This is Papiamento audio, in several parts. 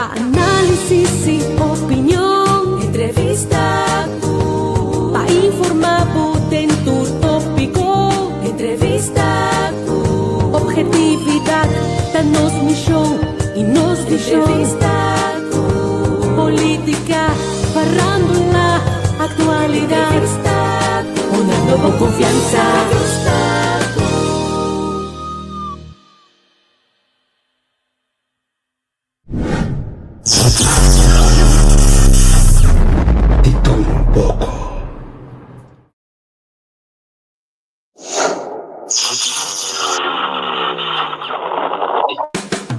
Pa análisis i opinion, entrevista ku. Pa informá bo den tur tópiko, entrevista ku. Ophetividat ta nos mishon i nos vishon. Entrevista ku. Polítika, farándula, aktualidat. Entrevista ku. Honrando bo konfiansa. Entrevista ku. Di tur un poko.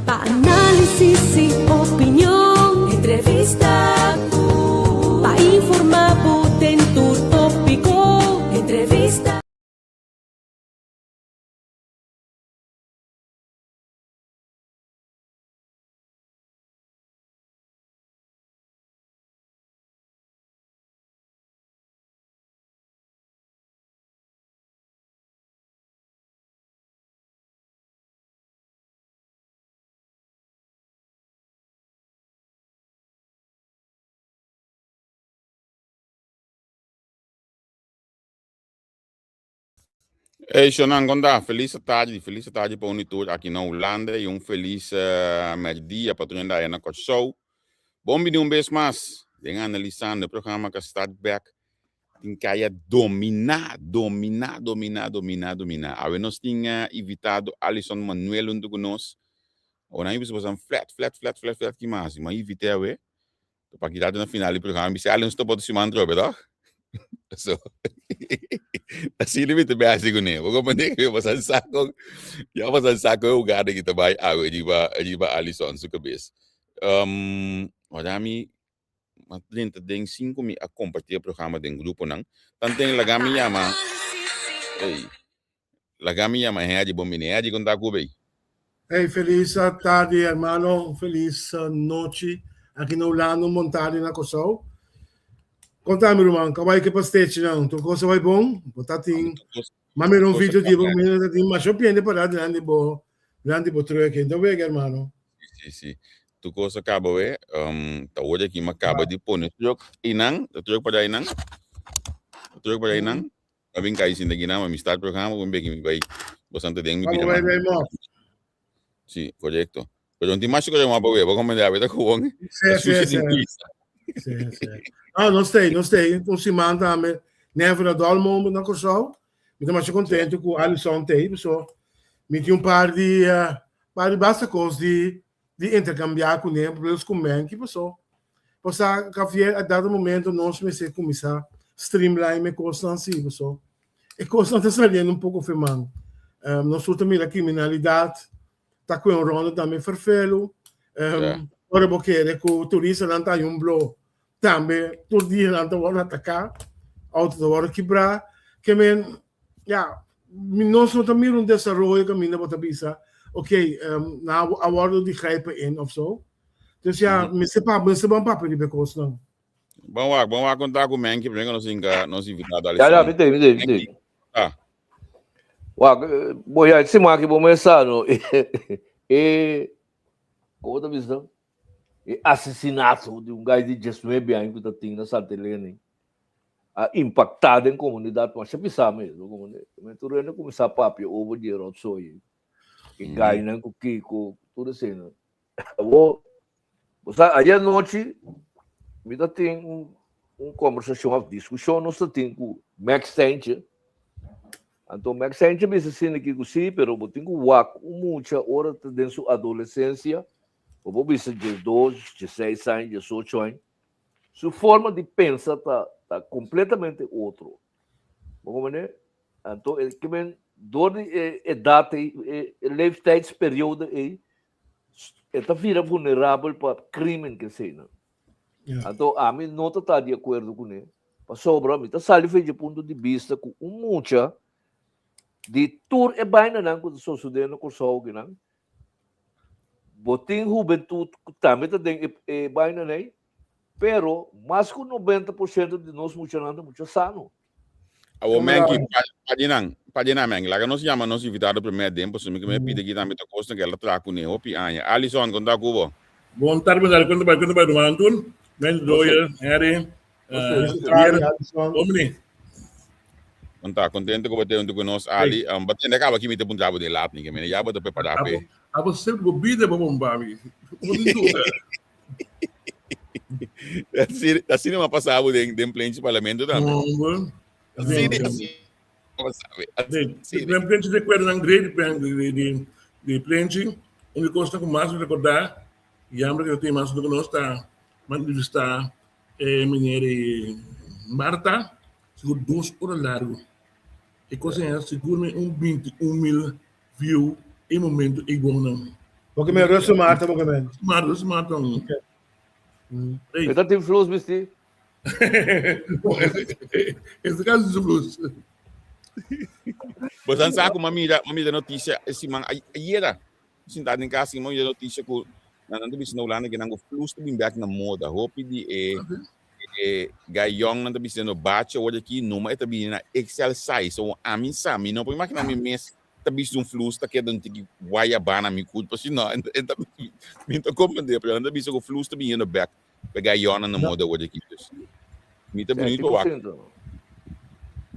Pa análisis i opinion, entrevista ku. Pa informá bo den tur tópiko, entrevista. Hey, Shonan, konta? Felis tardi, felis tardi pa un tur aki na Hulanda i un felis uh, merdia pa tur hende na Kòrsou. Bon bini un bes mas den Analisando, e programa ka start back tin kaya dominá, dominá, dominá, dominá, dominá. Awe nos tin uh, invitado Alison Manuel huntu ku nos. Ora mi bisa bosan flat, flat, flat, flat, flat ki mas. Ma invité awe. Pa kita na final di programa, mi bisa Alison stop otro siman trobe, toch? So, asina mi ta besi kuné. Bo comprende ku bosan sa kon, ya bosan sa kon e hugada ki ta bai awe riba riba Alison su kabes. Um, ora mi a drenta den sin ku mi a kompartí e programa den gruponan. Tanten laga mi yama, ey, laga mi yama Herdy bon bini. Herdy kon ta ku bay? Hey, felis tardi hermano, felis nochi aki na Hulanda, un bon tardi na Kòrsou. Konta mi ruman, kawai ke pastechi nan, tur kos a bai bon? Bo ta tin, m'a mira un video di bo, mi ta tin masha piende pará dilanti bo, dilanti bo truck, enta wega hermano. Si, si. Tur kos a kaba we, um, ta ora ki m'a kaba di pone truck einan, e truck pará einan, e truck pará einan. A bin kai sinta gina ma mi start programa un beki mi bai bastante den mi bida. Bai bai mo. Sí, correcto. Pero no tin mas que pa we, bo comprende a ta gewoon. Sí, sí, sí. Sí, sí. Ah, no stay, no stay. Un siman tambe never a dull moment na Kòrsou. Mi ta masha contento ku Alison tei, so mi tin un par di uh, par di basta kos di di intercambiar kuné, plus ku Menki, paso Pasobra Javier, a dado momento nos mester kuminsá streamline e kosnan si, pasobra e kosnan ta saliendo un poko fe man. Nos tur ta mira kriminalidat ta kue un ronda tambe ferfelu. Ora bo kere ku turistanan ta haña un blo tambe tur dia nan ta wòrdu ataká, outo ta wòrdu kibrá. Ke men, ya, nos no ta mira un desaroyo kaminda bo ta bisa, ok, nan a wòrdu di grijpen in òf so. Dus ja, mester pa, mester ban papia riba e kosnan. Ban wak, ban wak konta ku Menki, primero nos inka nos invitado Ja, ja, Alison. mi te, mi te, mi te. Menki, ah, Wak, bo ya, si maki bo mes sa, no. E, como ta bisa? E asesinato di un guy di 19 aña ku ta tin na Santa Elena a impactá den komunidat masha pisá mes, bo komprende? Men tur hende kuminsá papia over di e rotzooi, e guynan ku kiko, tur esei. Awor, bo sa, ayer nochi mi ta tin un, un conversacion of discusion nos ta tin cu Max Steintje. Anto Max Steintje bisa asina ki cu si, pero bo tin cu wak un mucha ora ta den su adolescencia, bo por bisa diesdos, diesseis aña, diesocho aña, su forma di pensa ta, ta completamente otro. Bo comprende? Anto e ke men door di e edat ei, e leeftijdsperiode ei, e ta bira vulnerabel pa crimen ke eseinan. Ja. Anto ami no ta ta di akuerdo kuné, pasobra mi ta sali for dje punto di bista ku un mucha di tur e bainanan ku ta sosodé na Kòrsou akinan, bo tin hubentut ku tambe ta den e e bainanan ei, pero mas ku 90% di nos muchanan ta mucha sano. Awor Menki, pa di nan, pa di nan Menki, laga nos yama nos invitado primer den, pasobra mi ke me pidi aki tambe ta kosnan ke el a traha kuné hopi aña. Alison, kon ta ku bo? Bon tarde, meneer. Kunt bij, kunt bij de doen. Mensen dooien, Harry. Domini. Anta contento ku bate ku nos Ali. Um, bate ne kaba kimi te punta de laat ni kemene. Ya bate preparar pe. Abo sempre bo bida bo bomba mi. Asina, asina ma pasabo den den plenchi parlamento tambe. Asina, asina. Den plenchi recuerdo nan great di di di plenchi. Un cosa ku mas recordar, jammer que tin mas ku nos ta entrevista e meneer Marta, sigur 2 ora largo. E cosa era sigur me un 21 mil view e momento e gonan. Porque me Russo Marta, porque me. Marta, Russo Marta. Okay. Hey. Dat tin flus bisti? Este caso de flus. Bo san sa ku mami mami noticia e siman ayera. Sintá den kas mami mira noticia ku nan nan ta bisa na Hulanda ke nan ku flus ta bin bek na moda. Hopi di e e guy young nan ta bisa no bachi awor aki numa e ta bini na XL size. So ami sa mi no por imagina mi mes ta bisti un flus ta keda un tiki guayabá na mi kurpa si no e ta mi ta comprende pero nan ta bisa ku flus ta biniendo bek pa guy young nan na moda awor aki dus mi ta beniut pa wak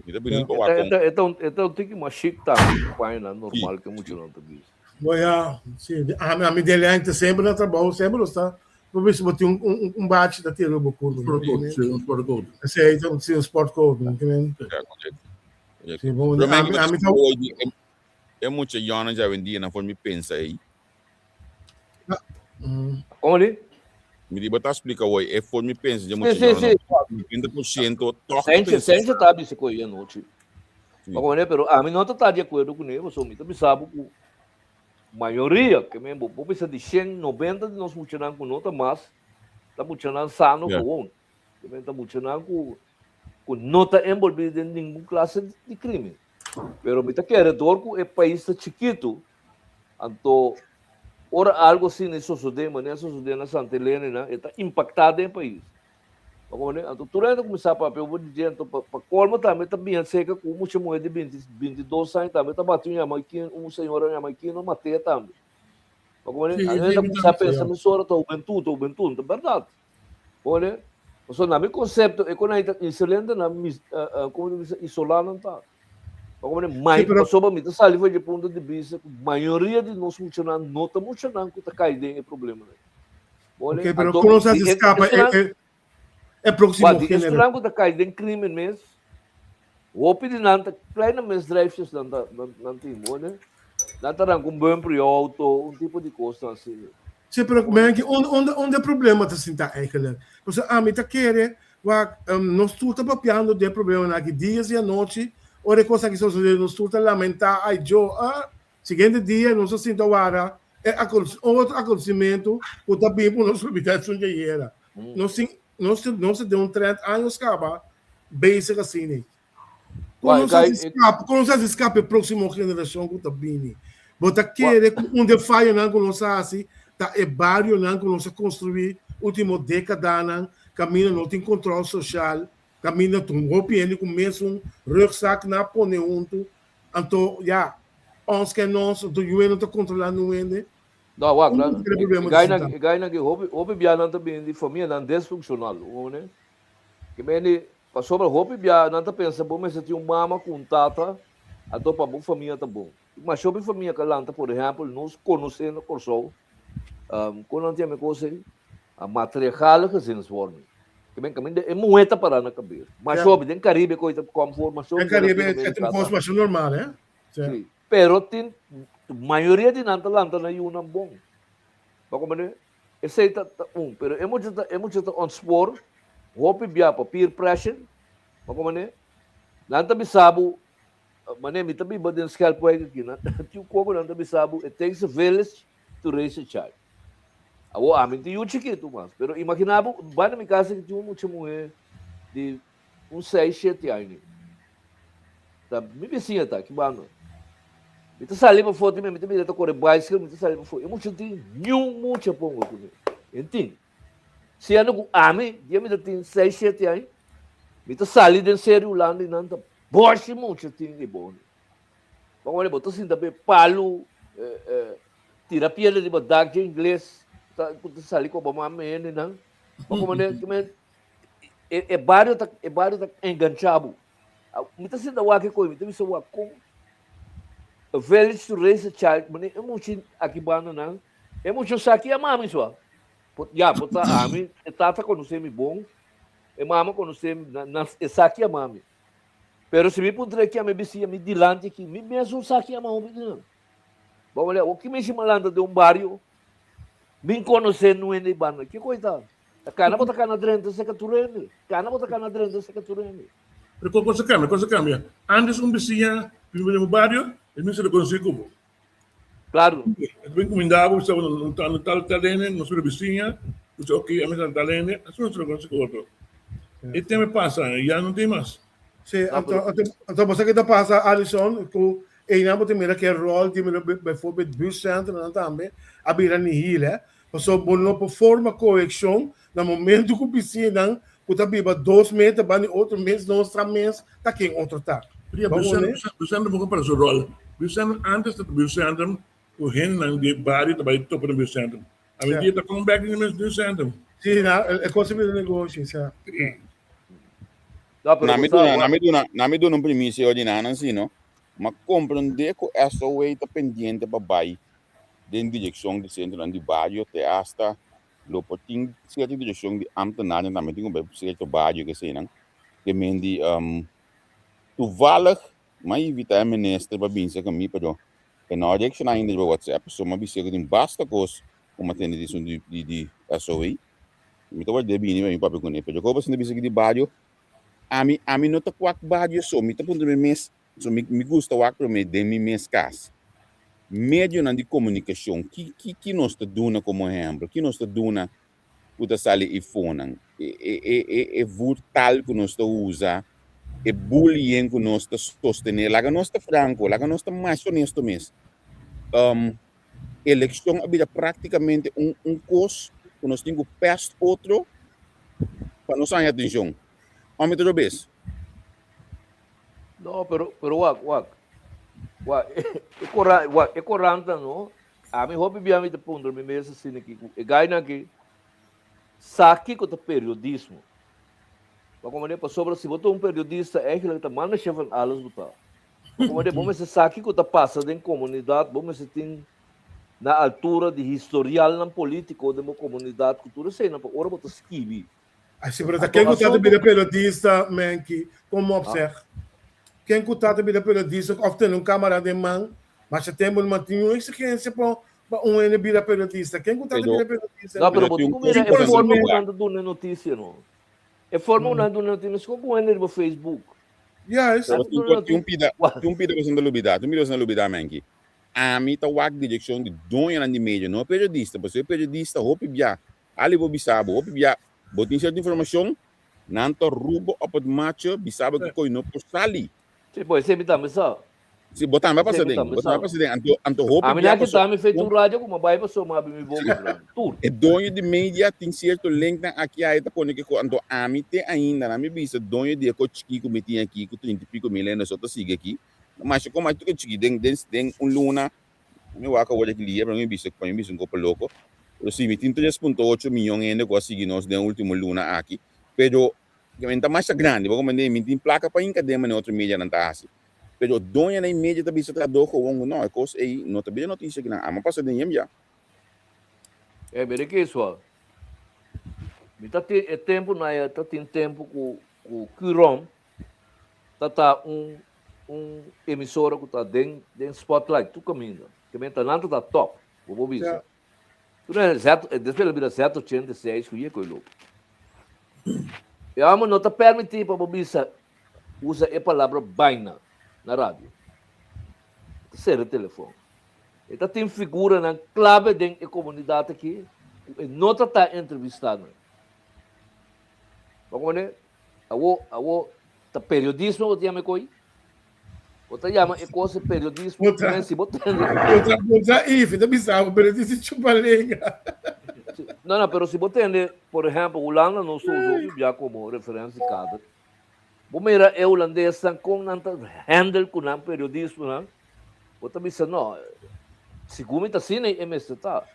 mi ta beniut pa wak kon E ta un tiki mas chic tambe ku pañanan normal ke muchanan ta bisti. Bo ya, si, ami ami den lente semper na trabou, semper nos ta, bo bisa bo tin un un un bachi ta tira bo kurpa. Sport coat, si, un sport coat. Esei ta si un sport coat, no ke men. Ja, correcto. Si, bo Pero ami ami ta E mucha yònan dja awendia nan for mi pensa ei. Kon di? Mi di bo ta splika hoy e for mi pensa dje mucha Si, si, yònan si. 50% tòg ta Senche, pensa. Senche ta bisa ku ei anochi. Si. Ma komo pero ami no ta ta di akuerdo kuné, pasobra mi ta bisa bo ku mayoria, ke men bo por bisa di shen, 90 di nos muchanan ku no ta mas, ta muchanan sano Ja. gewoon. Ke men ta muchanan ku ku no ta enbolbí den ningun klase di krimen. Pero mi ta kere dor ku e pais ta chikitu, anto ora algo asina e sosodé, manera a sosodé na Santa Elena nan, e ta impaktá den e pais. Bo komprendé? Anto tur hende ta kuminsá papia over di dje, anto pa pa kolmo tambe ta biña seka ku un mucha muhé di binti 22 aña tambe ta bati un yamaikino, un señora yamaikino mat'é tambe. Bo komprendé? Sí, Anto sí, hende ta mi kuminsá tambe. pensa mesora ta hubentut, ta hubentut, ta bèrdat. Bo Pasobra na mi konsepto e konai ta inselente na mis komo ta bisa isolá nan ta. Bo komprende? Sí, Mai pero pasobra mi ta sali for dje punto di bista ku mayoria di nos muchanan no ta muchanan ku ta kai den e problemanan. Bo Ok, pero Anto kon nos a di e skapa e esunnan e e próksimo Wak, di generashon? esunnan ku ta kai den krimen mes, hopi di nan ta kleine misdrijfjes nan ta nan nan tin, bo ne? Nan ta ranka un bumper di auto, un tipo di kosnan asina. Sí, pero men, unda, unda e problema ta sinta eigenlijk? Pasobra ami ta kere, wak, nos tur ta papiando di e problemanan aki dias i anochi, ora e kos aki sosodé nos tur ta lamentá, ai djo, ah, siguiente dia nos ta sinta wara e otro akontesimentu ku ta bin pa nos lubidá esun dje ayera. Nos tin, nos nos ta den un trend años kaba bezig asina. Kon nos hasi skapa, kon nos hasi skapa e próksimo generashon ku ta bini? Bo ta kere ku un di e fayonan ku nos a hasi ta e barionan ku nos a konstruí último dékadanan kaminda no tin kontròl soshal, kaminda tur hopi hende ku mesun rugzak nan a pone huntu, anto ya, ons ke nos, anto yu no ta kontrolá nun hende. No, wak, Unda nan, e e problema ta gainan, sinta? e gainan ki hopi, hopi bia nan ta bini di famianan desfunkshonal, bo Ke mende, pasobra hopi bia nan ta pensa bo mester tin un mama ku un tata, anto pa bo famia ta bon. Masha hopi famia ka lanta, por ehèmpel, nos konosé na Kòrsou, kon nan ta yama e kos ei? Matriarchale gezinsvorming. Ke men kaminda e muhé ta pará na kabes. Masha hopi, den Karibe koi ta kòm for, masha hopi Den Karibe den e ta un Latinoamerika kos ta. masha normal, eh? Sí. Pero tin, mayoria di nan ta lanta nan yunan bon. Bo komprendé? Esei ta ta un, pero e mucha ta e mucha ta ontspoor hopi bia pa peer pressure, bo komprende? Nan ta bisa bo, mane mi ta biba den Schelpwijk aki, nan tin un koko nan ta bisa bo it takes a village to raise a child. Awor ami tin yu chikitu mas, pero imagina bo banda mi casa aki tin un mucha muhe di Un seis, shete aña. Ta mi bisiña ta aki banda. Mi ta sali pafó tambe, mi ta mira ta kore bicycle, mi ta sali pafó. E mucha no tin niun mucha pongo kuné. E no tin. Siendo ku ami, dia mi ta tin seis, shete aña, mi ta sali den Seri Hulanda i nan ta bòshi mucha tin e boni. Bo ta sinta be palu, tira piedra riba dak dje ingles. ta ku ta sali ku bo mama hendenan. Bo komende kimen e e bario ta e bario ta enganchá bo. Mi ta sinta wak e koi, mi ta bisa wak kon a village to raise a child, mane e mucha aki bandanan, e mucha sa ki a mami sua. Por ya, por ta ami, e tata konosé mi bon, e mama konosé mi, na na e sa ki a mami. Pero si mi puntra e ki a mi bisia mi dilanti aki, mi mesun sa ki a mama mi dinan. Bo a wak ki mishi malanta den un bario, min konosé nu hende banda, ki koi ta? Ta kana bo ta kana drenta seka tur hende. Kana bo ta kana drenta seka tur hende. Pero kon kos a kambia, kos a kambia. Antes un bisiña biba den bo bario, e mester rekonosé ku bo. Klaru. E ta bin kumindá bo, bisa bo no ta no tal tal hende, nos bira bisiña, bo bisa oke, ami ta tal hende, asina nos rekonosé ku otro. E tempu a pasa, ya no tin mas. Sí, anto, anto, anto bo sa ke ta pasa, Alison, ku einan bo ta mira ke ròl di bijvoorbeeld buurtcentranan tambe a bira nihil, hè. Pasobra bo no por forma cohekshon na momento ku bisinan ku ta biba dos meter banda di otro mes no sa mes ta ken otro ta. Pero ya buurtcentrum bo para su rol. Buurtcentrum antes ta buurtcentrum ku hendenan di e bario ta bai topa na buurtcentrum. Awendia ta come back den e mes buurtcentrum. Si, na e kos a bira negoshi, sa. No, pero Na mi bo sa, duna, na wak. mi duna, na mi duna un primisia hoy di nan si no. Ma comprende ku SOA ta pendiente pa bai den direkshon di sentronan di bario te asta lo por tin sierto direkshon di ambtenarnan tambe tin ku bai sierto bario ke eseinan ke men di toevallig m'a invita e minister pa bin serka mi pero e no a reakshoná ainda riba whatsapp so m'a bisa ku tin basta kos ku m'a tende di esun di di SOE mi ta ward'é bini pa mi papia kuné pero koba esei ta bisa di bario ami ami no ta kwak bario so mi ta puntra mi mes So mi mi gusta wak promé den mi mes kas. Medionan di komunikashon, ki ki ki nos ta duna komo ehèmpel? Ki nos ta duna ku ta sali e fonan? E e e e e voertaal ku nos ta usa, e bullying ku nos ta sostené. Laga nos ta franko, laga nos ta mas honesto mes. Elekshon a bira práktikamente un un kos ku nos tin ku pèst otro pa nos haña atenshon. Òf mi ta robes? No, pero, pero wak, wak. Wak, e kora, wak, e koranta no. A mi hopi bia mi ta puntra mi mes asina ki ku e gainan ki sa kiko ta periodismo. Bo komprende? Pasobra si bo ta un periodista eigenlijk ta manda chef van alles bo ta. Bo komprende? Bo mester sa kiko ta pasa den komunidat, bo mester tin na altura di historialnan politiko den bo komunidat ku tur eseinan pa ora bo ta skibi. Así, pero ta ken ku ta bira periodista, Menki? Kom op zeg. Ken ku ta bira periodista of tene un kamera den man, masha tempu no tin un exigencia pa pa un hende bira periodista. Ken ku ta bira periodista? No, pero bo tin ku mira e forma ku nan ta duna notisia, no. E forma ku nan ta duna notisia, meskos ku un hende riba Facebook. Juist. Pero tin un pida, tin un pida ku bo ta lubida, tin un pida ku bo ta lubida, Menki. Ami ta wak direkshon di doñonan di medio, no periodista, pasobra e periodista hopi bia Ali bo bisa bo, hopi bia bo tin cierto informacion, nan ta rubo op het matje, bisa bo cu koe no por sali. Si, bo esei mi tambe sa. Si, bo tambe a pasa Esei mi den, tambe bo tambe a sa. pasa den. Anto, anto hopi Ami bia na paso, kita mi fe tur radio cu mi a bai paso mi a abi mi boca grandi. Tur. E doño di media tin cierto linknan aki aya ta pone ke ko, anto ami te ainda, nan mi bisa doño di e ko chiki cu mi tin aki cu trinta y pico mil hende so ta sigui aki, masha como aki tur chiki den, den, den un luna Mi wak awor aki lia, pero mi bisa pa mi bisa un kopo loko. Pero si, mi tin 3.8 miyon hende ku a sigui nos den ultimo luna aki. Pero mi ta masha grandi, bo komprende? Mi tin plaka pa hinka den manera otro medianan ta hasi. Pero doñonan di media ta bisa trahadó gewoon ku no, e kos ei no ta bira notisia kinan. Amo pasa den yem ya. E mira ki sua. Mi ta tin e tempu na ya ta tin tempu ku ku Curom ta ta un un emisora ku ta den den spotlight tur kaminda. Ke men ta nan ta ta top, bo por bisa. Tur e Z, despues el a bira Z ochenta i seis ku yeko i loko. E hòmber no ta permití pa bo bisa usa e palabra baina na radio. E ta sera e telefòn. E ta tin figuranan klabe den e komunidat aki ku e no ta ta entrevistá nan. Bo komprendé? Awo, awo, ta periodismo bo ta yama e koi? Bo ta yama e kos e periodismo? Bo ta, Si bo tende. Bo ta, bo ta ifi, ta bisa bo periodista chupa lenga. No, no, pero si bo tende, por ehempel, Hulanda nos ta usa hopi bia komo referensia kader. Bo mira e hulandesnan kon nan ta handle ku nan periodismonan, bo ta bisa no, segun mi ta asina e mester ta.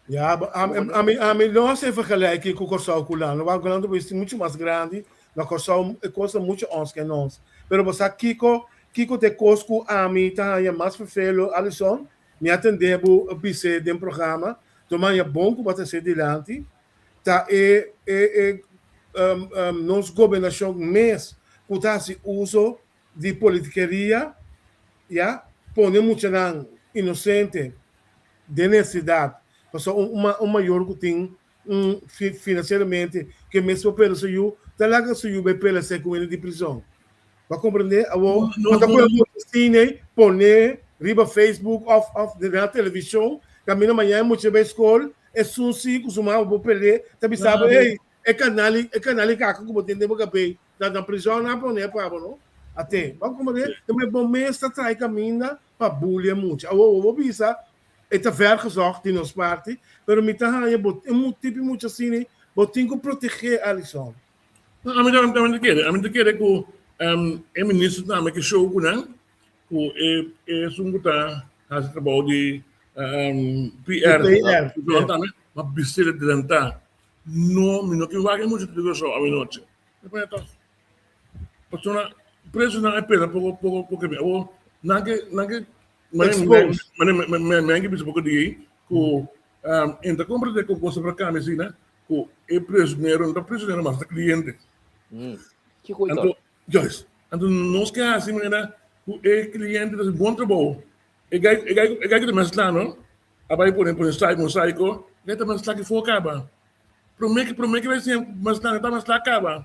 Ja, ami, ami no hasi vergelijking ku Kòrsou ku Hulanda. Wak Hulanda ta muchu mas grandi, na Kòrsou e kos ta muchu ons ke nos. Pero bo sa kiko, kiko ta e kos ku ami ta haña mas ferfelu, Alison? Mi a tende bo bis'é den programa, tuma haña bon ku bo a trese dilanti, ta e e e nos gobernashon mes ku ta hasi uso di politikeria, ya, pone muchanan inosente den nesesidat, pasobra un un mayor ku tin un finansieramente ku e mes por pela su yu, ta laga su yu bai pela esei ku wende di prizon. Bo a komprendé? Awor, bo ta pone mucha asina pone riba Facebook òf òf den na televishon, kaminda mañana e mucha bai skol, esun si ku su mama por pel'é, ta bisa bo, ey, e kanal e kanal kaka ku bo tin den bo kabei, ta na prizon nan a pone pa bo, no? Ate, bo a komprendé? Bo mes ta traha e kaminda pa bulia mucha. Awor, bo bisa, E ta vergezocht di nos parti, pero mi ta haña bo e mu tipi mucha asina bo tin ku protegé Alison. No, ami ta ami ta kere, ami ta kere ku e minister tambe ke show ku nan, ku e esun ku ta hasi trabou di PR, PR, yeah. Tambe, ma bis'é adelantá. No, mi no ke wak e mucha televishon awenochi. Mi pone tòg. Pasobra presonan a pesa poko poko poko mi. Awor nan ke nan ke Expose. Mane mane mane ke bisa poko di ei ku entra komprende ku cosa por kambia asina ku e prisionero no ta prisionero mas ta kliente. Kiko i Anto juist anto nos ke hasi manera ku e kliente ta hasi bon trabou. E gai e gai e gai ku ta mezcla no a bai pone pone sai mosaico e gai ta mezcla ki for kaba. Prome ke prome ke bai siña mezcla e ta mezcla kaba.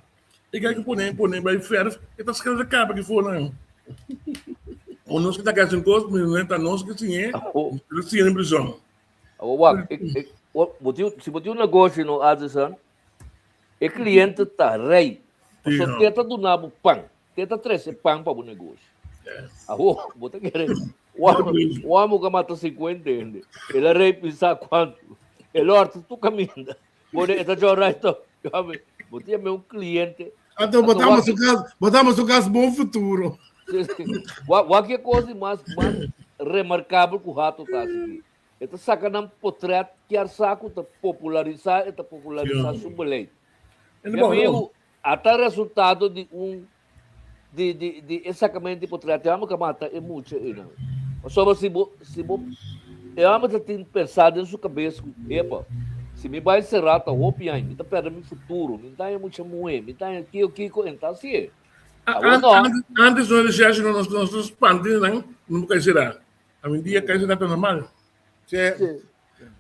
E gai ku pone pone bai verf e ta skilder kaba ki for nan. O nos ke ta hasi un kos mi ta nos ke siñ'é pero siña den prison. Awor wak e e bo tin si bo tin un negoshi no Adison e kliente ta rei pasobra te ta duna bo pan te ta trese pan pa bo negoshi. Awor bo ta kere un amo ku a mata sinkuenta hende el a rei bisa kuantu el horta tur kaminda. Pone e ta jora esto. Bo tin un cliente. Anto botamos su cas, botamos su cas bon futuro. Wak e cosa mas mas remarcabel ku Hato ta haci. E ta saca nan potret kier sa ku ta popularisa, e ta popularisa su beleid. Mi amigo, ata resultado di un di di di e sacamento di potret e homber ka mata e mucha einan. Pasobra si bo si bo e homber ta tin pensa den su cabes cu epa si mi bai sera ta hopi aña mi ta perde mi futuro mi ta haña mucha muhe mi ta haña kiko kiko en ta hacié. Awor no. Antes no recherche no nos nos spanta nan no kai sera. Awendia kai sera ta normal. Sí.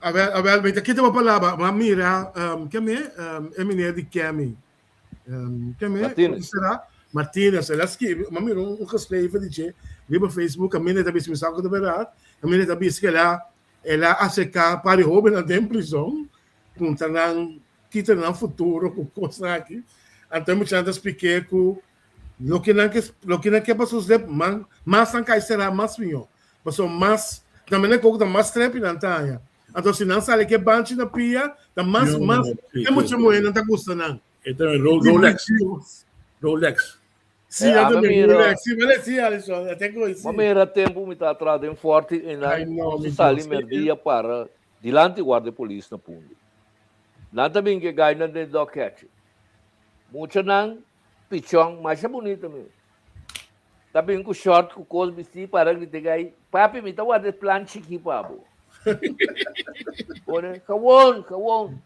Awel awel mi ta kita bo palabra ma mira keme e meneer di Kemi Keme, Martinez. Será? Martinez, el a skirbi, m'a mira un geschreven di dje riba Facebook, kaminda e ta bisa, mi sa ku ta bèrdat, kaminda e ta bisa ku el a el a aserká par di hóbennan den prizon, puntra nan ki ta nan futuro ku kosnan aki. Anto e muchanan ta splik'é ku loke nan ke loke nan ke pa sosodé man mas nan kai será mas mihó, pasobra mas na manera ku ta mas trepi nan ta haña. Anto si nan sali ke banchi na pia, ta mas mas e mucha muhernan ta gusta nan. E ta Rolex. Rolex. Si, ya también Rolex. Si, vale, si, Alison, ya tengo si. Ma mira tempo mi ta atrás den forte en la no sali merdia para dilanti guarda polis na pundi. Nan ta bin ke gai nan den dog catcher. Mucha nan pichon masha bonito mi. Ta bin ku short ku kos bistí para grita gai, Papi, mi ta warda e plan chikí pa bo. Pone, Gewoon, gewoon.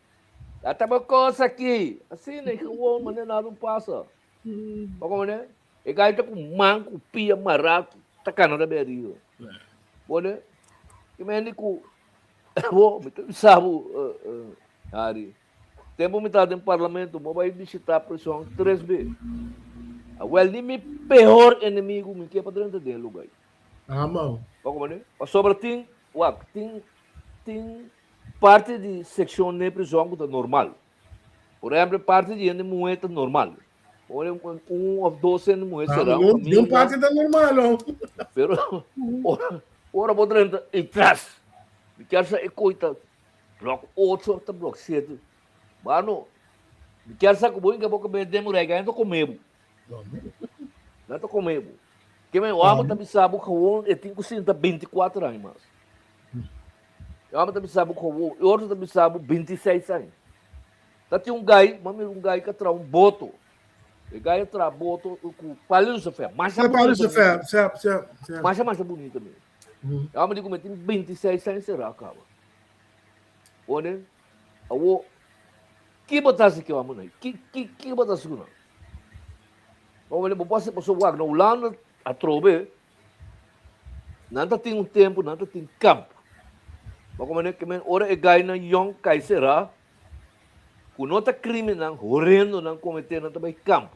Ta bo kos aki. Asina, e gewoon, manera nada no pasa. Bo komprende? E gai ta ku man ku pia mará, ta kana ta bai ariba. Pone, ki mende ku, bo, mi ta bisa bo, Harry. Tempu mi ta den parlamento, bo bai bishitá prison tres be. Awel ni mi peor enemigu mi ke pa drenta den e lugar ei. Amau. Bo komprende? Pasobra tin, wak, tin, tin parti di sekshon den prison ku ta normal. Por ehempel, parti di hende muhé ta normal. Ora un, un of dos hende muhé será un Di un kaminda. parti ta normal, oh. Pero ora, ora bo drenta i tras, mi kier sa e koi ta Blok ocho ta blok siete. Mano, mi kier sa ku bo inka bo kabes den muraya, nan ta kome bo. Nan ta kome bo. Ke men wou ta bisa bo gewoon e tin ku sinta 24 aña mas. E hòmber ta bisa bo kowo, e otro ta bisa bo bintiseis aña. Ta tin un gai, m'a mira un gai ku a traha un boto. E gai a traha boto ku palu lucifer, masha E palu bunita lucifer, mes. sep, sep, sep. Masha masha bunita mes. E hòmber di ku mi tin bintiseis aña será kaba. Pone, awo, ki bo ta hasi ku e hòmber nan? Ki, ki, ki bo ta hasi ku nan? Bo bo por hasi pasobra wak na Hulanda atrobe Nan ta tin un tempu, nan ta tin kamp. Bo komprende ke men ora e gainan yòn kai será, ku no ta krimennan horendo nan kometé, nan ta bai kamp.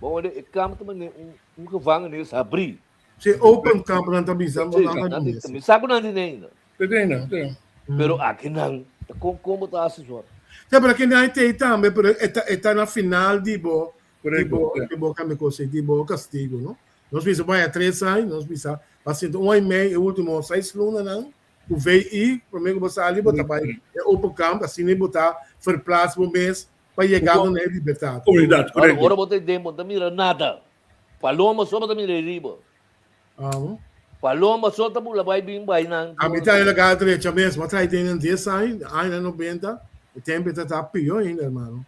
Bo komprende e kamp ta manera un un gevangenis habrí. Si open kamp nan ta bisa, Sí, nan ta nan tin, bisa. mi sa ku nan tin ainda. Te tin ainda, te. Pero akinan, ta kon kon bo ta hasi sor? Sí, pero akinan e tei tambe, pero e ta e ta na final di bo di Korekto, bo sí. di bo kambia kos ei, di bo kastigo, no? Nos bisa bai a tres aña, nos bisa pa sinta un aña i mei e ultimo seis lunanan ku VI, promé ku bo sali bo ta bai e open kamp, asina bo ta verplaats bo mes pa yegando na e libertat. Komunidat, korekto. Ora bo ta den bo no ta mira nada. Paloma so bo ta mira riba. Amo. Paloma so ta bula bai bin bai nan. Ami ta en laga drecha mes, bo a trae den nan dies aña, añanan nobenta, e tempo e ta ta pió ainda hermano.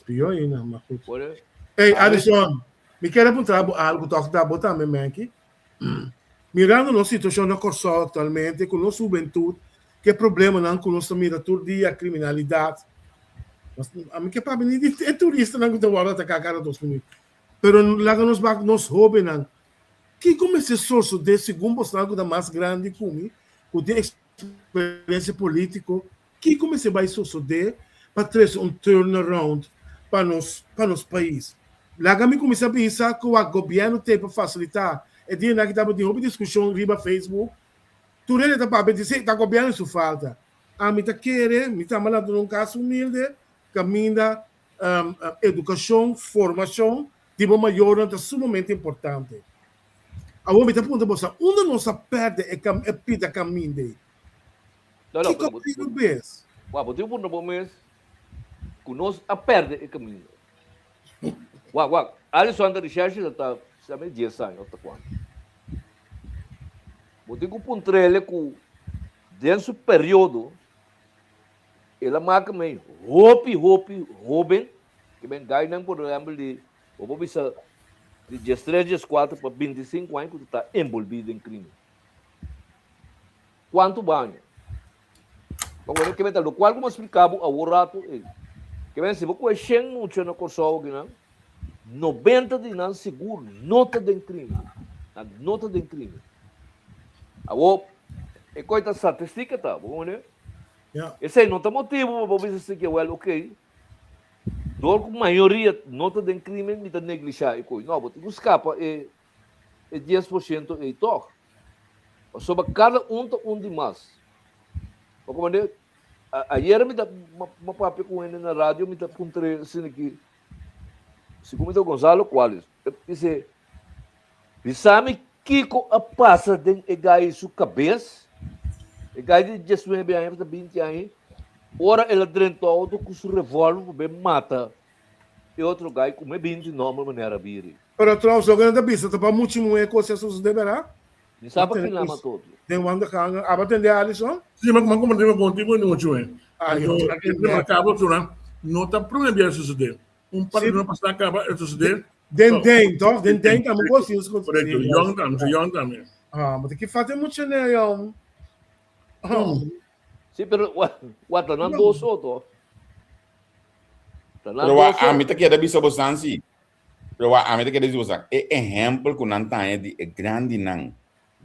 Pió ainda, maar goed. Hey, Addison, mi kier a puntra bo algo toch da bo tambe, Menki. Mirando nos situacion na Kòrsou actualmente, ku nos hubentud, ke problemanan ku nos ta mira tur dia, kriminalidat. Ami ke papia ni di e turistanan ku ta wòrdu ataká kada dos minuut. Pero laga nos bak nos hóbennan. Kiko mester sosodé segun bosnan ku ta mas grandi ku mi, ku tin eksperensia polítiko, Kiko mester bai sosodé pa trese un turnaround pa nos pa nos pais? Laga mi kuminsá bisa ku a gobièrnu te pa fasilitá. E dianan aki tabatin hopi diskushon riba Facebook. Tur hende ta papia di si ta gobièrnu su falta. Ami ta kere, mi ta manda duna un kas humilde kaminda edukashon, formashon di bo mayornan ta sumamente importante. Awor mi ta puntra boso, unda nos a pèrdè e pida kaminda ei? No, no, Kiko pero bo, tin bo, robes? wak, bo tin puntra bo mes ku nos a pèrdè e kaminda. Wak, wak, Alison ta recherche ta ta sabe dies aña òf ta kuantu. Bo tin ku puntr'el ku den su periodo el a maka mei hopi hopi hóben ke ben gainan por ehèmpel di bo por bisa di diestres dieskuater pa bintisinku aña ku ta ta enbolbí den krimen. Cuanto baño? Bo worde ke meta locual cu mi a splica bo awor rato ey. Ke men si bo coge shen mucha na Corsou akinan, nobenta di nan sigur no ta den crimen. Nan no ta den crimen. Awor, e coy ta statistica ta, bo comprende? Ja. Esey no ta motibo pa bo bisa si ke wel ok, door cu mayoria no ta den crimen mi ta neglisha e coy. No, bo tin cu scapa e e dies por ciento ey tog. Pasobra kada un ta un di mas. Bo komprende? Ayer mi ta ma papia ku hende na radio, mi ta puntra asina ki, segun mi ta Gonzalo Cuales, e dice, bisa mi kiko a pasa den e gai su kabes, e gai di diesnuebe aña, ta binti aña, ora el a drenta auto ku su revolver pa bin mata e otro gai ku me binti nomber manera biri. Pero trouwens, loke nan ta bisa ta pa muchi muhe kos a sosode, bera? Mi sa pa kila ma todo. Den wandelgangen. Aba tende Alison? Si, ma ma komprende ma konti bo muchu eh. Ah, Anto, yo ta e remarkabel suna, no ta prome bia sosode. Un par Si. di luna pasá kaba e sosode. Den den, toch? Den den ta mo kos si Korekto, yòn tambe, si yòn tambe. Ah, ma ta ki fate mucha ne, yòn. Oh. Si, pero wa ta nan dos so, toch? Ta nan Pero wa dos so. ami ta keda bisa bosan si. Pero wak, ami ta kere di boso, e ehempel ku nan ta haña di e grandinan,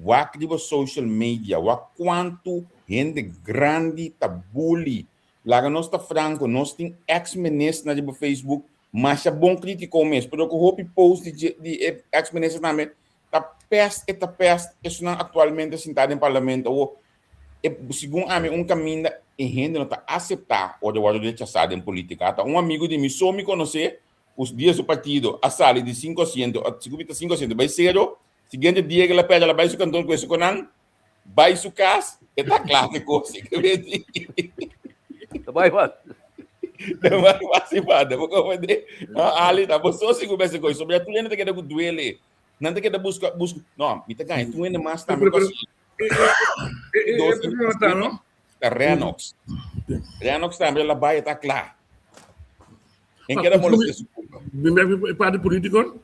wak riba social media, wak kuantu hende grandi ta bully. Laga nos ta franko, nos tin ex ministernan riba Facebook, masha bon kritiko mes, pero ku hopi post di dje di e ex minister tambe ta pest e ta pest esunnan aktualmente sintá den parlamento. Awor, e segun ami un kaminda e hende no ta aseptá ora e wòrdu rechasá den politika. Ta un amigu di mi so mi konosé Ku dia su partido a sali di sinku asiento, a sigur ta sinku asiento, bai sero, siguiente dia ku el a pèrdè, el a bai su kantor ku esun ku nan, bai su kas, e ta kla ku e kos. Ta bai mas. Ta bai mas i banda. Bo komprendé? No, Ali, ta bo so sigur mester kos. Sobra tur hende ta keda ku duele. Nan ta keda buska, buska. No, mi ta gaña tur hende mas tambe ku Pero, asina. e, e, e, e, e problema ta, no? Ta Renox. Renox tambe la bai ta kla. En keda molestia su culpa. E parte politico,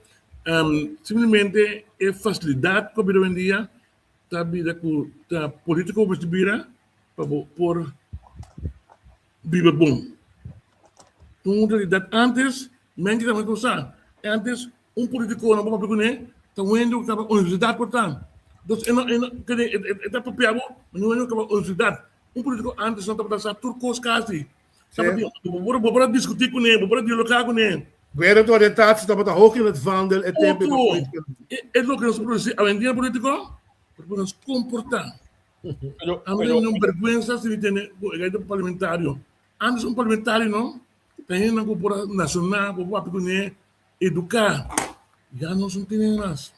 simplemente e facilidad cu a bira hoy-en-dia ta bira cu ta politico mester bira pa bo por biba bon. Un realidad antes, men kita men sa, antes un politico no por papia cune, ta wende cu caba universidad por ta. Entonces e no e no kende e ta papia bo, ma no wende cu caba universidad. Un politico antes no tabata sa tur cos casi. Tabata bo por bo por a discuti cune, bo por a dialoga cune. Guera di orientatie tabata hoog in het vaandel e tempo e Otro, e loke nos produci awendia politico, por nos comporta. A mi no bergüenza si mi tene ku e gaita parlamentario. Antes un parlamentario no ta hende ku por a naciona, ku por papia kuné, eduká. Ya nos no tene mas.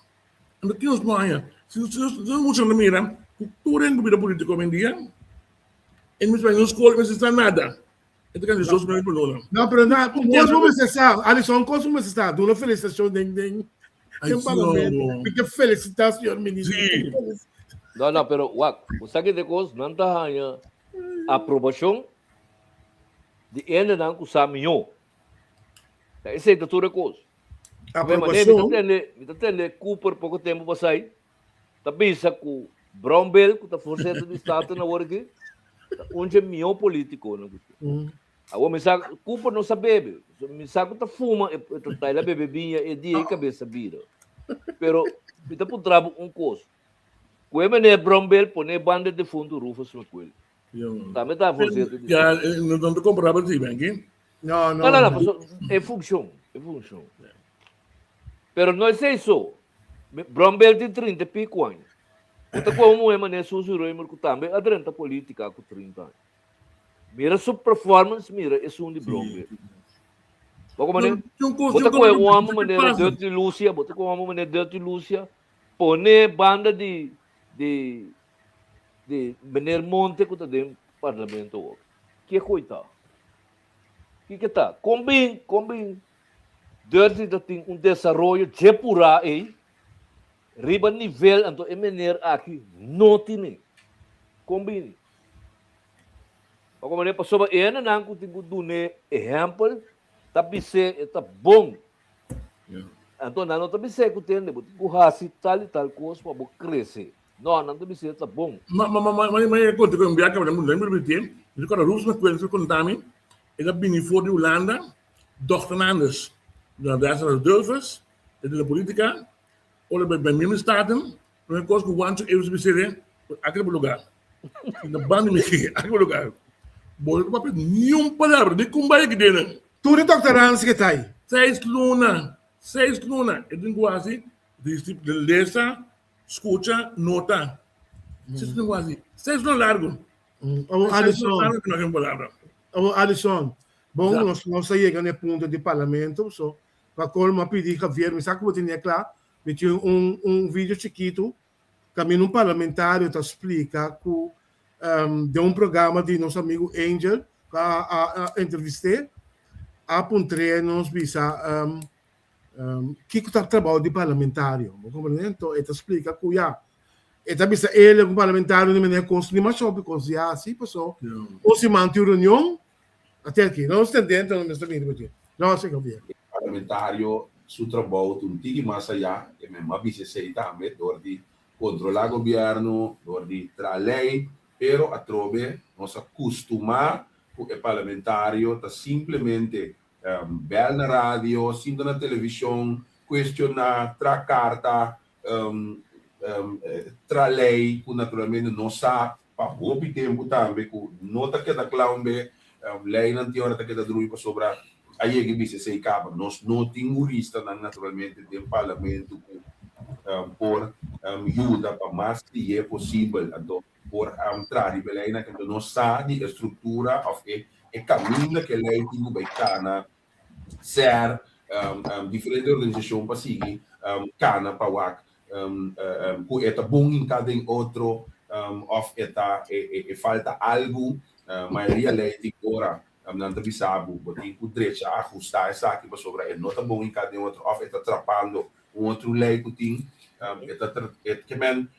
Anto ki nos por haña? Si nos si nos mucha no mira ku tur hende ku bira politiko hoy-en-dia, e no mester bai nos skol, e no mester sa nada. E ta gana diesdos mil pa luna. No, pero na, un kos bo mester sa, Alison, un kos bo mester sa, duna felicitacion den, den, den parlamento. Mi ke felicita señor minister. Sí. No, no, pero wak, bo sa ki de kos, nan ta haña aprobacion di hendenan ku sa mihó. Ta esei ta tur e kos. Aprobacion. Mi ta tende Cooper poko tempu pasai ta bisa ku Brownbill ku ta voorzitter di Staten awor aki ta un dje mihó politikonan ku tin. Awor mi sa Cooper no sa bebe. Mi sa ku ta fuma e ta ta el a bebe biña e dia e kabes a bira. Pero mi ta puntra bo un kos. Ku e meneer Brownbill pone e banda defuntu Rufus McQuill. Tambe ta voorzitter di Ya, no no ta komparabel si, Benki. No, no. No, no, no, paso e funshon, e funshon. Pero no esei so. Brownbill tin trinta e pico aña. Bo ta komo muhé manera Suzy Römer ku tambe a drenta politica ku trinta aña. Mira su performance, mira esun di Brownbill. Bo komo manera? Bo ta kohe un hòmber manera Dirty Lucia, bo ta kohe un hòmber manera Dirty Lucia, pone banda di di di meneer Monte ku ta den parlamento awor. Ke koe ta? Kiko ta? Kon bin, kon bin Dirty ta tin un desaroyo dje purá ei riba nivel anto e meneer aki no tine. Kon bini? Oko manera pasobra e hendenan ku tin ku dun'é ehèmpel ta bis'é e ta bon. Anto nan no ta bis'é ku tende bo tin ku hasi tal i tal kos pa bo krese. No, nan ta bis'é ta bon. Ma ma ma ma ma e konta ku un biaha kaba den mi ripití, mi ta kòrda Rufus McQueen a konta mi el a bini for di Hulanda Doctorandus, Dòkter Rodolphus, e di la politica, ora bai bai miembro di Staten, prome kos ku Juancho Evers bisa ere, aki ta bo lugar. Na banda mi aki, aki bo lugar. Bo no ta papia niun palabra, ni kumbaya aki denen. Tur e doctorandus ke ta ei. Seis luna, seis luna, e tin ku hasi, lesa, skucha, nota. Seis luna ku hasi, seis luna largu. Awor Alison, awor Alison, bon nos nos a yega na e punto di parlamento, so pa colmo a pidi Javier, mi sa cu bo tene cla, mi tin un un video chikito caminda un parlamentario ta splica cu den un programa di nos amigo Angel cu a a entreviste, a puntr'e nos bisa Kiko ta trabou di parlamentario? Bo comprende? Anto e ta splica cu ya, e ta bisa el cu parlamentario di manera cos ni masho because ya si paso un siman tin reunion ate aki nos ta dentro nos mester bini riba dje. No si Javier. Parlamentario su trabou ta un tiki mas aya, e men a bisa esey tambe dor di controla gobierno, dor di traha ley, pero atrobe nos a custuma cu e parlamentario ta simplemente Bel na radio, sinta na television, cuestiona, tra carta, tra ley cu naturalmente no sa pa hopi tempo tambe cu no ta keda cla un be, leynan tin ora ta keda drumi pasobra a yega y bisa esey caba. Nos no tin huristanan naturalmente den parlamento cu por yuda pa mas lihe posibel. Anto por traha riba e leynan anto nos sa di e structura of e e caminda cu e ley tin cu bay cana ser diferente organisacion pa sigui cana pa wak cu e ta bon hinca den otro of e ta e falta algo. Mayoria ley tin ora nan ta bisa bo bo tin cu drecha ahusta esaki pasobra e no ta bon hinca den otro of e ta trapando un otro ley cu tin e ta e ke men.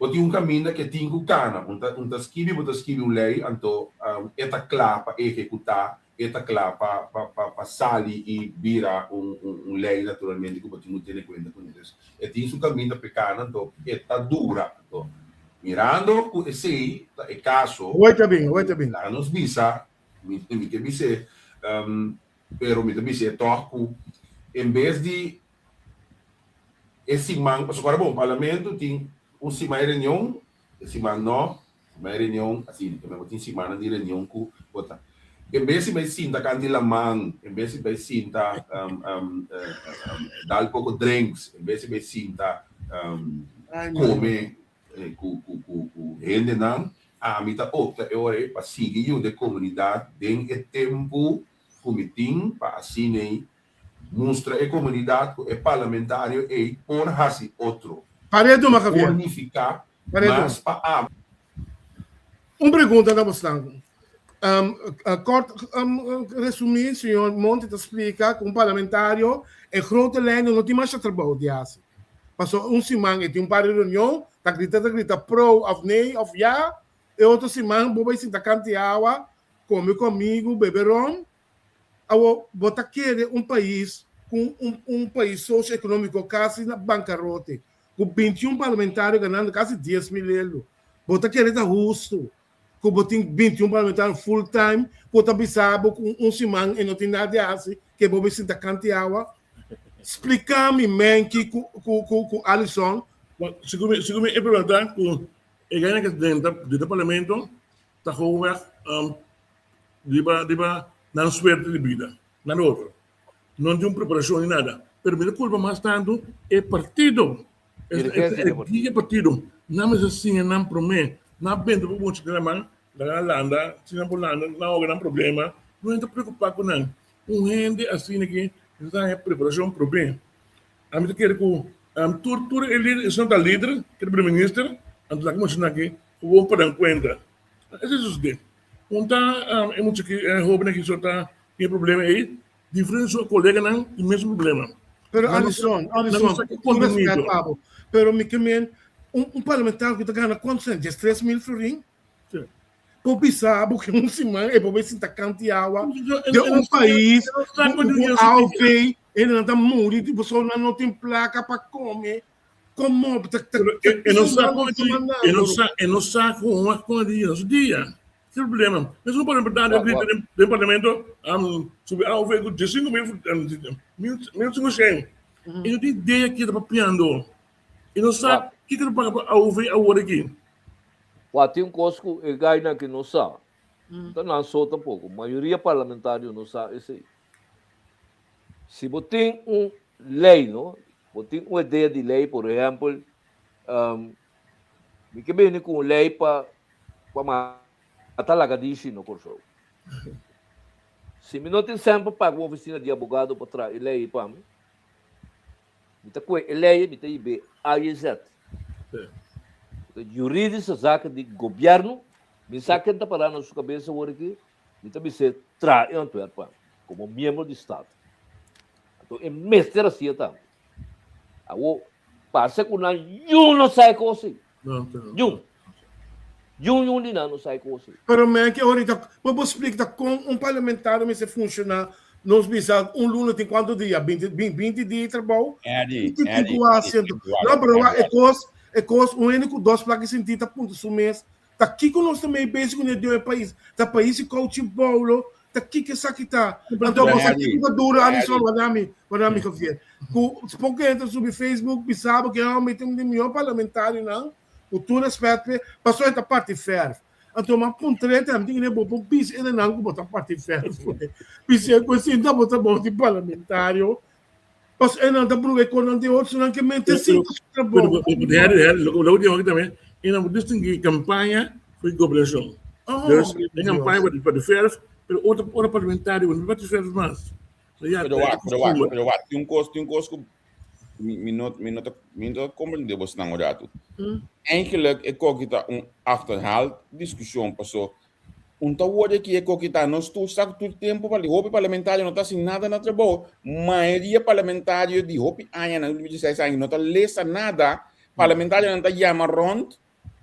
Bo tin un kaminda ku e tin ku kana. Un ta un ta skibi, bo ta skibi un lei, anto e ta kla pa ehekutá, e ta kla pa pa pa pa sali i bira un un un lei naturalmente ku bo tin ku tene kuenta kuné. Dus e tin su kaminda pa e kana, anto e ta dura. Anto mirando ku esei ta e kaso, Hoy ta bin, hoy ta bin. laga nos bisa, mi mi ke bis'é, pero mi ta bis'é tòg ku en bes di E siman, pasobra ora bon, parlamento tin un siman e reunion, e siman no, siman e reunion, asina, ta mester tin simannan di reunion ku bo ta. En bes di bai sinta kant di laman, en bes di bai sinta dal poko drinks, en bes di bai sinta kome ku ku hendenan, ami ta opta e ora ei pa sigui yuda e komunidat den e tempu ku mi tin pa asina ei Mustra e komunidat ku e parlamentario ei por hasi otro. Par'e duma, E por Javier. nifiká Par'e duma. mas pa abo. Un pregunta na bosnan. Kort resumí, señor Monti ta splika ku un parlamentario en grote lijnen no tin masha trabou di hasi. Pasobra un siman e tin un par di reunion, ta grita ta grita pro òf nee òf ya, e otro siman bo bai sinta kanti awa, kome ku amigu, bebe rom, Awor, bo ta kere un pais ku un un pais sosio-ekonómiko kasi na bankarote, ku bintiun parlamentario ganando kasi 10,000 euro, bo ta kere ta hustu ku bo tin bintiun parlamentario full time ku ta bisa bo ku un siman e no tin nada di hasi, ke bo bai sinta kanti awa? Splika mi, Menki ku ku ku ku Alison. Bon, segun mi, segun mi e problema ta ku e gana ke drenta den parlamento ta gewoonweg Riba riba nan suerte di bida, nada otro. No tin un preparashon ni nada. Pero mi ta kulpa mas tantu e partido. E e partido. Nan mester siña nan promé. Nan a benta por mucha den laman, laga nan landa, si nan por landa, nan hoga nan problema. No hende ta preokupá ku nan. Un hende asina ki mester haña preparashon promé. Ami ta kere ku tur tur e lider, esnan ta lider, ke ta primer minister, anto laga mucha nan aki gewoon pa nan kuenta. Esei sosodé. Un ta e mucha ki e hoben aki so ta tin e problema ei, diferente su koleganan tin mesun problema. Pero Alison, Alison, ku respet pa bo, pero mi ke men un un parlamentario ku ta gana kuantu sent? 13,000 florin? Por bisa bo ke un siman e por bai sinta kanti awa den un pais ku ku AOV, hendenan ta muri pasobra nan no tin plaka pa kome. Como ta ta E no sa con e no sa e no sa con con a dia su dia. Sin problema. Mesmo parlamentario grita den den parlamento um subi AOV cu 15 mil mil mil cinco cien. E no tin idea ki ta papiando. E no sa kiko ta paga pa AOV awor aki. Wak, tin un kos ku e gainan ki no sa. Ta nan so tampoko. Mayoria parlamentario no sa esei. Si bo tin un lei, no? Bo tin un idea di lei, por ehempel, um, mi ke bini ku un lei pa pa mata lagadishi no Kòrsou. Si mi no tin sèn pa paga un ofisina di abogado pa traha e lei ei pa mi, mi ta kohe e lei ei mi ta hib'é AJZ. Juridische zaken di gobièrnu, mi sa ken ta pará na su kabes awor aki, Mi ta bis'é traha e ontwerp pa mi komo miembro di Staten. Anto e mester hasié tambe. Awor, parse ku nan yun no sa e kos ei. Yun. Yun yun di nan no sa e kos ei. Pero Menke, ahorita, bo por splika kon un parlamentario mester funshoná? Nos bisa un luna tin kuantu dia? Binti, 20 dia di trabou? Eddie, Ki Eddie, ku hasi anto? No, pero wak, e kos, e kos, un hende ku dos plaka sintí ta puntra su mes, Ta kiko nos ta mei bezig ku den e pais? Ta pais di kouchi boulo? Ta kiko esaki ta? Anto bo sa kiko ta dura Alison wardami wardami Javier. Ku poko hende ta subi Facebook bisa bo ke homber ta un di mihor parlamentarionan ku tur respet p'e pasobra e ta parti verf. Anto mi a puntra e tambe tin bo por bisa enenan ku bo ta parti verf. Bis'e ku sinta bo trabou di parlamentario. Pas e nan ta bruga e konan di otro nan ke mente sin ta su trabou. Pero Harry, Harry, lo lo digo también, e nan distinguir campaña for gobernación. Oh, Dus, e campaña pa pa de verf, pero otro otro parlamentario no pa de verf mas. So ja, Pero wak, pero wak, pero wak, tin un kos, tin un kos ku mi, mi no, mi no ta, mi no ta comprende bosnan un ratu. Eigenlijk e koki ta un achterhaald discusion paso Un ta worde ki e koki ta nos tur sa tur tempo pa hopi parlamentario no ta hasi nada na trabou. Mayoria parlamentario di hopi aña nan último 16 aña no ta lesa nada. Parlamentarionan ta yama rond.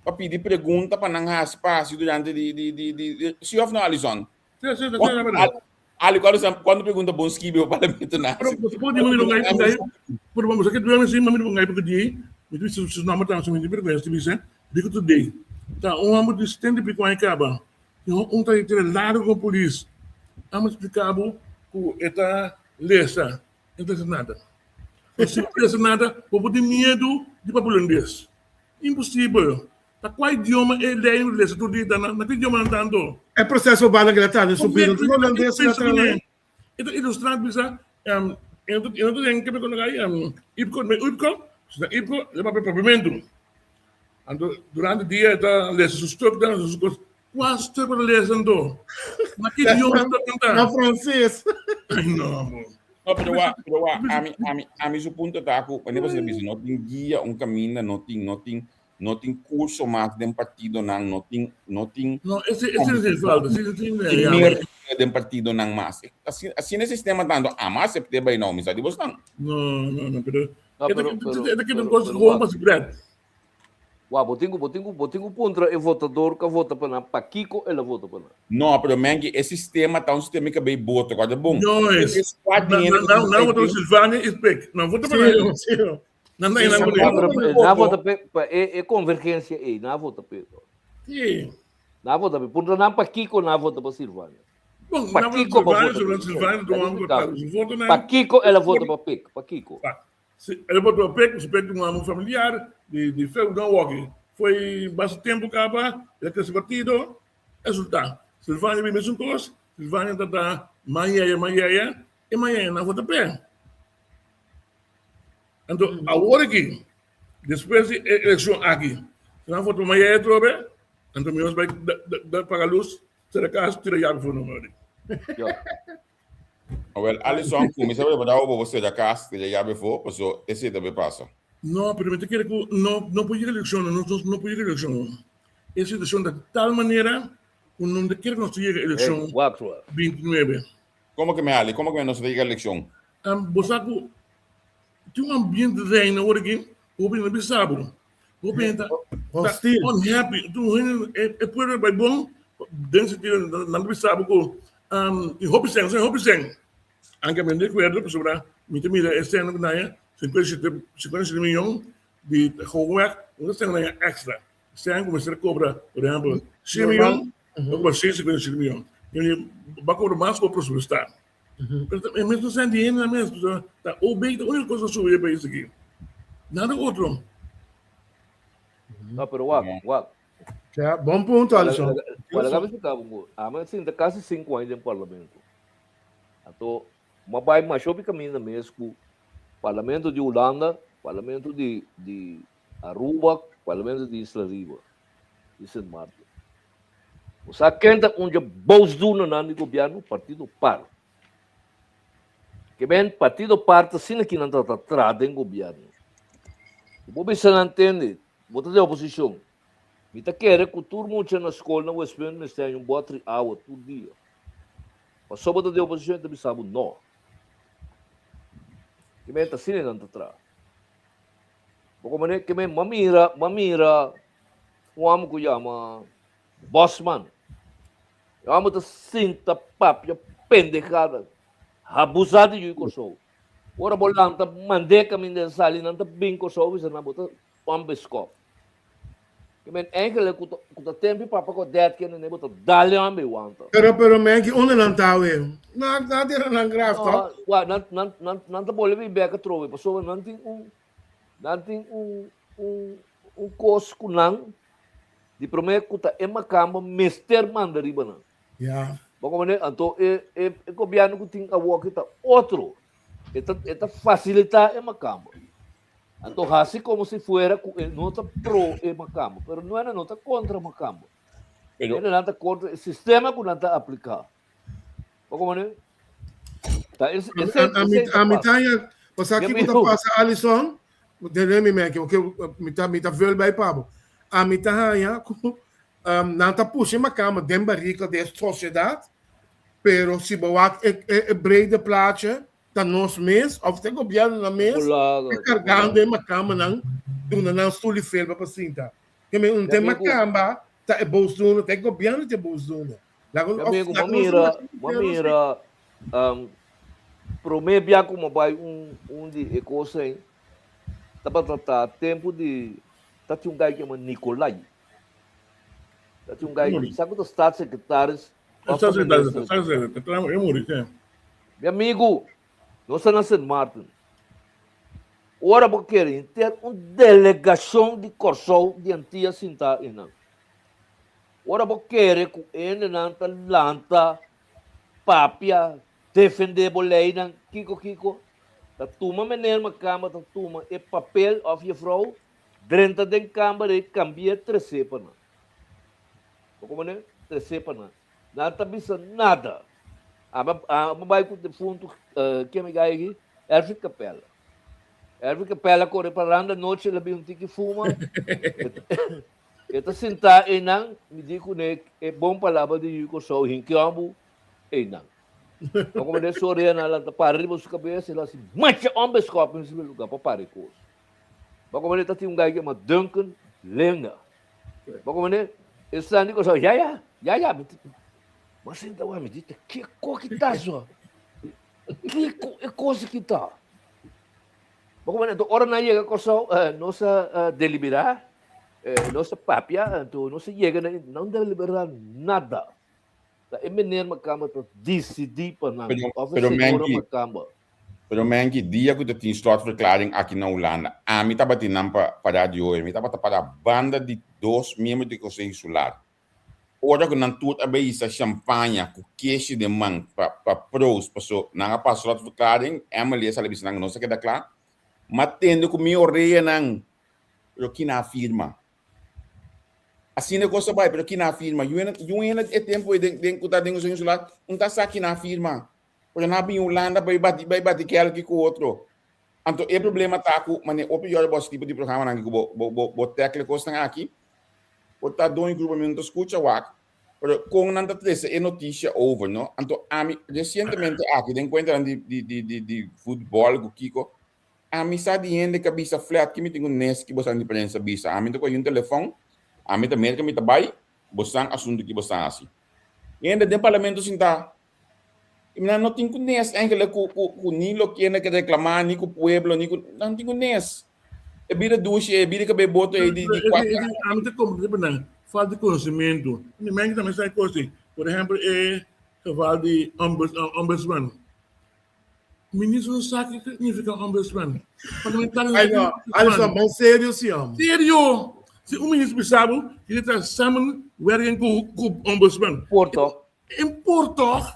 pa pidi pregunta pa nan hasi pa hasi durante di di di di di si of no Alison? Sí, sí, sí, sí, Ali, cuando sa cuando pregunta bon skibi o parlamento na. Pero você pode me não ganhar por vamos aqui duas sim, mas não ganhar porque di, me disse se não matar se me vergonha, se disse, digo today. Tá, um homem de 70 e pico aí acaba. Um tá entre largo com polícia. Amo explicar que eta lesa, não tem nada. Se não lesa nada, vou ter medo de para holandês. Impossível. Ta kua idioma e lei lesa tur dia na na ki idioma nan tanto? E proceso verbal nan ta den su bida tur holandes na traha. E ta ilustra bisa um, e no e no ta den ke kono gai um, ipko me ipko, na ipko le papia papiamentu. Anto durante dia e ta lesa su stuk dan su kos. Kua stuk pa lesa anto? Na ki idioma stuk nan ta? Na franses. Ai no bo. No, pero wa, pero wa, ami, ami, ami su punto ta ku, wanneer bo bisa no tin guia, un kaminda, no tin, no tin, no tin curso mas den partidonan, no tin, no tin. No, ese, ese es el falta, sí, sí, sí, meer den partidonan mas. Asina, asina e sistema tanto, ama acepté by now, mi sa di bosnan. No, no, no, pero, No, pero, pero, esta que pero, un cosa pero, gewoon pa spread. Wa, bo tin ku, bo tin ku, bo tin ku puntra e votador ku a vota pa nan, pakiko el a vota pa nan. No, pero Menki, e sistema ta un sistema ku a bay boto, kòrda bon. No es. E squad di hende ku Nan ta vota pa Silvania i Spek. Nan vota pa nan. Sí, sí. Nan nan nan No, pero nan vota pa pa e e konvergensia ei, nan a vota pa e. Sí. Nan a vota pa e. Puntra nan pakiko nan a vota pa Silvania. Bon, nan vota Pakiko pa Silvania, vota pa Silvania, Silvania, Silvania, e. Pakiko el a vota pa Pek? Pakiko? Si, el a bota pek, su pek un amo familiar di di fe no woki. Foi basta tempo kaba, el a krese partido, resulta Silvania bin mesun kos, Silvania ta ta mayaya mayaya, e mayaya nan vota p'e. Anto awor aki, despues di e elekshon aki, si nan vota pa mayaya atrobe, anto mi nos bai da paga lus, sera kas, tira yabi for nan. Awel, Alison, kuminsá prepará bo pa bo sera kas te yabe afó, paso esei ta bay pasa. No, pero mi ta kere ku no no por yega elekshon, no nos no por yega elekshon. E situashon ta di tal manera ku no ta kere ku nos ta yega elekshon bintinuebe. Komo ke mi, Ali? Komo ke mi nos ta yega elekshon? Bo sa ku tin un ambiente reina awor aki, hopi hende no bisa bo. Hopi hende ta Hostil. unhappy. Tur hende, e e pueblo bai bon den sentido nan ta bisa bo ku tin hopi sèn, sèn hopi sèn. Anke mi no di akuerdo pasobra mi ta mira e sèn ku nan haña 57 57 miyon di gewoonweg no ta sèn ku nan haña èkstra. Sèn ku mester kobra por ehèmpel 100 miyon, nan kobra 157 miyon. Bo a kobra mas ku bo presupuestá. Pero ta e mesmo sèn di hende nan mes, pasobra ta OB ta úniko kos ku a subi e pais aki. Nada otro. No, pero wak, wak. Ja, bon punto, Alison. Wala ka bisa kabo ko. Ame sinta kasi 5 aña den parlamento. Anto, ma bai masha hopi kaminda mes ku parlamento di Hulanda, parlamento di di Aruba, parlamento di Isla Riba, di Sint Maarten. Bo sa ken ta un dje boosdoenernan di gobièrnu? Partido par. Ke men Partido par ta asina ki nan ta ta traha den gobièrnu. Ku bo bisa nan tende, bo ta den oposishon. Mi ta kere ku tur mucha na skol na Westpunt mester haña un bòtri awa tur dia. Pasobra bo ta den oposishon e ta bisa bo no. Ke men ta asina nan ta traha. Bo komprende? Ke men, m'a mira, m'a mira un hòmber ku yama Bosman. E hòmber ta sinta papia pendejada, abusá di yu Kòrsou. Ora bo lanta mand'é kaminda e sali, nan ta bin Kòrsou bisa nan bo ta un beskòp. Ke men eigenlijk ku ta ku ta tempu papa ku a dèt kende ne bo ta dal e hòmber i wanta. Pero pero Menki unda nan ta awe? Nan nan tira nan graf No, tòg? wak nan nan nan nan ta bolbe bin bèk atrobe pasobra nan tin un nan tin un un un kos ku nan Di promé ku ta e makamba mester manda riba nan. Ya. Bo komprendé? Anto e e e gobièrnu ku tin awoki ta otro. E ta e ta fasilitá e makamba. Anto hasi komo si fuera ku e no ta pro e makamba, pero no nan no ta kontra makamba. Pero Nan ta kontra e sistema ku nan ta apliká. Bo komprendé? Ta es esei A mi esei ta a mi pasa. ta ya, pasá Ke kiko ta mi pasa Alison? Tene mi merke, oke, mi ta mi ta vul bij pa bo. A mi ta haña ku um, nan ta pusha makamba den barika den sosiedat, pero si bo wak e, e, e brede plaatje, ta nos mes, of te gobierno nan mes, Volado, ta kargando e makambanan, duna nan stoel i felpa pa sinta. Ke men un tema kamba ta e boosdoener, ta e gobièrnu ta e boosdoener. Laga Mi amigo, ma mira, ma mira, um, promé bia ku ma bai un, un di e kos ei, tabata ta tempu di, ta tin un gai ku yama Nicolai. Ta tin un gai, sa ku ta staatssecretaris of ta minister. Staatssecretaris, e muri, sí. Mi amigo, nos ta na Sint Maarten. Ora bo kere henter un delegashon di Kòrsou di Antia sintá einan. Ora bo kere ku hendenan ta lanta, papia, defendé bo leinan, kiko kiko, ta tuma meneer Makamba ta tuma e papel òf jefrou, drenta den kamber ei kambi'é tres'é pa nan. Bo komprendé? Tres'é pa nan. Nan ta bisa nada. Aba aba bai ku defuntu ken mi gai aki? Elfried Capella. Elfried Capella kore pa randa nochi el a bin un tiki fuma. E ta sintá einan, mi di kuné e bon palabra di yu Kòrsou hinkiòmbu einan. Bo komprendé? Su oreanan a lanta para riba su kabes, el a hasi macha ònbeskòp den su lugá pa para e kos. Bo komprendé? Ta tin un gai ku yama Duncan Lenga. Bo komprendé? E stan di Kòrsou, ya ya, ya ya. Mi a sinta wak, mi di, ta kiko ki ta so? Kiko e kos aki ta? Bo komprendé? Anto ora nan yega Kòrsou, nos a deliberá. Nos ta papia, anto nos ta yega na, nan deliberá nada. Ta e meneer Makamba ta disidí pa nan, Pero, òf e pero señora Menki, Makamba. pero Menki, dia ku ta tin slotverklaring aki na Hulanda, ami tabatin nan pa pa radio hoy, mi tabata para banda di dos miembro di Konseho Insular. Ora ku nan tur a bay hisa champaña ku keshi den man pa pa proost, paso nan a pasa slotverklaring, Emily a sali bisa nan ku nos a keda kla, m'a tende ku mi oreanan Pero kina a firma? Asina e kos a bai, pero kina a firma? Yu yu hende e tempu ei den den ku ta den Konseho Insular un ta sa kina a firma. Pasobra nan a bini Hulanda bai bati bai bati kèlki ku otro. Anto e problema ta ku manera hopi yòrda bo hasi tipo di programanan aki ku bo bo bo bo tèkla e kosnan aki, bo ta doño grupo mi no ta skucha wak, pero kon nan ta trese e notisia over no. Anto ami resientemente aki den kuentanan di di di di di futbòl ku kiko, Ami sa di hende ka bisa flat ki mi tin ku nes ki bosan di prensa bisa. Ami ta kohe un telefon, ami ta Merka mi ta bai, bosan asuntu ki bosan hasi. Hende den parlamento sintá. I nan no tin ku nes enkele ku ku ku ni loke hende ke reklamá, ni ku pueblo, ni ku nan tin ku nes. E bida dushi ei, e bida kab'é boto ei di di kuater aña. Ami ta komprendé pa nan falta di konosementu. Mi menke tambe sa e kos ei. Por ehèmpel e geval di ombudsman. Ministro no sa kiko significa ombudsman. Parlamentario Ay no, Alison, bon serio si hom. Serio! Si un ministro bisa bo, kiko ta samenwerking ku ku ombudsman. Por toch? En por toch?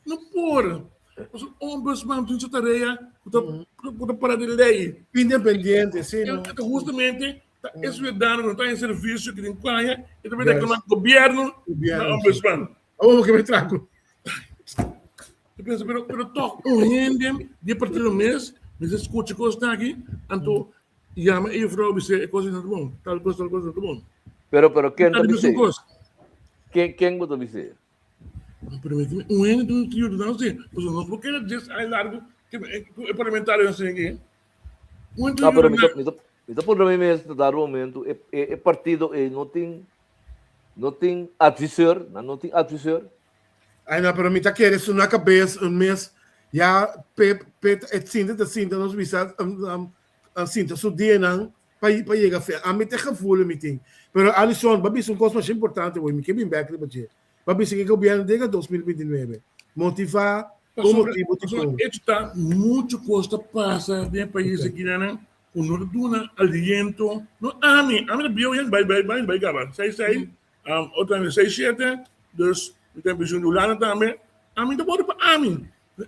No por. Pasobra ombudsman tin su tarea ku ta ku ta para di lei. Independiente, si no. Ta hustamente ta e ciudadano ku no ta en servicio ku tin kwaña e ta bin reclama gobierno na ombudsman. Awor bo ke bai traha ku. Yo pensa, pero, pero toch un hende di e partido mes, mester scucha cos aki, anto yama e juffrouw bis'é e cos no ta bon, tal cos, tal cos no ta bon. Pero, pero ken ta Cada bis'é? mesun cos. Ken, ken bo ta bis'é? Pero mi tin un hende tin ki yuda nan si, pasobra nos por keda dies aña largo ku e parlamentarionan sin aki. Un hende No, pero mi yuda ta, mi ta, mi ta puntra mi mes na dado momento, e, e, e partido ei no tin, no tin adviseur, nan no tin adviseur. Ay no, pero mi ta kere su na kabes un mes ya pe pe e sinta ta sinta nos bisa um, um, sinta su dianan pa pa yega fe. A mi te gevoel mi tin. Pero Alison, ba bisa un kos masha importante hoy, mi ke bin bek riba dje. Ba bisa ke gobierno dega 2029. Motiva con motibo ti Pasobra con. hecho ta mucho kos ta pasa den e pais aki nan ku no ta duna aliento. No ami, ami ta bieu yen bai bai bai bai kaba. Sei sei Otro aña seis shete, dus mi ta pensioen di Hulanda tambe. Ami ta bori pa ami.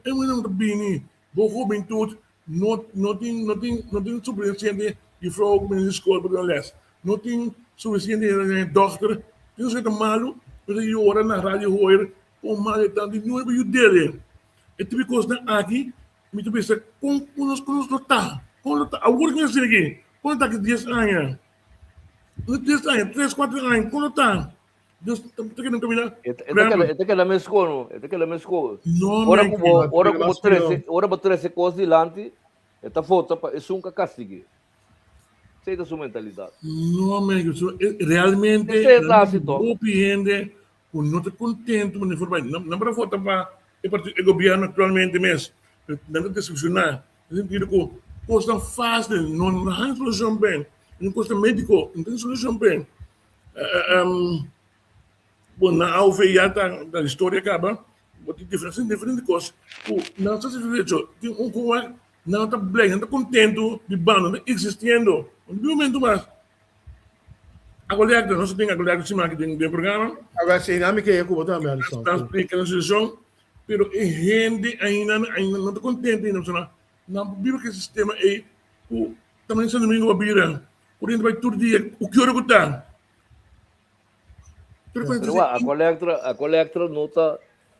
E mundo ta bini, bo hubentud no no tin no tin no tin suficiente juffrouw ku bini di skol pa duna les. No tin suficiente dokter. Tin nos ta malu, nos ta yora na radio hoor kon malu e ta di nuebe yu dele. E tipo di kosnan aki mi ta bisa kon kon nos kon nos lo ta? Kon lo ta awor ku nos tin aki? Kon lo ta aki dies aña? No tres aña, tres, cuatro aña, kon lo ta? Dios ta keda camina. E ta e ta keda mesco no, e ta keda mesco. No, Ora ku bo, ora ku bo trese, ora bo trese kos dilanti, e ta vota pa esun ka kastig'é. Esei ta su mentalidat. No, men, so, realmente, Esei ta hasi toch. Hopi hende ku no ta kontentu manera for bai. Nan por a vota pa e partido, e gobièrnu aktualmente mes, pero nan ta desepshoná. Den sentido ku kosnan fásil no no haña solushon p'e. Un kosnan médiko no tin solushon p'e. Bon, na AOV ya ta ta historia kaba, bo tin diferente diferente kos ku nan ta satisfecho. Tin un ku nan ta blei, nan ta kontentu bibando, nan ta eksistiendo. Un momento mas. Akolekta, nos tin akolekta siman aki den den programa. Awor si nan mi ke ku bo tambe Alison. Ta splika nan situashon, pero e hende ainda ainda no ta kontento ainda pasobra nan por biba ku e sistema ei ku ta manera Santo Domingo a bira, ku hende bai tur dia ku ki ora ku ta. Pero wak, Aqualectra, Aqualectra no ta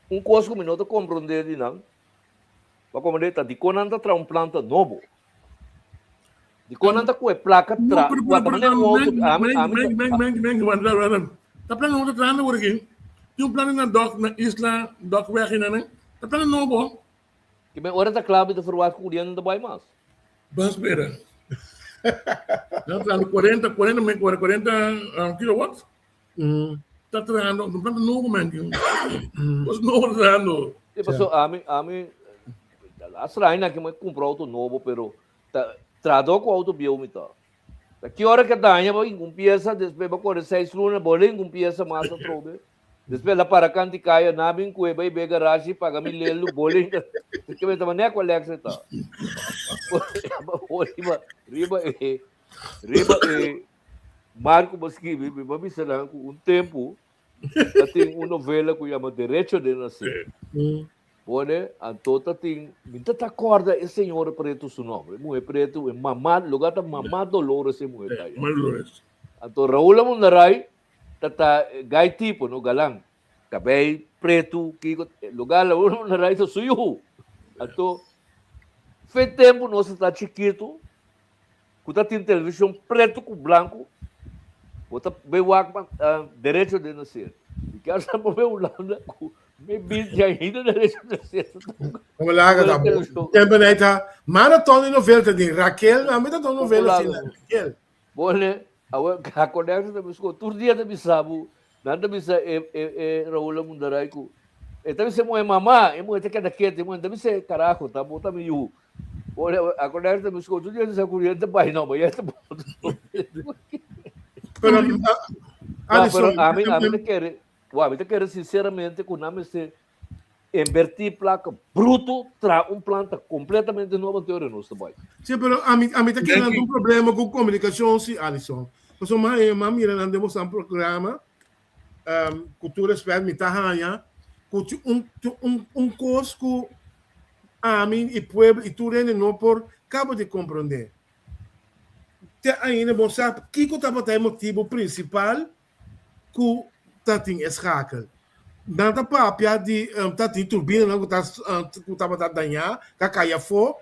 un kos ku mi no ta komprondé di nan. Bo a komprondé ta dikon nan ta traha un planta nobo. Dikon nan ta kohe plaka tra, wak, ta manera un outo, ami, ami ta. Ta planta nobo ta trahando awor aki. Tin un planta na dok, na isla Dokweg einan, ta planta nobo. Ki men ora ta kla mi ta verwagt ku Uriel no ta bai mas. Ban spera. Nan trahando 40, 40, men 40 kilowatts. Ta trahando, un planta nobo men. Kos nobo ta trahando. Sí, paso ami, ami, las raina ki mi kumpra auto nobo, pero ta trahador ku auto bieu mi ta. Ta ki ora ke daña bo hinka un piesa, despues bo kore seis luna, bo hinka un piesa mas atrobe. Despues el a para kanti kaya, na bin kue bai be garashi, paga mi lelu, boli. Ke mi taba nek ku Alexa ta. Riba, riba e, riba e Marco bo skibi, mi ba bisa nan ku un tempu ta tin un novela ku yama Derecho de Nacer. Pone, anto ta tin, mi ta ta korda e señora pretu su nombre, e muhe pretu, e mama, lugar ta mama Dolores e muhe ta ya. Mama Dolores. Anto Raúl Amundaray ta ta gai tipo, no, galan, kabei pretu, kiko, lugar Raúl Amundaray ta su yu. Anto, fe tempu nos ta chikitu, ku ta tin televishon pretu ku blanku, bo ta bay wak Derecho de Nacer. Mi kier sa bo bay Hulanda ku mi binti ainda Derecho de Nacer ta toka. Como laga ta bo. Tempo na ita marathon di novela ta din Raquel na mi ta ton novela sin Raquel. Bole, awe Conexo ta bisa tur dia ta bisa bo, nan ta bisa e e e Raul Amundaray ku e ta bisa moe mama, e moe ta keda ketu, e moe ta bisa carajo ta bo ta mi yu. Bole, a Conexo ta bisa tur dia ta bisa kuriente bai no, ma ya ta bo. Pero Alison, ami ami ta kere, ami ta kere sinceramente ku nan mester Invertí plaka bruto traha un planta kompletamente nobo anto ora nos ta bai. Sí, pero ami ami ta kere nan un problema ku komunikashon sí, Alison. Pasobra mi a mira nan den boso programa, ku tur respet mi ta haña ku tin un un un kos ku ami i pueblo i tur hende no por kaba di komprondé. Te ainda bo sa kiko tabata e motibu prinsipal ku ta tin e schakel. Nan ta papia di ta tin turbinanan ku ta ku tabata dañá, ta kai afó.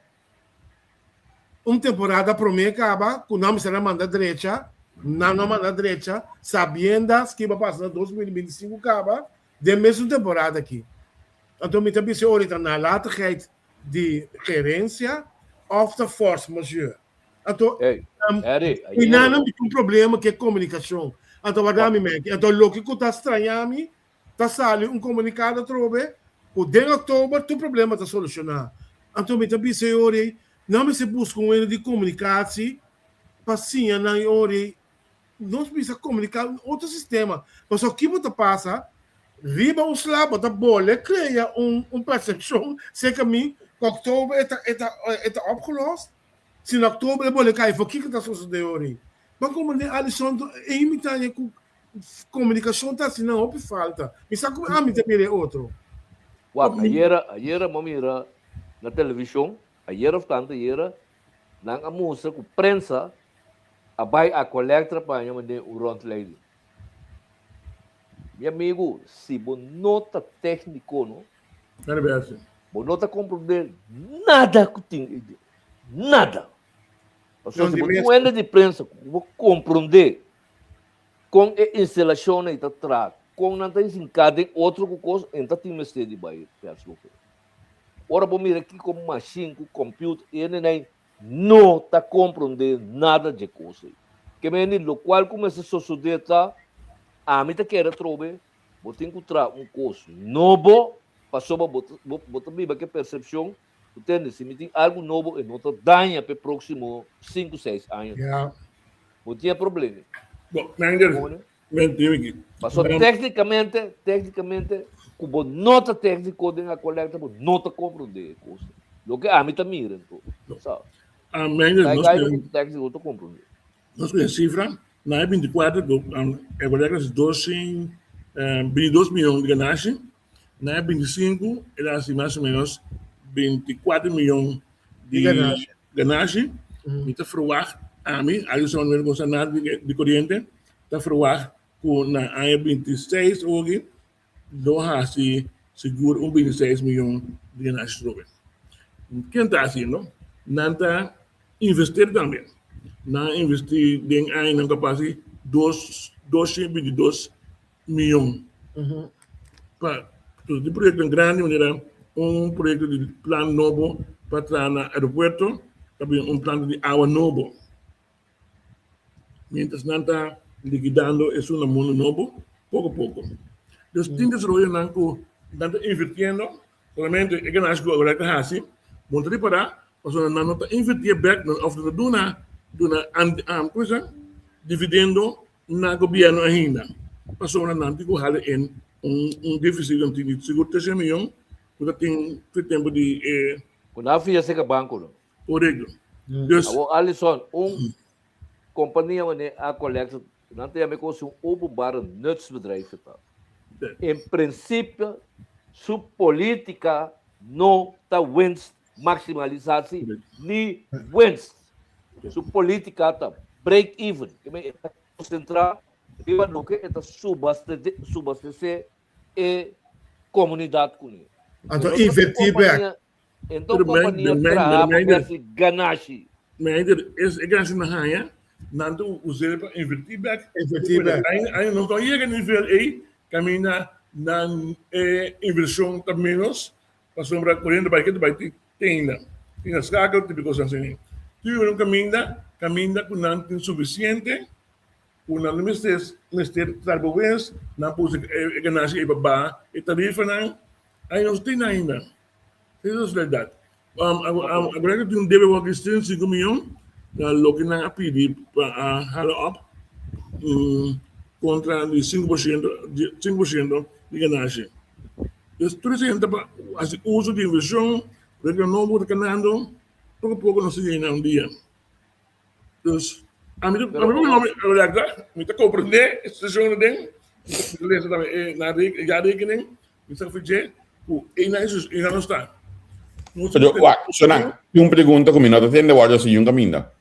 Un temporada promé kaba ku nan mester a manda drecha, nan no a manda drecha, sabiendas ke iba pasa na 2025 kaba den mesun temporada aki. Anto mi ta bisa orita nalatigheid di gerencia òf ta force majeure. Anto, Hey, Harry, um, ayer, nana mi un problema que comunicación. Anto, warda mi mente. Anto, loke ku ta extraña mi, ta sali un comunicado atrobe, ku den oktober tu problema ta solucioná. Anto, mi ta bisa e ori, nan mester busca un hende di comunicatie pa siña nan e ori, nos bisa comunica un otro sistema. Pasobra kibo ta pasa, riba un sla bo ta bole crea un, un percepcion cerca mi, ku oktober e ta, e ta, e ta opgelost. Si na oktober e bole kai for kiko ta sosode ori? Ban komprende Alison e imita e ku komunikashon ta asina hopi falta. Mi sa ku ami ta mira e otro. Wak, ayera, ayera mi a mira na televishon, ayera of tantu ayera, nan a mustra ku prensa a bai Aqualectra pa haña mende un rondleiding. Mi amigu, si bo no ta técnico no, bo no ta comprende nada cu tin ei den. Nada. Pasobra si bo tin un hende di prensa cu bo comprende con e instalacionnan ei ta traha, con nan ta hinca den otro cu cos, en ta tin mester di bai perslofe. Ora bo mira kico machine cu computer, e hendenan ei. no ta komprondé nada dje kos ei. Ke mende lokual ku mester sosodé ta, ami ta kere atrobe, bo tin ku traha un kos nobo, pasobra bo ta bo ta biba ku e persepshon ku tende si mi tin algu nobo e no ta daña p'e próksimo sinku seis aña. Bo tin e problema. Bo, Mender, Pasobra téknikamente, téknikamente, ku bo no ta tékniko den Aqualectra, bo no ta komprondé e kos. Loke ami ta mira anto, sa. Amén. Nos ku tékniko ta komprondé. Nos ku sifra, na e 24, Aqualectra hasi dos sin, 22 mion di ganashi, na e 25 el a hasi mas o menos 24 mion di ganashi. Mi ta ferwagt, ami, Alison Manuel Gonzanat di Koriente, Ta ferwagt ku na aña 26 ogi lo hasi sigur un 26 miyon di ganashi trobe. Ken ta hasiendo? Nan ta invertir tambe. Nan a inverti den añanan ku a pasa dos 222 miyon pa di proyektonan grandi manera un proyekto di plan nobo pa traha na aeropuerto, ta bin un planta di awa nobo. Mientras nan ta likidando esun na mundo nobo poko poko. Dus tin desaroyonan ku nan ta invirtiendo, solamente e ganashi ku Aqualectra ta hasi, bo no ta ripará pasobra nan no ta invirtié bèk òf no ta duna duna komo se dice dividendo na gobièrnu ainda pasobra nan tin ku hala in un defisit nan tin di sigur treshen miyon ku ta tin tur tempu di e Ku nan a fia serka banko no. Korekto. Dus. Awor Alison, un kompania wanneer a collecte, nan ta yama e kos un openbare nutsbedrijf ta. En principe su politica no ta winst maximalisatie ni winst. Su politica ta break even. E ta concentra riba loke e ta subastece e comunidad kuné. Anto inverti bek. Enton kompania traha pa hasi ganashi. Meider, es e ganashi nan haña, nan ta us'é pa invertí bèk. Invertí bèk. Ainda no ta yega nivel ei kaminda nan e invershon ta ménos pasobra koriente bai ke ta bai te ainda. Tin na skakel, tin kos asina. Tin un kaminda, kaminda ku nan tin sufisiente ku nan no mester mester traha pa wens, nan por usa e ganashi ei pa baha e tarifanan. Ainda nos tin ainda. Esa es verdad. Agora que tin un debe wak di 5 milyon, na loke nan a pidi pa a hala op kontra di 5%, 5% di ganashi. Dus tur esa hende ta hasi uso di invershon, proyektonan nobo ta kanando, poko poko nos ta yena un dia. Dus, ami ta, ami ta, mi mi ta komprendé e situashon aden, mi ta lesa tambe e na jaarrekening, Mi sa fidje ku einan Jesus, einan nos ta. Nos Pero, wak, Sonan, tin un pregunta ku mi no ta tende wòrdu hasi yun kaminda.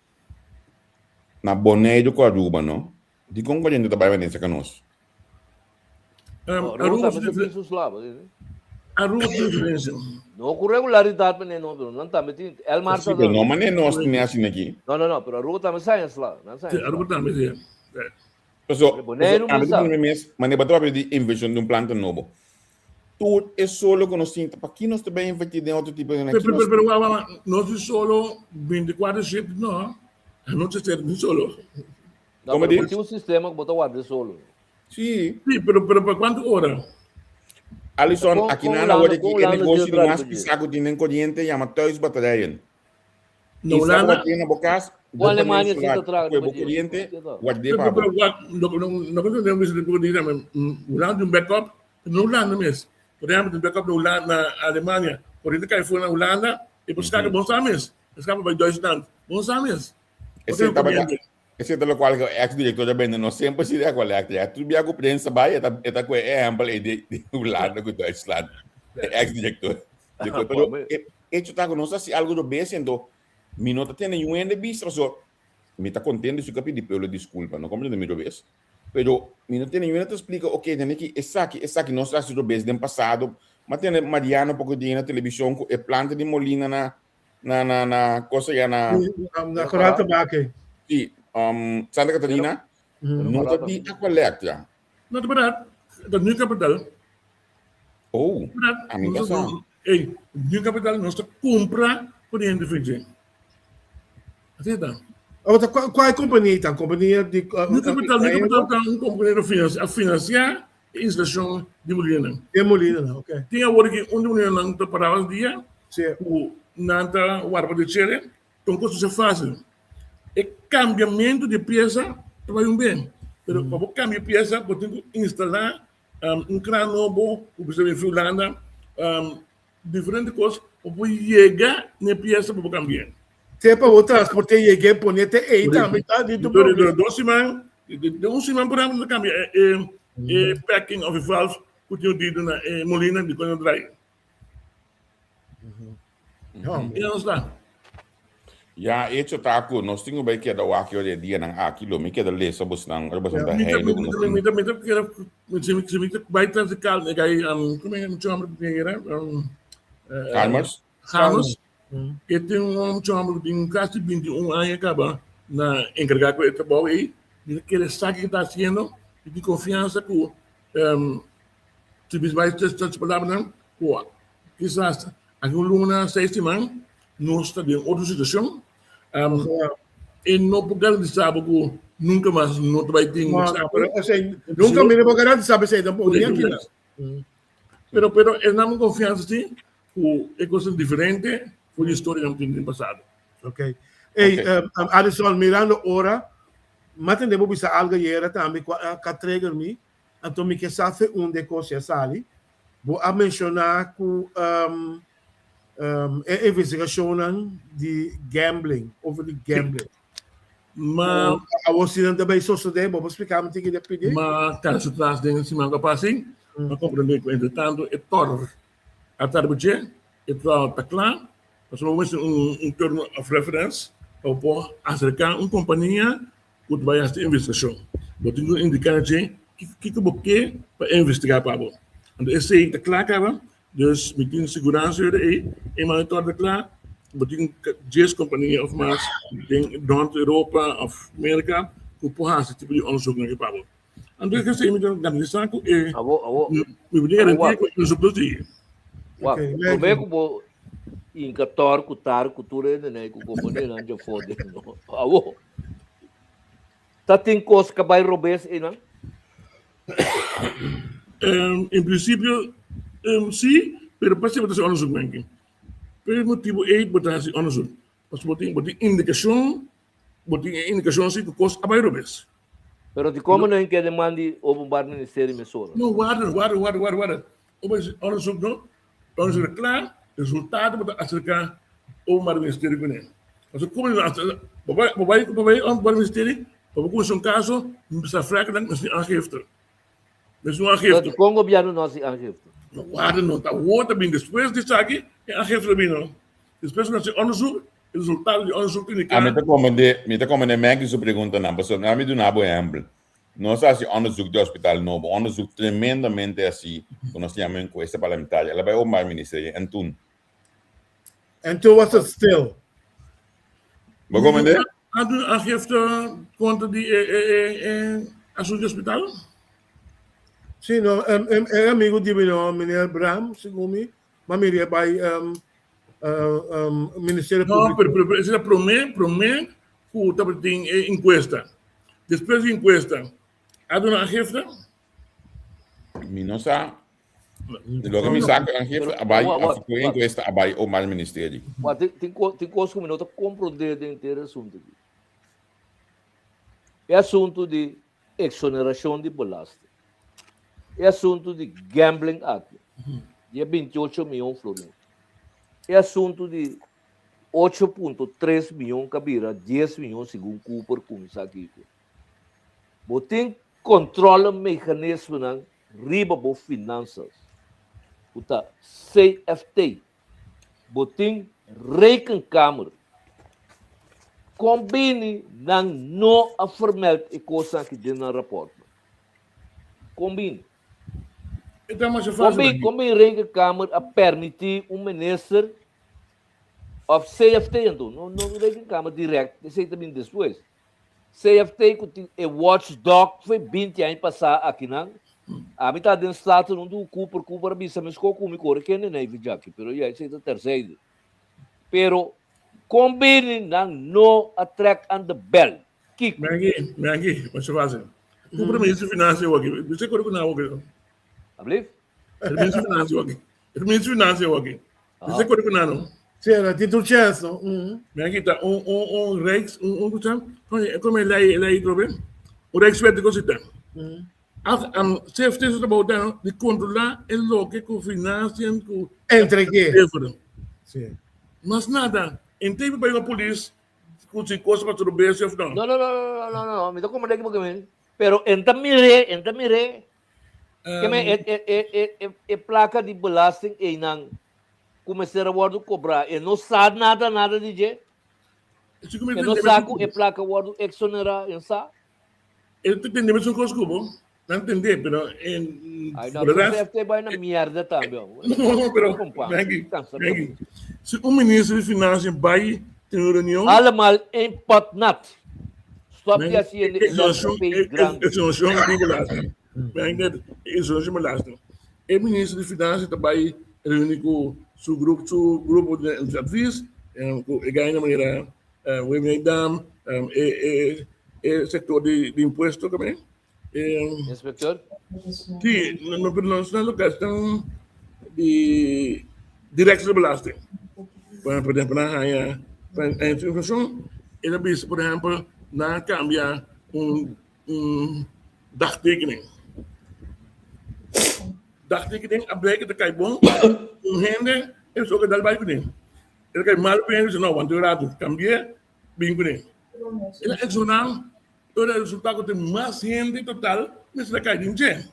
Na Boneiru ku Aruba, no? Dikon koriente ta bai Venecia ka nos? Um, Aruba tambe ta tin su slaba, eh. Aruba tin diferensia. No ku regularidat mane no, pero nan tambe tin. Elmar ta. Sí, no mane nos tin asina aki. No, no, no, pero Aruba tambe sa en sla. Nan sa en sla. Aruba tambe, sí. Paso, paso ami ta pone mi mes, mane bo ta papia di inversion di un planta nobo. Tur e solo ku nos tin, ta paki nos ta bai inverti den otro tipo di Pero, pero, pero, wak, wak, nos tin solo 24 7, no. Anoche ser tin solo. No, pero bo tin un sistema ku bo ta warda e solo. Sí. Sí, pero, pero pa kuantu ora? Alison, aki nan awor aki e negoshi di mas pisá ku tin den koriente yama Thuisbatterijen. Na Hulanda. Tin na bo kas, bo Alemania si ta traga bo koriente, ward'é pa bo. No no no bisa di di Hulanda tin un backup, no Hulanda mes. Por ehempel tin backup na Hulanda na Alemania. Koriente kai for na Hulanda, e por skaka bon sa mes. E skapa bai Duitsland. Bon sa mes. Esei tabata esei ta lokual ku ex direktor a bende nos semper si di Aqualectra. Tur bia ku prensa bai e ta e ta ku e ehempel ei di di Hulanda ku Duitsland. E ex direktor. Pero e hecho ta ku nos a hasi algu robes ento mi no ta tene niun hende bista pasobra mi ta kontento si ku a pidi pueblo diskulpa no komprende mi robes pero mi no tene niun hende ta splika oke tene ki esaki esaki nos a hasi robes den pasado mi a tene Mariano poko dia na televishon ku e planta di molina na na na na kosa ya na Na Coral Tabake. Si Santa Catarina no ta di Aqualectra. No ta berdad ta New Capital. Oh, a mi ta sa. Ey, New Capital nos ta cumpra cu di hende fiji. Asina ta. Awor ta kua kua e kompania ta? Kompania di New Capital, New Capital ta un kompania ku a finansiá e instalashon di mulinanan. E mulinanan, ok. Tin awor ki un di mulinanan ta pará was dia ku nan ta warda pa di chere, ta un kos fásil. E kambiamentu di piesa ta bai un ben, pero pa bo kambia piesa bo tin ku instalá un kran nobo ku bisa bin Hulanda. Diferente kos pa bo yega na e piesa pa bo kambia. Te pa bo transporte yega e pone te ei tambe ta di tu problema. Dos siman, de un siman por ehempel ta kambia e e packing of e valve ku tin odido na e molina di kon a drai. E nos ta. Ya, hecho ta ku nos tin ku bai keda wak ora e dianan aki, lo mi keda lesa bosnan ora bosnan ta heilu ku nos tin. Mi ta mi ta keda si mi si mi ta bai tras di kal e gai como e mucho homber ku tin era Chalmers? Chalmers e tin un mucho homber ku tin kasi 21 aña kaba na enkargá ku e trabou ei mi ta kere sa kiko ta hasiendo mi tin konfiansa ku si mi bai tras su palabranan ku kisas Aki un luna, seis siman, nos ta den otro situacion. E no por garantisa bo cu nunca mas no ta bay tin No, no, pero esey, nunca mi no por garantisa bo esey tampoco, ni aki nan. Pero, pero e nan confiansa si cu e cosnan diferente for di historia nan tin den pasado. Ok. Ey, Addison, mirando ora, m'a tende bo bisa algo ayera tambe cu a trigger mi, anto mi ke sa fe unda e cos ya sali. Bo a menshoná ku e investigashonnan di gambling, over di gambling. Ma Awor si nan ta bai sosodé, bo por splika mi tiki di pidi? Ma kansa tras den siman ku a pasa ei, mi a komprendé ku entretantu e tòr a tarda ku dje, e trou ta kla, pasobra bo mester un term of reference pa bo por aserká un kompania Bo ta bai hasi investigashon. Bo tin ku indiká na dje kiko bo ke pa e investigá pa bo. Anto esei ta kla kaba, dus mi tin siguransa yora ei, e monitor ta kla, bo tin dies kompania òf mas den rònt Europa òf Merka ku por hasi tipo di onderzoeknan aki pa bo. Anto esei mi ta garantisá ku e mi por tin garantia ku e onderzoek lo sigui. Wak, promé ku bo hinka tòr ku tar ku tur hende ku kompanianan djafó den no. Awo. Ta tin kos ka bai robes einan? En prinsipio si, pero pa siempre ta hasi onderzoek menke. Pa e motibu ei bo ta hasi onderzoek. Pasobra bo tin bo tin indikashon, bo tin e indikashon si ku kos a bai robes. Pero dikon no hende man di Openbaar Ministerie mesora? No, warda, warda, warda, warda, warda. Onderzoek no, onderzoek ta kla, resultado bo ta aserka Openbaar Ministerie kuné. Pasobra komo nan hasi, bo bai bo bai bo bai Openbaar Ministerie pa bo kuminsá un kaso, mi sa frèk nan mester aangifte. Mester un aangifte. Dikon gobièrnu no hasi aangifte? No, warda no, ta awor ta bin despues di esaki e aangifte ta bin no. Despues ku nan hasi onderzoek, e resultado di onderzoek ta indiká. A mi ta komprendé, mi ta komprendé Maggie su preguntanan, pasobra mi duna bo ehèmpel. Nos a hasi onderzoek di hospital nobo, onderzoek tremendamente hasi ku nos yama enkuesta parlamentaria. El a bai Openbaar Ministerie en toen? En toen was het stil. Bo komprendé? A duna aangifte kontra di e e e e asuntu di hospital? Sí, no, e amigo di mi no, meneer Bram, segun mi, ma mira e bai Ministerio No, Público. pero pero esei ta promé promé ku tabatin e enkuesta. Despues di enkuesta, a duna aangifte? Mi no sa. Di loke mi sa ku aangifte a bai, a ku e enkuesta a bai Openbaar Ministerie. Wak, tin tin tin kos ku mi no ta komprondé den henter e asuntu aki. E asuntu di eksonerashon di belasting, e asuntu di gambling aki, di e 28 mion florin, e asuntu di 8.3 mion ka bira 10 mion segun Cooper kuminsá kiko. Bo tin kontrole meganismonan riba bo finansas, ku ta CFT. Bo tin rekenkamer. Kon bini nan no a vermeld e kosnan aki den nan rapòrtnan? Kon bini? E ta masha Kon fásil bini, aki. kon bini rekenkamer a permití un minister òf CFT anto, no no rekenkamer dirèkt, esei ta bini despues. CFT ku tin e watchdog foi 20 aña pasá akinan. Ami ta den Staten huntu ku Cooper, Cooper a bisa mi sko ku mi kore kende na e vijaki, pero ya esei ta terzijde. Pero. Kon bini nan no a trek aan de bel? Kiko? Maggie, Maggie, masha fácil. Ku minister di Financia awor aki? Bisa kore ku nan awor aki. Ablief? E minister di Financia awor aki. E minister di Financia awor aki. Bisa kore ku nan no. Sí, era tin tur chance, no? Maggie, ta un un un rijks un un kusa, kon e lei lei trobe? Un rijkswet di kosita. As um CFT su trabou ta di kontrolá e loke ku financiën ku Entreg'é. Sí. Mas nada. En tempo pa yega polis ku si kos pa trobes of no. No, no, no, no, no, no, no, mi ta komprendé kibo ke men. Pero en ta mir'é, en ta mir'é. Ke men e e e e e e plaka di belasting einan ku mester a wòrdu kobrá, e no sa nada nada di dje. E no sa ku e plaka a wòrdu eksonerá, e sa. E ta tende mesun kos ku bo. Nan tende, pero en Ay, no, pero CFT bai na mierda tambe. No, pero Maggie, Maggie, si un minister di financiën bai tin un reunion. Allemaal één pot nat. Stop di hasi hende LSVP grandi. Exoneracion di belasting. Maggie, exoneracion di belasting. E minister di financiën ta bai reuni ku su grupo, su grupo di advies, ku e gana manera Wim Dam, e, e, e sector di, di impuesto también. Inspector? Sí, no, no, pero no es lo que están di directie de belasting. Por por ejemplo, na haya información, era visto, por ejemplo, na cambia un, un dagtekening. Dagtekening a blijkt te kai bon, un hende, es ook dal bij kuné. El a kai mal ku hende, no, wanta un ratu, kambi'é, bin kuné. El a eksoná, ora a resultá ku tin mas hende total mester a kai den dje.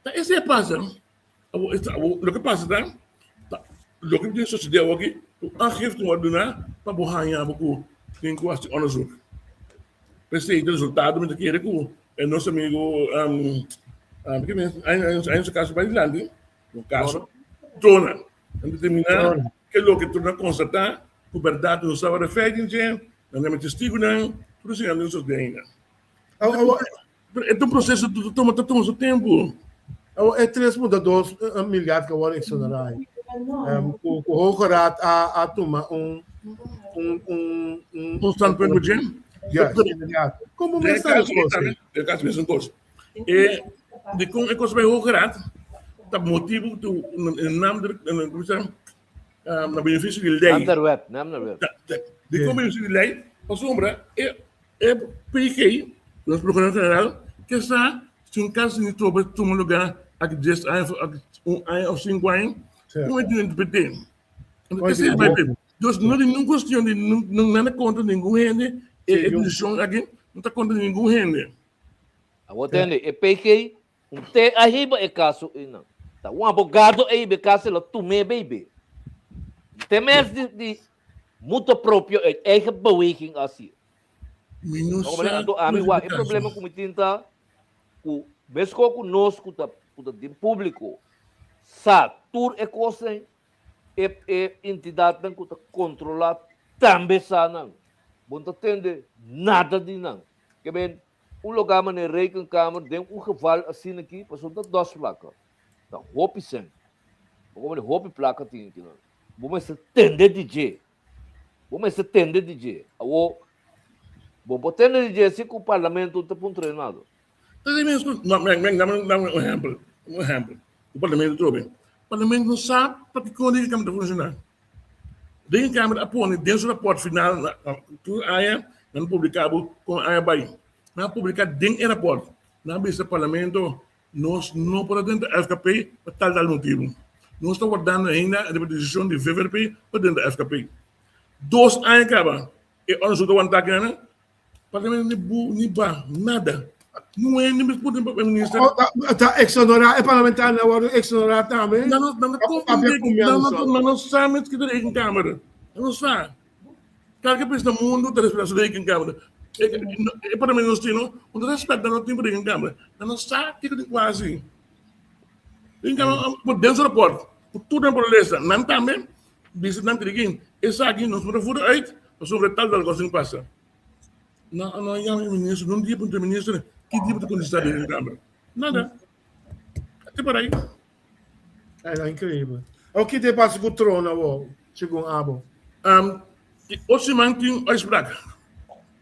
Ta esei a pasa. Awor, awor loke pasa ta, ta loke tin sosodé awor aki, ku aangifte wòrdu duná pa bo haña bo ku tin ku hasi onderzoek. P'esei e resultado mi ta kere ku e nos amigu, aña su kaso bai dilanti, un kaso trona. Nan determiná ke loke tur nan konstatá ku bèrdat no staba refèit den dje, nan a testigunan, tur esei nan den sos deina. Pero e ta un proseso ku ta tuma ta tuma su tempu. Awor e 3.2 milyard ku a wòrdu eksonerá ei, ku ku Hoge Raad a a tuma un un un un Un standpunt ku dje? Juist, inderdaad. Kon bo Den mester e kaso kos ei? Den e kaso mesun kos. E dikon e kos bai Hoge Raad ta motibu ku nan ku sa na benefisio di lei. Nam der wet, nam der wet. Dikon benefisio di lei? Pasobra e E PG, nos Procurador General, ke sa si un caso di trobe tuma lugar aki dies aña of aki un aña of cinco aña, con e tin PT. Esei bai pe. Dus no tin ningun cuestion di nada contra ningun hende, e decision aki no ta contra ningun hende. Awor tende, e PG un te a hiba e caso einan. Ta un abogado a hiba e caso, el a tum'é baby. Te mes di di Mutuo propio uit eigen beweging hasi. Mi no sa Anto ami wak e problema ku mi tin ta ku mesko ku nos ku ta ku ta den públiko sa tur e kosnan e e entidatnan ku ta kontrolá tambe sa nan. Bo no ta tende nada di nan. Ke men un lugá manera rekenkamer den un geval asina aki pasobra ta dos plaka. Ta hopi sèn. Bo komo hopi plaka tin akinan. Bo mester tende di dje. Bo mester tende di dje. Awor, bo por tende di dje si ku parlamento no ta puntra e nada. Ta di mes ku, no, men, men, dame, dame un ehempel, un ehempel. Ku parlamento trobe. Parlamento no sa pakiko den e kamer ta funshoná. Den e kamer a pone den su raport final, na, na, tur aña nan publiká bo kon aña bai. Nan a publiká den e raport. Nan a bisa parlamento, Nos no por a drenta FKP pa tal tal motibu. Nos ta wardando ainda riba desishon di VVRP pa drenta FKP. Dos aña kaba e onderzoek ta wanta akinan, Parlamento ni bu ni ba, nada. Niun hende mes por pa minister. Ta exonerá e parlamentarionan a wòrdu exonerá tambe. Nan no nan no Papia ku mi nan no nan no sa mes ki ta rekenkamer. Nan no sa. Kalke pais na mundu ta respetá su rekenkamer. E parlamento nos tin no, no ta respetá no tin rekenkamer. Nan no sa kiko tin ku hasi. Rekenkamer por den su raport, ku tur nan por lesa. Nan tambe bisa nan trikin, esaki nos por a voer uit pasobra tal tal kos tin pasa. Nan a yama e minister, un dia puntra e minister ki dia bo ta kontestá den rekenkamer. Nada. Te por ai. Ay, increíble. Awor, ki te pasa ku trono awor, segun abo? Um, otro siman tin uitspraak.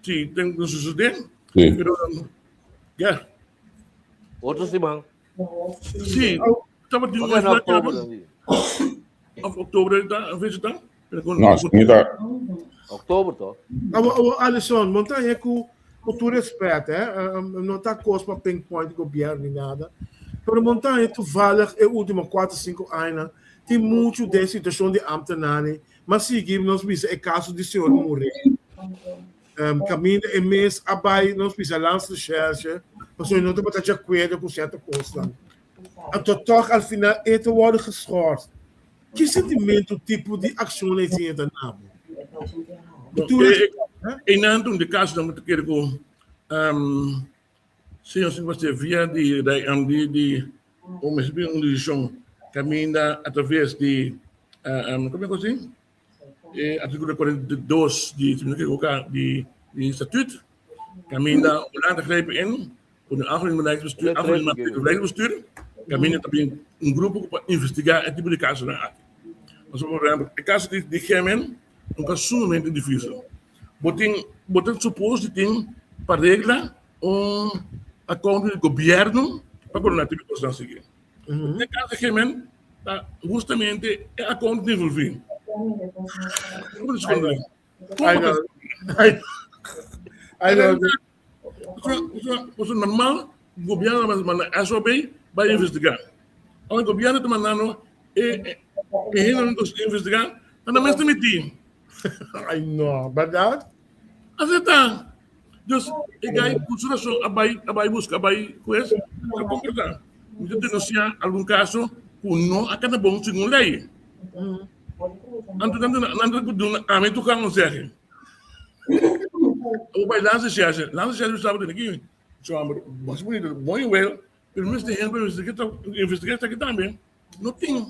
Si, tin un suceder. Sí. Pero, ja. Otro siman. Sí, tabatin un Oké, na uitspraak. oktober dan die. Of oktober, ta, een fecha ta? Pero kon- No, mi ta Oktober toch? Awo, awo, Alison, montaña ku ku tur respet, hè, no ta kos pa pinpoint gobierno ni nada, pero montaña toevallig e último 4, 5 añanan tin muchu den situashon di ambtenaren, mas sigui nos bisa e kaso di señor Murray. Um, kaminda e mes a bai nos bisa landsrecherche, pasobra e no tabata di akuerdo ku sierto kosnan. Anto tòg al final e ta wòrdu geschorst. Ki sentimentu tipo di akshon ei tin e ta na bo? Bo, Tur e, e, e, einan toen de caso dan moet kere ku um, señor sin was via di di um, di di om is un decisión caminda a través di uh, um, como é que eh, artículo 42 di si mi no equivoca di di statuut caminda Holanda grepen in Ku den algemeen beleidsbestuur, algemeen beleidsbestuur, kaminda ta bin un grupo ku pa investigá e tipo di kasonan aki. Pasobra, por ehèmpel, e kaso di di Gemen, un kaso sumamente difísil. Bo tin, bo ta supos di tin pa regla un akount di gobièrnu pa koroná tipo di kosnan asiki. Den e kaso di Gemen, ta hustamente e akount ta envolví. Kon bo ta skondé? Kon bo ta skondé? I know. Pasobra normal gobierno ta manda SOB bai investiga. Ora gobierno ta mandando e e hendenan ku investiga, nan ta mes ta miti. Ay no, berdad? Asina ta. Dus e guy ku su rason a bai a bai buska a bai hues a komporta. Mi ta denunsia algun kaso ku no a keda bon segun lei. Anto nan nan ta duna ami tokan un zeging. Bo bai Landsrecherche. Landsrecherche mi sabi tene ki su hamber mas bonito, mooi wel, pero mester hende pa investiga, investiga esaki tambe. No tin.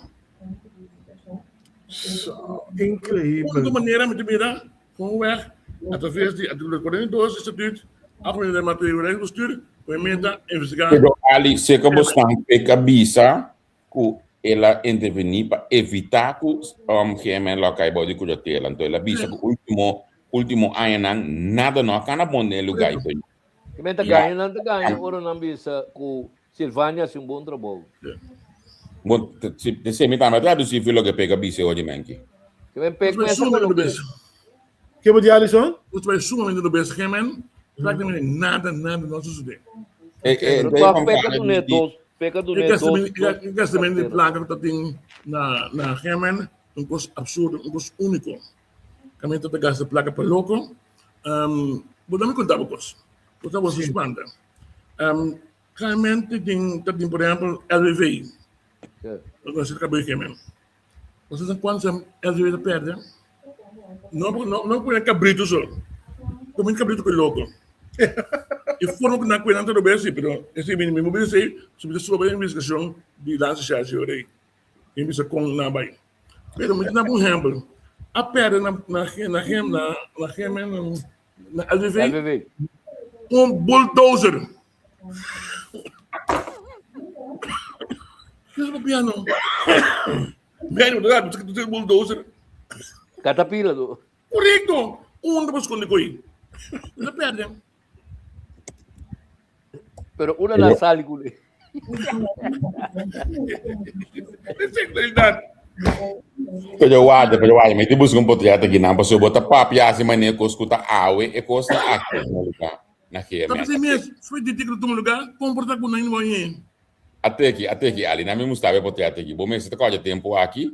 So, increíbel. Único manera mi ta mira con weg a través di artículo 42 di statuut, algemeen reglamento di bestuur, cu e meta investiga. Pero Ali, seca bo staan pek a bisa ku el a intervení pa evitá ku GMN lo a kai bou di kuratela. Anto el a bisa ku último último añanan nada no a kana bon den e lugá ei. Ke men ta gaña, nan ta gaña ora nan bisa ku Silvania hasi un bon trabou. Bon, si mi tambe a tradusí fi loke Pek a bisa e ora di menki. Ke men Pek mes a koloke. Ke bo di Alison? Nos bai sumamente no bes gemen, prácticamente nada, nada no a sucede. E, e, Pero toch Pek a dune dos, Pek a dune dos, dos E gastamento di placa cu ta tin na, na gemen, un cos absurdo, un cos unico. Caminda ta gasta placa pa loco. Um, bo dame conta bo cos. Bo ta bo spanta. Um, gemen ta tin, ta tin por ehempel LVV. Bo conoce gemen. Bo sa cuanto LVV ta perde? No, no, no pone cabrito so. Come cabrito que loco. E forma que na cuenta no besi, pero ese mi mi mobil sei, su mi suba investigación di laatste charge ore. E mi sa con na bai. Pero mi na un ejemplo. A perde na na na na na na na LVV. LVV. Un bulldozer. Kis papiano? Medio de dat, tu bulldozer. Caterpillar do. Correcto. Unda pa esconde coi. No perde. Pero una na sali kule. Verdad. Pero warda, pero warda, mi te busca un portret aquí nan, pasobra bo ta papia así manera kos ku ta awe, e kos ta aki na lugar, na Ta GMN. p'esei mes, foi di ti ku tuma lugar, komporta ku nan no yen. Ate aki, ate aki, Ali, nan mi mustraba e portret aki. Bo mester ta kòrda tempu aki,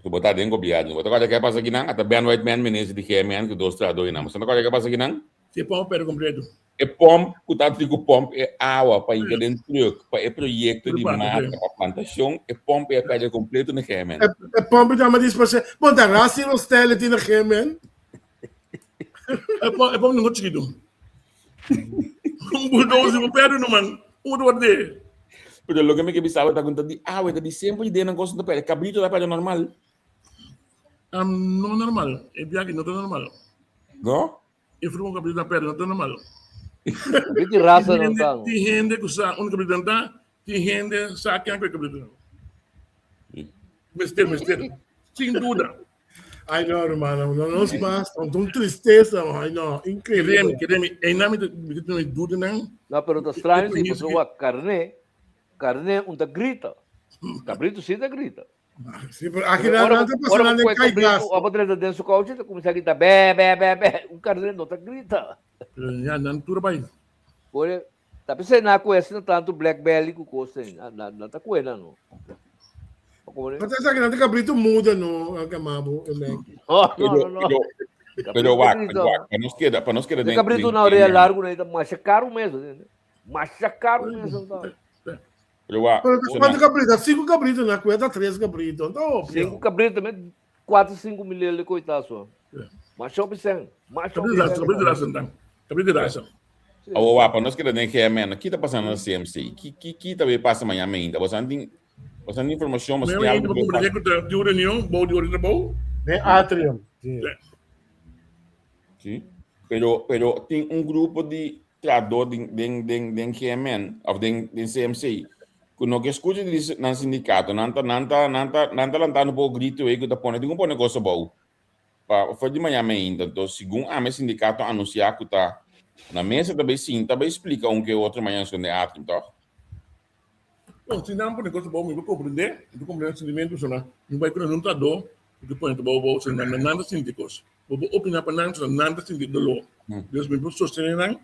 ku bo ta den gobièrnu. Bo ta kòrda ke a pasa akinan? Ata Ben Whiteman, minister di GMN, ku dos trahadó einan. Bo sa ta kòrda ke a pasa akinan? Si e pòmp pèrdè kompleto. E pòmp ku ta tin ku pòmp e awa pa hinka den trùk pa e proyekto di mata pa plantashon, e pòmp ei a pèrdè kompleto na GMN. E pòmp ta disparsé. Bon, ta Rasti Rostelle tin na GMN. E pòmp no chikitu. Un bulldozer bo pèrdè no man. Un ta wòrdu de. Pero loke mi ke bisa bo ta ku ta di awa e ta di semper di den nan kos ta pèrdè. Kabrito ta pèrdè normal. No normal. E biaha aki no ta normal. No? E forma ku kabrito ta pèrdè no ta normal. Di rasa nan ta. Tin hende ku sa unda kabrito nan ta, tin hende sa ken ku e kabrito nan. Mester, mester. Sin duda. Ai no, hermano, no nos mas, un tristesa, ai no, increíble. Keremi, keremi, einan mi ta mi ta tin dudanan. No, pero ta straño si, pasobra wak carné, carné un ta grita. Cabrito si ta grita. Sí, pero aki nan nan ta pasa nan den kai gas. Ora bo drenta den su couchi ta cuminsa grita be be be be. Un carné no ta grita. Pero ya nan tur bai. Por Ta p'esei nan a kohe asina tantu black belly ku kos ei. Nan nan ta kohe nan no. Pero ta esaki nan ta kabritu muda no a kama bo e mek. No, no, no, no. Pero wak, wak, pa nos keda, pa nos keda den. Kabritu na orea largu nan ta masha karu mes. Masha karu mes nan ta. Pero wak. Pero kuantu kabritu? Sinku kabritu nan kohe ta tres kabritu. Ta hopi. Sinku kabritu me 4, 5 mil lele koita so. Masha hopi sen. Masha hopi sen. Kabritu rasa nan. Kabritu rasa. Awo wak, pa nos keda den GMN, ki ta pasando na CMC? Ki, ki, ki ta bay pasa mañana mainta? Boso tin, boso tin informacion? Boso tin algo ku pasa? Di un reunion, bou di ora di trabou. Den atrium. Sí. Pero, pero tin un grupo di trahador den, den, den, den GMN, of den, den CMC, ku no ke skucha di nan sindikato, nan ta, nan ta, nan ta, nan ta lantando un poko grito ei ku ta pone, tin ku pone kos abou. Pa for di mañana mainta, anto segun ami e sindikato a anunsiá ku ta na mesa ta bai sinta bai splika un ke otro mañana eskonde atrium, tòg? Bon, si nan pone kos abou mi por komprendé, mi por komprendé nan sentimentu, pasobra mi bai ku nan un trahadó ku ke pone trabou abou, pasobra nan nan ta sinti kos. Bo por opiná pa nan, pasobra nan ta sinti doló. Dus mi por sostené nan,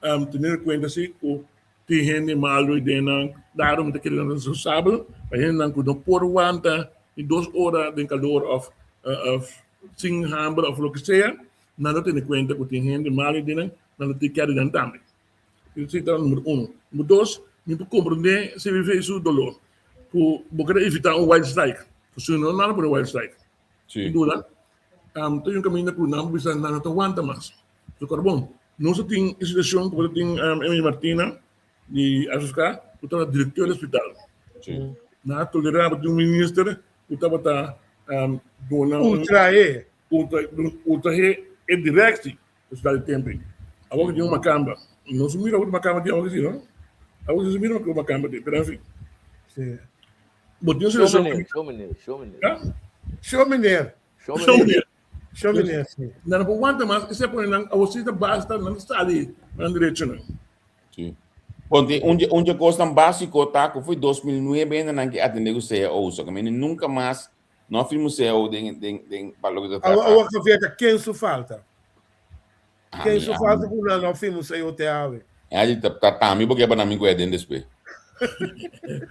teniendo en kuenta si ku tin hende malu ei den nan, daarom mi ta kere nan ta responsabel pa hendenan ku no por wanta ni dos ora den kalor òf òf sin hamber òf loke sea, nan ta tene kuenta ku tin hende malu ei den nan, nan ta take care di nan tambe. Esei ta number uno. Number dos, mi por komprendé CVV su dolor ku bo kere evitá un wild strike, pasobra no nan a pone wild strike. Sin duda, ta un kaminda ku nan por bisa nan no ta wanta mas. So kòrda bon, nos a tin e situashon ku bo ta tin Emily Martina di FFK ku tabata direktor di hospital. Nan a tolerá bo tin un minister ku tabata duna un Ultrahe. Ultrahe e direktie di hospital di tempu ei. Awor ku tin un makamba. Nos a mira ku makamba tin awor si no. Awor nos a mira ku makamba tin, pero enfin. Bo tin un situashon. Show meneer, show meneer. Show meneer. Show meneer. Show meneer, sí. Nan no por wanta mas, esei a pone nan awor si ta basta, nan ta sali pa nan derechonan. Sí. Bon, tin un dje, un dje kosnan básiko ta ku foi 2009 hende nan ke atendé ku cao, so ke mende nunka mas no a firma un cao den, den, den, pa loke ta Awor, trata. awor Javier, ta ken su falta? Ken Ami, su ami. falta ku nan no a firma un cao te awe? Ay, ta, ta, ta mi porque pa na mi ku den despues.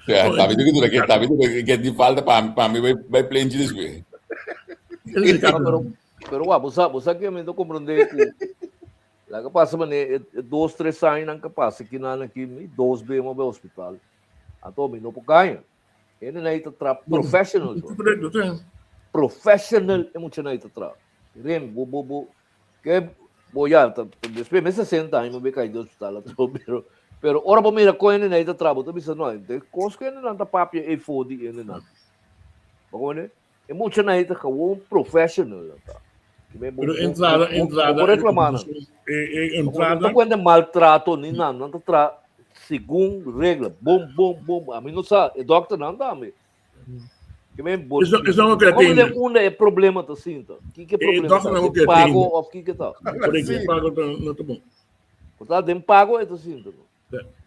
Ja, ta mi tu ke, ta mi tu ke di falta pa pa mi bai bai plenchi despues. No, pero, pero wa, bo sa, bo sa que mi no comprende ku la que pasa mane e, e dos, tres años nan que pasa ki nan aki mi dos be mo be hospital. Anto mi no por gaña. Hende nan ta tra professional. Professional e mucha nan ta tra. Rem, bo bo bo Ke bo ya ta despues mi 60 aña mi be kai di hospital ato pero pero ora bo mira kon hende ta traha bo ta bisa no de kos ku hendenan ta papia ei for di hendenan bo komprende e muchanan ei ta gewoon professional nan ta Pero entrada entrada bo por reclama nan e entrada no ta kuenta maltrato ni nan nan ta traha segun regla bom bom bom ami no sa e dokternan tambe Eso, eso no que Como de unda e problema ta sinta? Ki ke problema ta? No que pago of ki ke ta? Correcto, pago ta no ta bon. Porta den pago e ta sinta.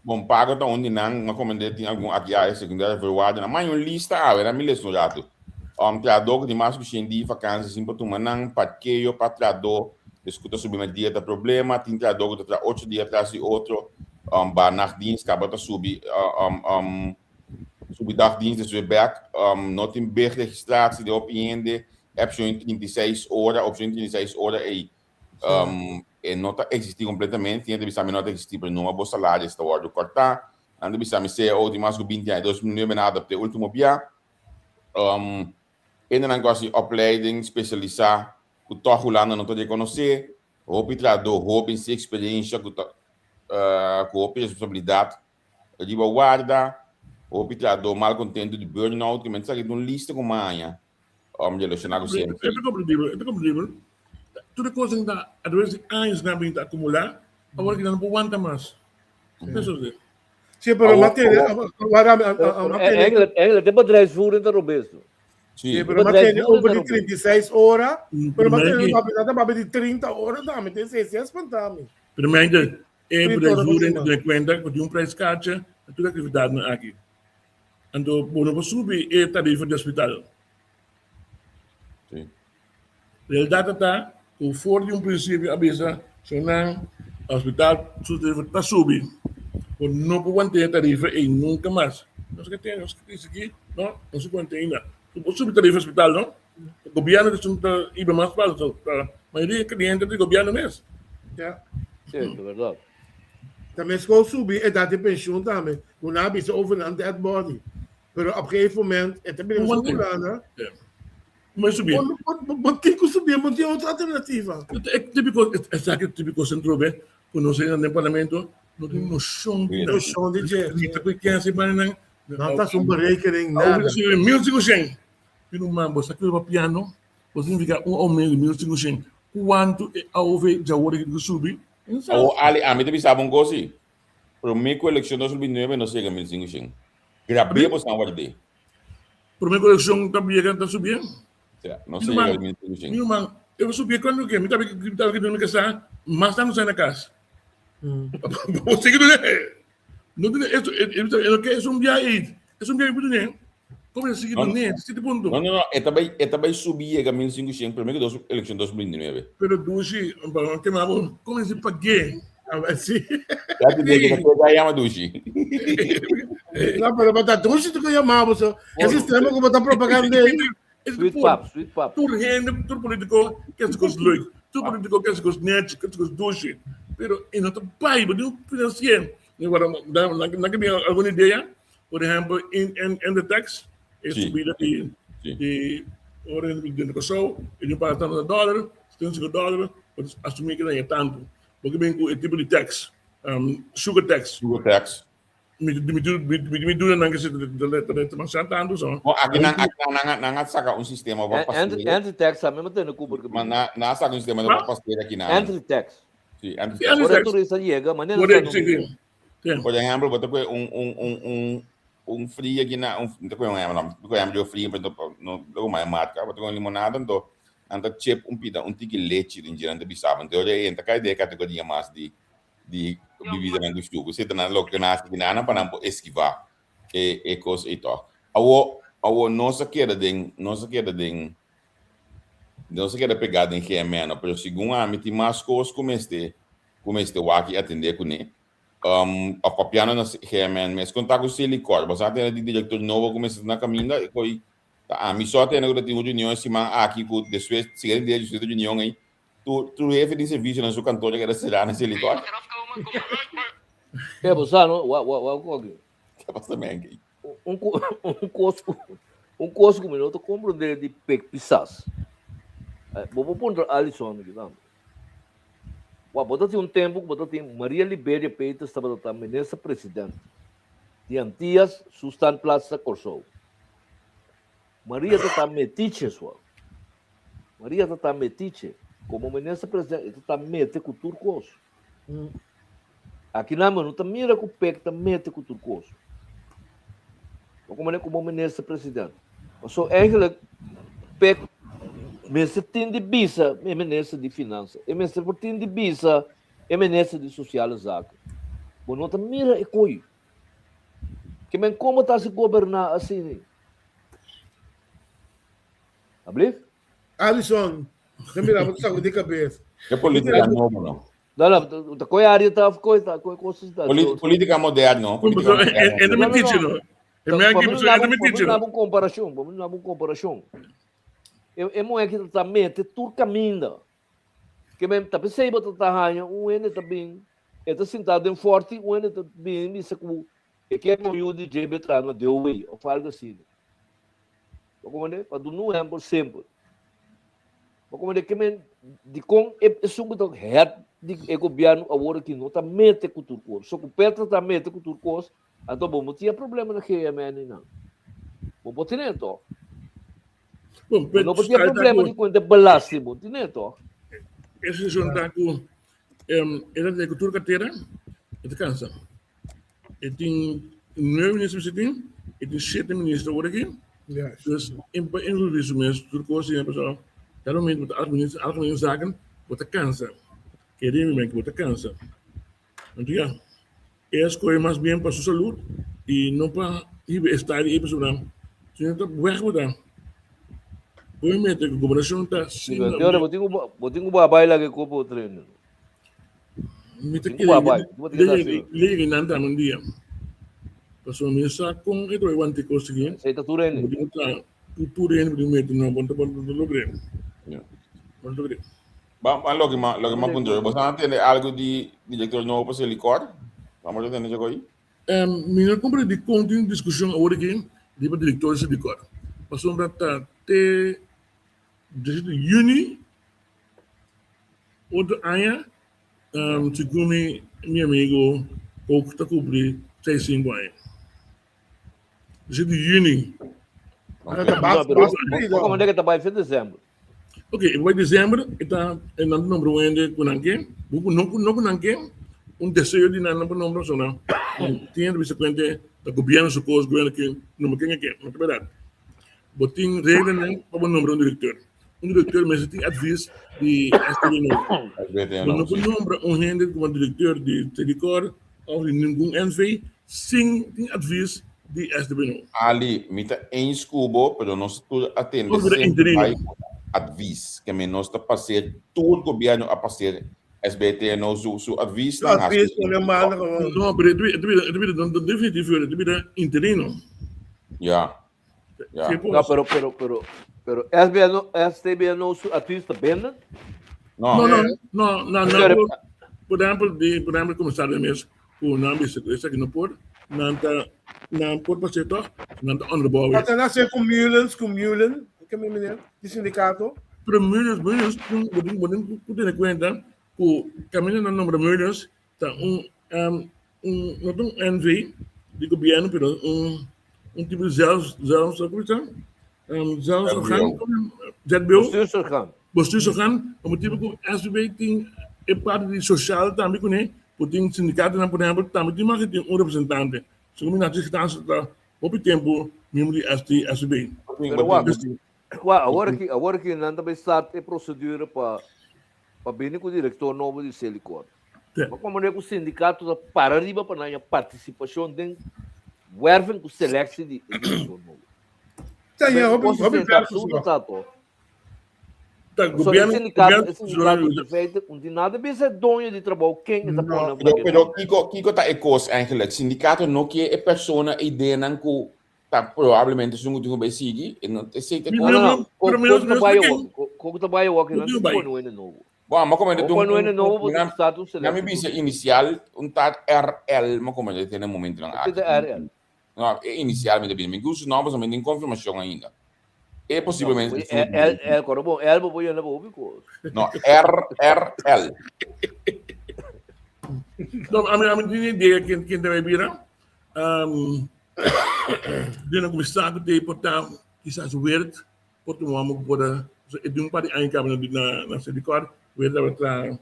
Bon, pago ta un di nan, ma komende tin algun aki a secundaria voorwaarden. Maar un lista awe, na mi les un rato. Um, trahador ku tin mas ku 100 dia vakantie sin por tuma nan, parkeo pa trahador, des ku ta subi met dia ta problema, tin trahador ku ta traha 8 dia tras di otro, um, ba nachtdienst kaba ta subi, um, um, Subi dagdienst despues bek. Um, no tin big registratie de hopi hende. Option 36 ora, option 36 ora ei. Um, e no ta existi completamente. Tin hende bisa mi no ta existi, pero numa bo salario ta wordo cortá. Nan ta bisa mi CEO tin mas ku 20 aña, 2009 na adopte último bia. Um, hendenan ku hasi opleiding spesialisá ku tòg Hulanda no ta rekonosé. Hopi trahadó hóben sin eksperensha ku ta uh, ku hopi responsabilidat Riba warda, hopi trahadó mal kontentu di burnout, ke men sa ki un lista ku maña um relashoná ku CMC. E ta komprendibel, e ta komprendibel. Tur e kosnan ta a traves di años nan a bin ta akumulá, awor ki nan no por wanta mas. Eso si. Sí, pero Awor, mantene, awor, awor, awor, Eigenlijk, eigenlijk, de bedrijfsvoering ta robes. Sí. Pero ma tene over di 36 ora, pero ma tene papi nata papi di 30 ora tambe, te se se espantami. Pero mijn e bedrijfsvoering tene cuenta ku tin un prijskaartje na tur aktividatnan aki. Anto bo no por subi e tarifa di hospital. Sí. Realidat ta ku for di un prinsipio a bisa shownan hospital su tarifa ta subi. Bo no por want'é e tarifa ei nunka mas. Nos ke tene, nos ke bisa aki, no, nos por want'é ainda. Bo por subi tarifa hospital no. Gobièrnu ta esun ta iba mas fásil. So, mayoria kliente ta di gobièrnu mes. Ja. Sí, ta bèrdat. Ta meskos subi edat di penshun tambe. Ku nan a bisa over nan dead body. Pero op gegeven moment e ta bira meskos Hulanda. Bo subi. Bo tin ku subi, bo tin otro alternativa. E típiko, esaki típiko sentro be, ku nos hende den parlamento no tin noshon di Noshon di dje. Ni ta ku ken si bani nan. Nan ta haci un berekening nada. Mil sinku shen. Pero man, bo sa kiko pa piano, bo significa un aumento di 1500. Kuantu e AOV djawor aki ku subi? Awo Ali, ami ta bisa bo un kos si. Prome ku elekshon 2029 nos yega 1500. Grab'é bo san ward'é. Prome ku elekshon ta yega ta subi? Ya, nos yega 1500. Mi ruman, e bo subi kuantu ke? Mi ta mi ta mi kasa mas tantu sa na kas. Bo sigui dune. No dune eso, e no ke esun biaha ei. Esun biaha mi dune. Como e sigui dune? Siti punto. No, no, no, e ta bai, e ta bai subi yega 1500 prome ku dos elekshon 2029. Pero dushi, pa kema bo, como e si pag'é? Si. Ya te digo, que te llama dushi. No, pero bata dushi tu que llamamos. So. E sistema como ta propaganda. Sweet pap, sweet pap. Tur hende, tur politico, ke hasi kos leuk. Tur politico ke hasi kos nechi, ke hasi kos dushi. Pero e no ta bai, bo tin financié. Nan ke bin algun idea, por ehempel, in, in, in the tax, e subida di, di ora den Kòrsou, e tin paga tantu na dòler, 75 dòler, bo ta asumí ke nan e tantu. Bo ke bin ku e tipo di tax, sugar tax. Sugar tax. Mi mi mi mi duda nan ke si ta ta masha tantu so. Bon, aki nan aki nan nan nan a saka un sistema pa pastel. Entry tax tambe mi tende ku porque. Ma na nan a saka un sistema pa pastel aki nan. Entry tax. Si, entry tax. Ora turista yega, manera sa no. Por ehempel, bo ta kohe un un un un un fria aki na un ta kohe un ehempel, no ta kohe ehempel fria pero no ta kohe marka, bo ta kohe un limonada anto nan ta chip un pida un tiki lechi den dje nan ta bisa bo. Anto ora e ta kai den e kategoria mas di di bibidanan di suku. Esei ta nan loke nan hasi kinanan pa nan por eskivá e e kos ei tòg. Awor, awor nos a keda den, nos a keda den, nos a keda pegá den GMN, pero segun ami tin mas kos ku mester, ku mester wak i atendé kuné. Um, òf papiando na GMN mes, konta ku Selikor, bo sa tende di direktor nobo ku mester ta na kaminda, e koi ta ami so a tende ku ta tin un reunion e siman aki ku despues, siguiente dia despues di reunion ei, Tur tur hefe di servicio na su kantoor a keda será na Selikor. Eh, bo sa no, wa wa wa koki. Ke pasa Menke? Un un kos ku un kos ku mi no ta komprondé di Pek Pisas. Bo por puntra Alison aki tambe. Wa bo ta tin un tempu ku bo ta tin Maria Liberia Peters tabata ta minister president di Antias su standplaats ta Kòrsou. Maria ta ta metiche swa. Maria ta ta metiche. Como minister president e ta ta mete cu tur cos. Aki nan no ta mira cu Pek ta mete cu tur cos. No como como minister president. So eigenlijk Pek mester tin di bisa e minister di finansa. E mester por tin di bisa e minister di sociale zaken. Bo no ta mira e kooi. Ke men como ta si goberna asina? Ablief? Alison, ta mira bo ta sacudi cabes. E politica nobo no. No, no, ta koe área ta of koe ta koe cosas ta. Politica moderno. Politica moderno. E no metiche no. E me aki e no metiche no. Vamos uma comparação, vamos uma comparação. E e moe que ta mete tur caminda. Ke men ta pensei bo ta haña un hende ta bin, e ta sintá den forti, un hende ta bin bisa ku e ke un yu di dje betra na DOW of algo asina. Bo komprende? Pa duna un ehempel simpel. Bo komprende ke men dikon e esun ku ta head di e gobièrnu awor aki no ta mete ku tur kos. So ku Petro ta mete ku tur kos, anto bo no tin e problema na GMN nan. Bo por tene to. Bon, Bo no por tin e problema di kuenta belasting, bo tene to. E situacion ta ku e ta ku tur kartera e ta kansa. E tin nueve minister mester tin, e tin shete minister awor aki. Yes. Dus in pa incluir su mes tur kos i pasobra cada momento bo ta algemene algemene zaken bo ta kansa. Kere mi men ku bo ta kansa. Anto ya, e a skohe mas bien pa su salud i no pa hiba e style ei pasobra si no ta wèg bo ta. Bo e mete ku gobernashon ta sin Bo tin ku bo tin ku bai laga e kopo trainer. Mi ta kere lege nan tambe un dia. Pasobra mi no sa kon e ta bai wanta e kos aki. Esei ta tur hende. Bo tin ku traha ku tur hende bo tin ku mete no bo no ta logr'é. Bo no ta logr'é. Ba ba loke ma loke ma puntra bo sa tende algo di director nobo pa Selikor? Vamos a tende esaki? Mi no comprende dikon tin diskushon awor aki riba director di Selikor. Pasobra ta te 17 di juni otro aña segun mi mi amigo Kook ta cumpli 65 aña. 17 di juni. Pero ta basta No, pero basta bo pedido. komandé ke ta bai fin december. Ok, e bai december e ta e nan ta nombra un hende ku nan ke, bo ku no ku no ku nan ke, un deseo di nan nan por nombra pasobra tin hende bisa kuente ta gobierno su kos, gobierno ke nombra ken e ke, no ta berdad. Bo tin reglanan pa bo nombra un director. Un director mester tin advies di STBNO. Bo no por nombra un hende como director di Tedicor of di ningun NV sin tin advies di STBNO. Ali, mi ta eens ku bo, pero nos tur a tende semper bai ku advies. Ke men nos ta paser, tur gobierno a paser SBTNO su su advies Su advies ku nan manda. No, pero e ta bira, e ta bira definitivo, e ta bira interino. Ya. Ja. No, pero, pero, pero, pero SBNO, STBNO su artista benden? No, no, no, no, no, no. Por ejemplo, di, por ejemplo, commissario mes, ku nan bisa ku esaki no por, nan ta, nan por pasé toch, nan ta onderbouwen. Wat nan hasi ku Mulens, ku Mulen, ke mi meneer, di sindicato? Pero Mulens, Mulens, bo tin, bo tin ku tene kuenta ku kaminda nan nombra Mulens ta un, um, un, no ta un NV di gobierno, pero un, un tipo di zelfs, zelfs, hoe heet dat? Um, zelfsorgaan, ZBO. Bestuursorgaan. Bestuursorgaan, pa motibu ku SVB tin e parti di sosial tambe kuné, ku tin sindikatonan por ehempel tambe tin mas tin un representante. Segun mi Nacho Gitanes ta hopi tempu miembro di SVB. Pero wak, wak, awor aki, awor aki nan ta bai start e procedura pa pa bini ku direktor nobo di Selikor. Ma komo ku sindikato ta para riba pa nan partisipashon den werving ku seleksie di e direktor nobo. Ta ya, hopi, hopi absurdo ta to. So, e sindikato in feite un di nada bisa doño di trabou ken e ta pone Pero, pero kiko, kiko ta e kos eigenlijk? Sindikato no ke e persona ideanan ku Ta probablemente esun ku tin ku bai sigui, e no esei ta No, no, no. Ko ko ta bai awor? Ko ta bai awor ke nan tin pone un hende nobo. Bon, ma komente tu pone un hende nobo bo tin start un Na mi bisa inicial un ta RL ma komente te na momentonan aki. Ke ta RL? No, e inicial mi ta bisa. Mi ku su nomber mi tin konfirmashon ainda. E posiblemente esun ku L L koro bon L bo por yena bo hopi kos. No, RRL. No, ami ami tin idea ken ken ta bai bira. Um, den a kuminsá ku te por ta kisas Weert por tuma amo ku por a e di un par di aña kaba na na na Selikor Weert tabata traha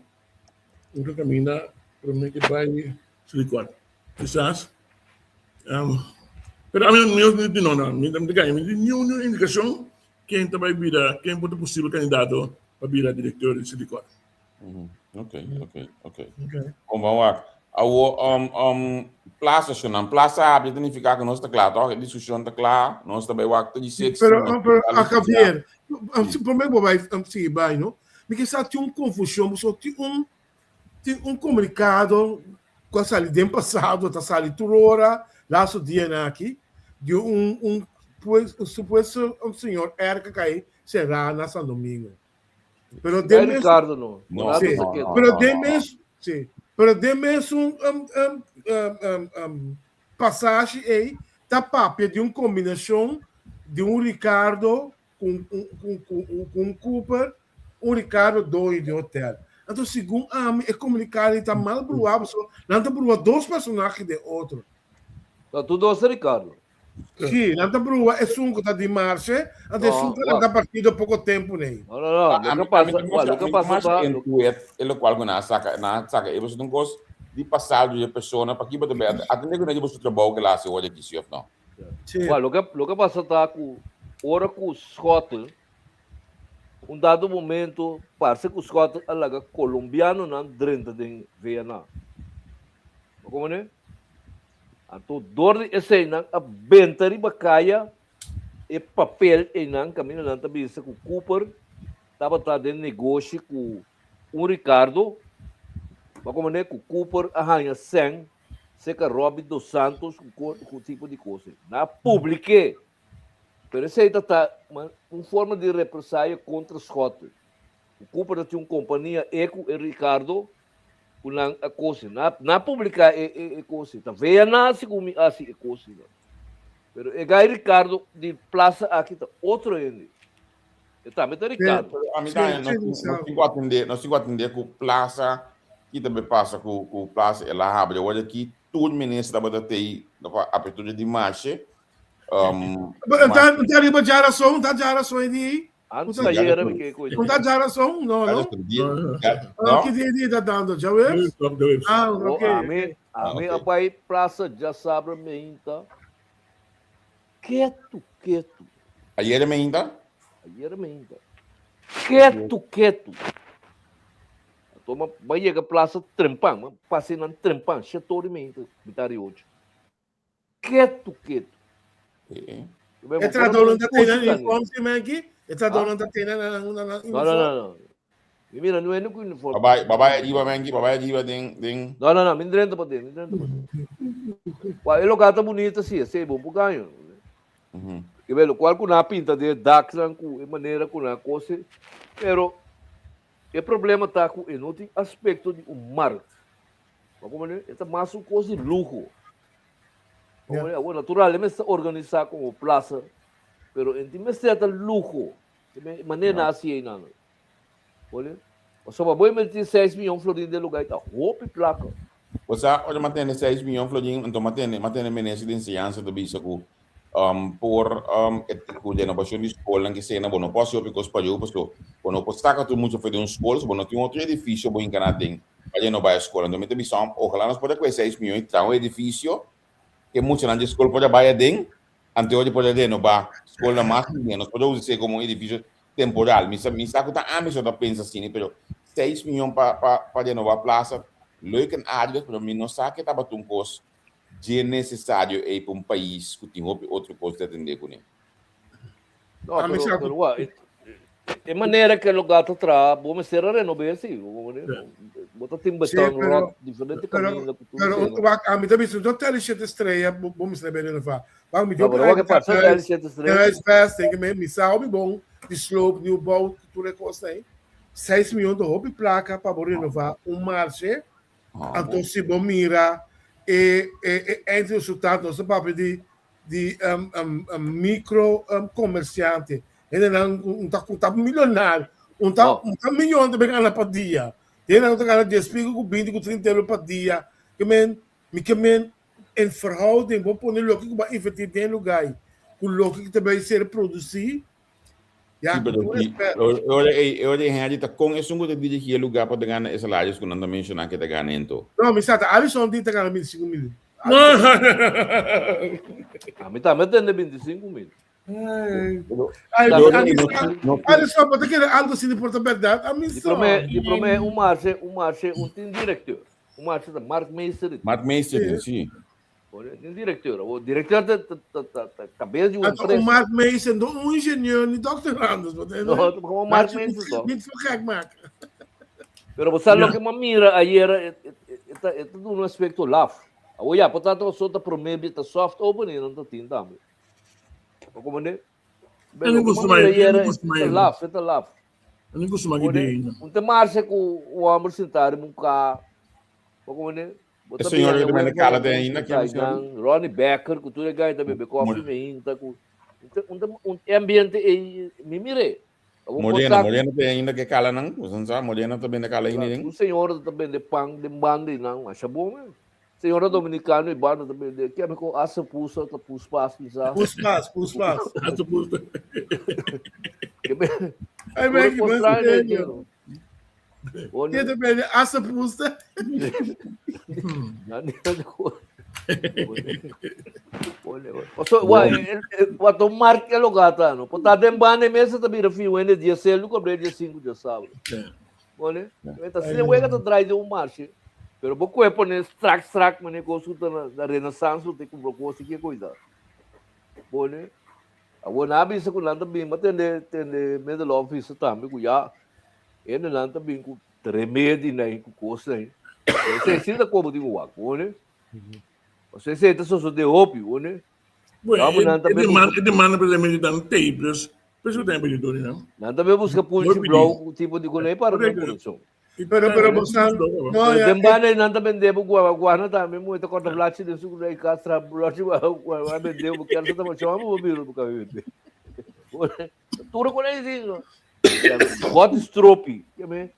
otro kaminda promé ke bai Selikor kisas um, pero ami mi no di no no mi ta gaña mi tin niun niun indikashon ken ta bai bira ken por ta posibel kandidato pa bira direktor di Selikor. Ok, ok, ok. Kom van wak. Awo, um, um, plaza, shonan. Plaza habri ta nifiká ku nos ta kla, toch? E diskussion ta kla, nos ta bai wak te di six. Pero, ah, pero, ah, Javier, ah, si promé bo bai, ah, sigui bai, no? Mi ke sa tin un konfushon, pasobra tin un, tin un komunikado ku a sali den pasado, ta sali tur ora, laatste dianan aki, di un, un, pues, un supuesto un señor R ku a kai será na San Domingo. Pero Dai den mes, Ricardo no. No, Rato sí, se queda. pero no, den no. mes, sí, pero den mes un um, um, um, um, um, pasashi ei ta papia di un kombinashon di un Ricardo ku un, ku, ku, ku un Cooper, un Ricardo doño di hotel. Anto segun ami e komunikado ei ta mal bruá, pasobra nan ta brua dos personahe den otro. No, tu dos Ricardo. Sí, nan ta brua esun ku ta di marshe, anto esun ku ta partido poko tempu nei. No, no, no. Lo ke pasa, lo ke pasa ta... En tuet, e lokual ku nan a saka, nan a saka e boso un kos di pasado di e persona, paki bo ta bai atende ku nan di boso trabou ku el a hasi ora di si òf no? Sí. Lo ke, lo ke pasa ta ku... Ora ku Schotten, un dado momento parse ku Schotten a laga kolombianonan drenta den VNA. Bo komprende? Anto dor di esei nan a benta riba kaya e papel einan kaminda nan ta bisa ku Cooper tabata den negoshi ku un Ricardo, bo komprende ku Cooper a haña sèn serka Robbie dos Santos ku ku tipo di kos ei. Nan a publik'é, pero esei ta ta un forma di represaya kontra Schotten. Ku Cooper ta tin un kompania e ku e Ricardo ku nan a kosi. Nan a publiká e e e kos ei. Ta vea nan hasi ku mi hasi e kos ei. Pero e gai Ricardo di plaza aki ta otro hende. E tambe ta Ricardo. Pero a mi ta nos tin ku atendé, nos tin ku atendé ku plaza ki ta be pasa ku ku plaza el a habri awor aki tur minister tabata tei pa apertura di marshe. Um, Ta ta riba djarason, ta djarason e di ei. Antes ayera mi ke koe. Un ta djarason? No, no. No. Ki dia di ta dando? Djaweps? Ah, Oh, ok. ami, ami a bai plaza djasabra meinta. Ketu, ketu. Ayera meinta? Ayera meinta. Ketu, ketu. Anto mi a yega plaza trempan, mi a pasa einan trempan, shete ora i meinta, mitad di ocho. Ketu, ketu. E trahadornan ta tene nan uniform si Menki? E trahadornan ta tene nan uniform? No, no, no, no. Mi mira no hende ku uniform. Babai, babai ariba Menki, babai ariba den, den. No, no, no, mi drenta pa den, mi drenta pa den. Wa, e loka ta bunita si, esei bon por gaño. Ke be, lokual ku nan a pinta den e daknan ku e manera ku nan a kose, pero e problema ta ku e no tin aspekto di un markt. Bo comprende? E ta mas un kos di luho. Bo comprende? Awor, natural, e mester organisá komo plasa, pero e tin mester ta luho. E manera nan a hasi einan. Bo Pasobra bo invertí seis mion florin den lugá ei ta hopi plaka. Bo sa, ora mi a tende seis mion florin, anto mi a tende, mi a tende minister di enseñansa ta bisa ku por ku renobashon di skolnan ki sena bo no por hasi hopi kos pa yu pasobra bo no por saka tur mucha for di un skol, so bo no tin otro edifisio bo hinka nan aden pa renobá e skol. Anto mi ta bisa, ojalá nos por a kohe seis mion i traha un edifisio ku e muchanan di e skol por a bai aden, anto di por a renobá skolnan mas lihé. Nos por a usa esei komo un edifisio temporal. Mi sa mi sa ku ta ami so ta pensa asina, pero seis mion pa pa pa renobá plasa, leuk en aardig, pero mi no sa ke tabata un kos dje nesesario ei pa un pais ku tin hopi otro kos di atendé kuné. No, pero, pero wa, e, e manera ku e lugá ta traha, bo mester a renob'é si. Bo ta tin beton ròt diferente kaminda ku tur Pero esei. wak, ami ta bisa, no hotel di shete strea bo bo mester a renová. Wak, mi No, pero wak e pasa hotel di shete strea. Huisvesting, mi mi sa hopi bon di sloop, nieuwbouw, tur e kosnan ei. Seis mion ta hopi plaka pa bo renová un marshe. Anto si bo mira e e e eindresultaat, nos ta papia di di um, um, um, micro um, comerciante. Hendenan un ta ku ta milionario, un ta No. un ta milyon ta gana pa dia. Hendenan ta gana 10 pico ku 20 ku 30 euro pa dia. Ke men, mi ke men en verhouding bo pone loke ku bo a invertir den lugar ku loke ku ta bai ser produci. Ya, Sí, pero ku sí, respeto. ora ei, ora ei Henry ta kon esun ku ta dirigí e lugá pa ta gana e salarios ku nan ta menshoná ke ta gana ento. No, mi sa ta Alisson di ta gana 25 mil. Ami tambe a tende 25 mil. Ay, Pero ami no, sa, no, Alisson, bo ta kere algo asina por ta berdad? Ami Di sa. promé, di promé un marshe, un marshe, un tin directeur. Un marshe ta Mark Meester. Mark Meester, sí. Tin directeur. O directeur ta ta ta ta ta cabeza di un Anto un empresa. Mark Mason, no un ingenieur ni dokter anders. Wat No, ta como Mark Mason toch. Niet voor gek maken. Pero bo sa loke m'a mira ayer, e e e ta e ta duna un aspecto laf. Awor ya, por tanto so ta prome bi ta soft opening nan ta tin tambe. Bo comprende? Pero no loke gusta m'a mira mai, ayer, no e gusta mai. ta laf, e ta laf. Eu não gosto mais de Ore, ainda. un te marcha ku un homber sintá riba un ka. Bo comprende? Bo E ta señor bira que na ta web kala van te ainda, Boos ken ku señor? nan, Ronnie Becker ku tur e gai ta bebe koffie meinta ku un ta un ta un e ambiente ei mi mir'é. Bo por Morena, sa ku Morena te ainda ke kala nan, bo san sa, Morena ta bende kala ainda den. un señora ta bende pan den banda ei nan, masha bon men. Señora dominicano ei banda ta bende, ke mi ku asa pusa ta puspas mi sa. Puspas, puspas. Asa pusa. Ke me Ai, tur e ben, que kos bom trae ideia. den. Ke ta bende asa pusta? Nan So, wa, wa to mark e logata no. Pota den banda mesa ta bira fi wende dia selu ko dia 5 dia sábado. Bone? Eta se wega ta draai de un marche. Pero bo kue pone strak strak mane ko su ta na Renaissance te kumpra ko si ke coisa. Bone? Awor nan a bisa ku nan ta bin, ma tende tende middle office tambe ku ya hende nan ta bin ku remedi nan ku kos nan. Esei si ta komo tin ku wak, bone? Pasobra esei ta sosodé hopi, bone? Bueno, Amo nan ta e be demanda, buska e demanda pa remedi tan tei, dus preso ta pedi dori nan. Nan ta be buska Hopi pulchi di. blou ku tipo di kuné para nan Correcto. kurason. Pero, pero, bosan, no, Pero ya, den banda nan ta bende bo guava guana tambe mu ta corta blachi den su rei castra blachi guava bende bo kier ta macho bo biro bo ka bende. Tur con ei sin. Wat is stropi? Ke me?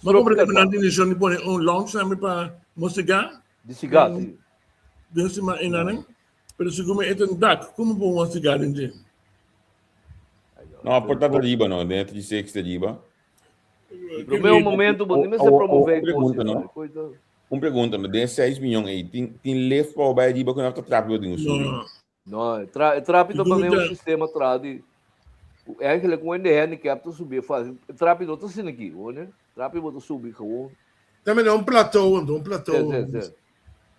Maar como que nan tin decision di pone un lounge tambe pa mosega. Di siga, si. Den sima inanen. Pero segun mi e ta un dak, como bo un siga den dje? No, por ta riba no, den 36 riba. Promé un momento, bo ni mester promové pregunta, no? Un pregunta, no? Den 6 miljoen ei, tin, tin lift pa bai riba ku ta trapi din subi? No. No, e tra, e trapi ta mane un sistema tra di eigenlijk un hende handicap ta subi fácil. E trapi no ta asina aki, hoor ne? Trapi bo ta subi gewoon. También un plateau, un plateau. Sí, sí, sí.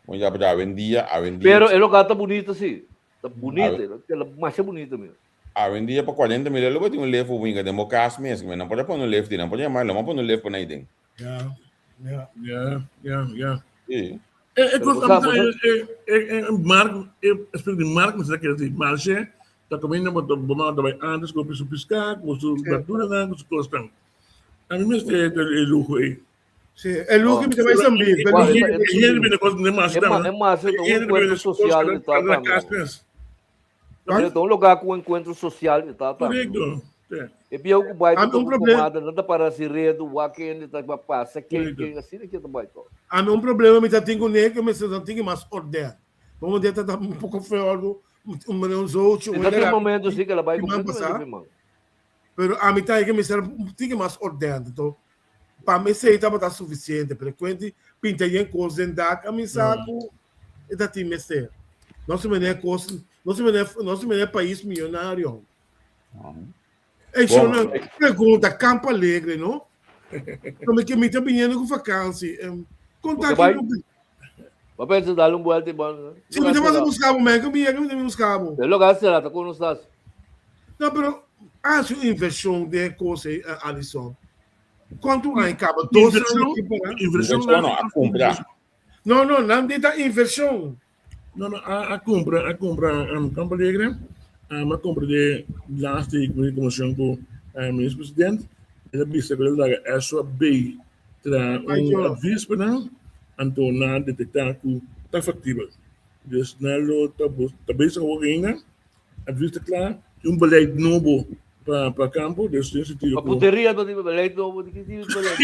Bon, ya, pero awendia, awendia. Pero e local ta bonito, sí. Ta bonito, e la masha bonito, mira. Awendia pa 40 mil lo tin un lift winga den bo cas mes, men no por pone un lift, no por llamar, lo pone un lift pone den. Ja. Sí. E Pero kos bo sa, bo e e e mark e espero di mark mi sa kere di marshe ta comiendo bo bo mama ta bai antes ku su piská ku su verdura ku su kosnan. A mi mester e lujo ei. Sí, el lujo mi te vai sambi. Wa, E e- hende bende kos den marshe E ma, tambe. e mas, E ta un hende encuentro bende social kos e ta na tambe. kas mes. Pero ta un lugar ku encuentro social e ta tambe. Correcto. Sí. E piau ku bai Ami ta un ku problema. comada, nan ta para si redo, wak hende ta pa pasa, ken Correcto. ken, asina ke ta bai to. A mi un problema mi ta tin kuné ku mi ta tin mas orden. Como de ta un poco feo algo, un un zootje, E un ta tin un momento si ke la bai Siman completamente pasá. fi man. Pero a mi ta que mi ser tin mas orden. Anto, pa mi sei tabata suficiente, pero cuenti pinta yen cos den dak a mi sa ku e ta tin mester. Nos mene cos, nos mene, nos mene país millonario. Ey, Bom, Shona, pregunta, Campo Alegre, no? Como que mi ta viniendo com vakantie. Conta Porque vai- aqui. Ba pensa dar un vuelta e bon. Si mi te vas a buscar, man, que mi que mi buscar. E lugar será, ta kono estás. No, pero hace una inversión de cosas, Alison. Quanto aí acaba? Dois Inversión, anos que pagar? inversión Inversión no, a comprar. No, no, não dita inversión. No, a compra um, Campo Alegre, a compra de laatste comissão com o ministro-presidente, ele disse que ele dá SOB tra Ai, um Joe. advies para não, então na detectar que está factível. Dus na lo tá tá bezig ook ainda, advies tá klaar, um beleid novo para para campo, dus in sentido Pa que puteria do tipo beleid nobo, di ki tipo beleid.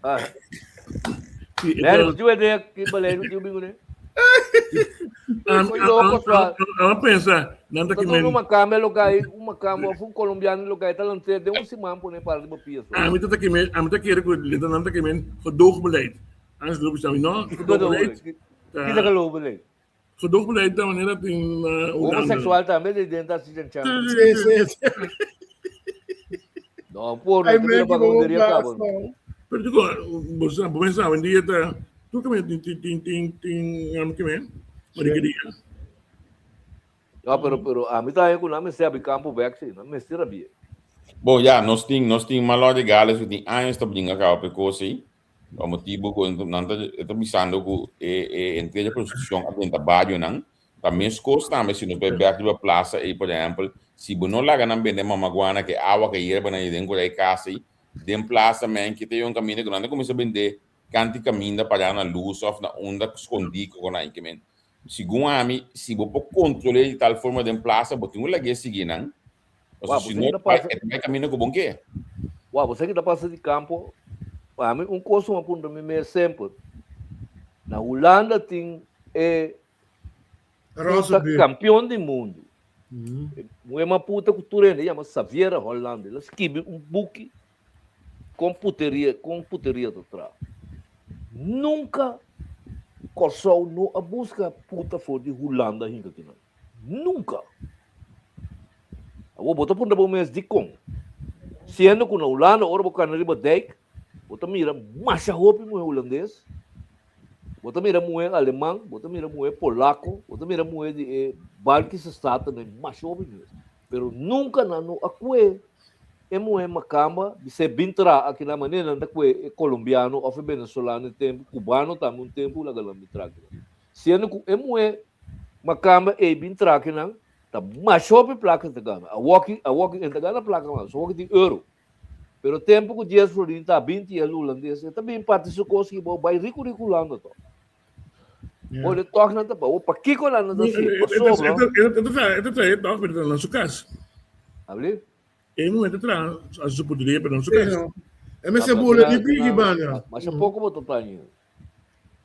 Ah, Sim, Mary, então, tu ideia que beleid no tipo né? Foi a, louco, só. a, a, pensa, nada Tá que todo men uma câmera local, uma câmera, um colombiano local, tá lançando, deu um simão por nem para de pia. A mi ta ke men, a mi ta kere ku leta nan ta ke men gedoogbeleid. Anders loop je no, gedoogbeleid. Que tá beleid. Gedoogbeleid da manera in uh, Homossexual também de dentro da cidade. Sí, sí, sí. Não, pô, Ai, não tem man, que vagabunderia, bom, cabo. Pero digo, você bo pensa en dia ta tu que men tin tin tin tin am ke men. Maar die dia. Ah, pero a mim tá aí com nome sabe campo back, sim, não me estira bem. Bom, ja, nos tin malo de Gales, tin años ta brinca ka pe cosi. O motivo ku nan ta ta bisando ku e e entre a prostituição a tenta barrio nan. Também cos também se nos bebe aqui na plaza e por exemplo, se bo no laga nan vende mamaguana que agua que hierba na dentro da casa e den plaza man que tem um caminho que não começa a vender canti caminho para na luz of na onda escondido com na que men. Segundo a mim, se bo por controlar de tal forma den plaza, bo tem um lague seguir nan. Ou Uau, seja, se você não ainda vai, passa- vai caminho com bom que. Uau, você que tá passando de campo, a mim um curso uma punta me meio sempre. Na Holanda tem é Rosa puta campeão do mundo. Uma puta cultura, ele chama Xaviera Holanda. Ela escreve um book com puteria do trás. Nunca. Kòrsou no a buska puta for di Hulanda hinka kinan. Nunka. Awor bo ta puntra bo mes dikon? Siendo ku na Hulanda ora bo kana riba dijk bo ta mira masha hopi muhé hulandes, bo ta mira muhé aleman, bo ta mira muhé polako, bo ta mira muhé di e Baltische Staten masha hopi mes. Pero nunka nan no a kue e muhé makamba bis'é bin traha aki nan manera nan ta kue e kolombiano òf e benesolano e tempu, kubano tambe un tempu laga nan bin traha aki nan. Siendo ku e muhé makamba ei bin traha aki nan ta masha hopi plaka e ta gana. Awoki awoki e ta gana plaka mas, awoki tin euro. Pero tempu ku dies florin ta binti el hulandes e ta bin parti su kos aki bo bai riku riku Hulanda to. Bo de tòg nan ta pa bo pakiko nan ta hasi pasobra. E ta traha tòg pero ta na su kas. Abli? E muhé ta traha hasi su puteria pero na su kas. E mester bula di bigi banda. Masha poko bo ta taña.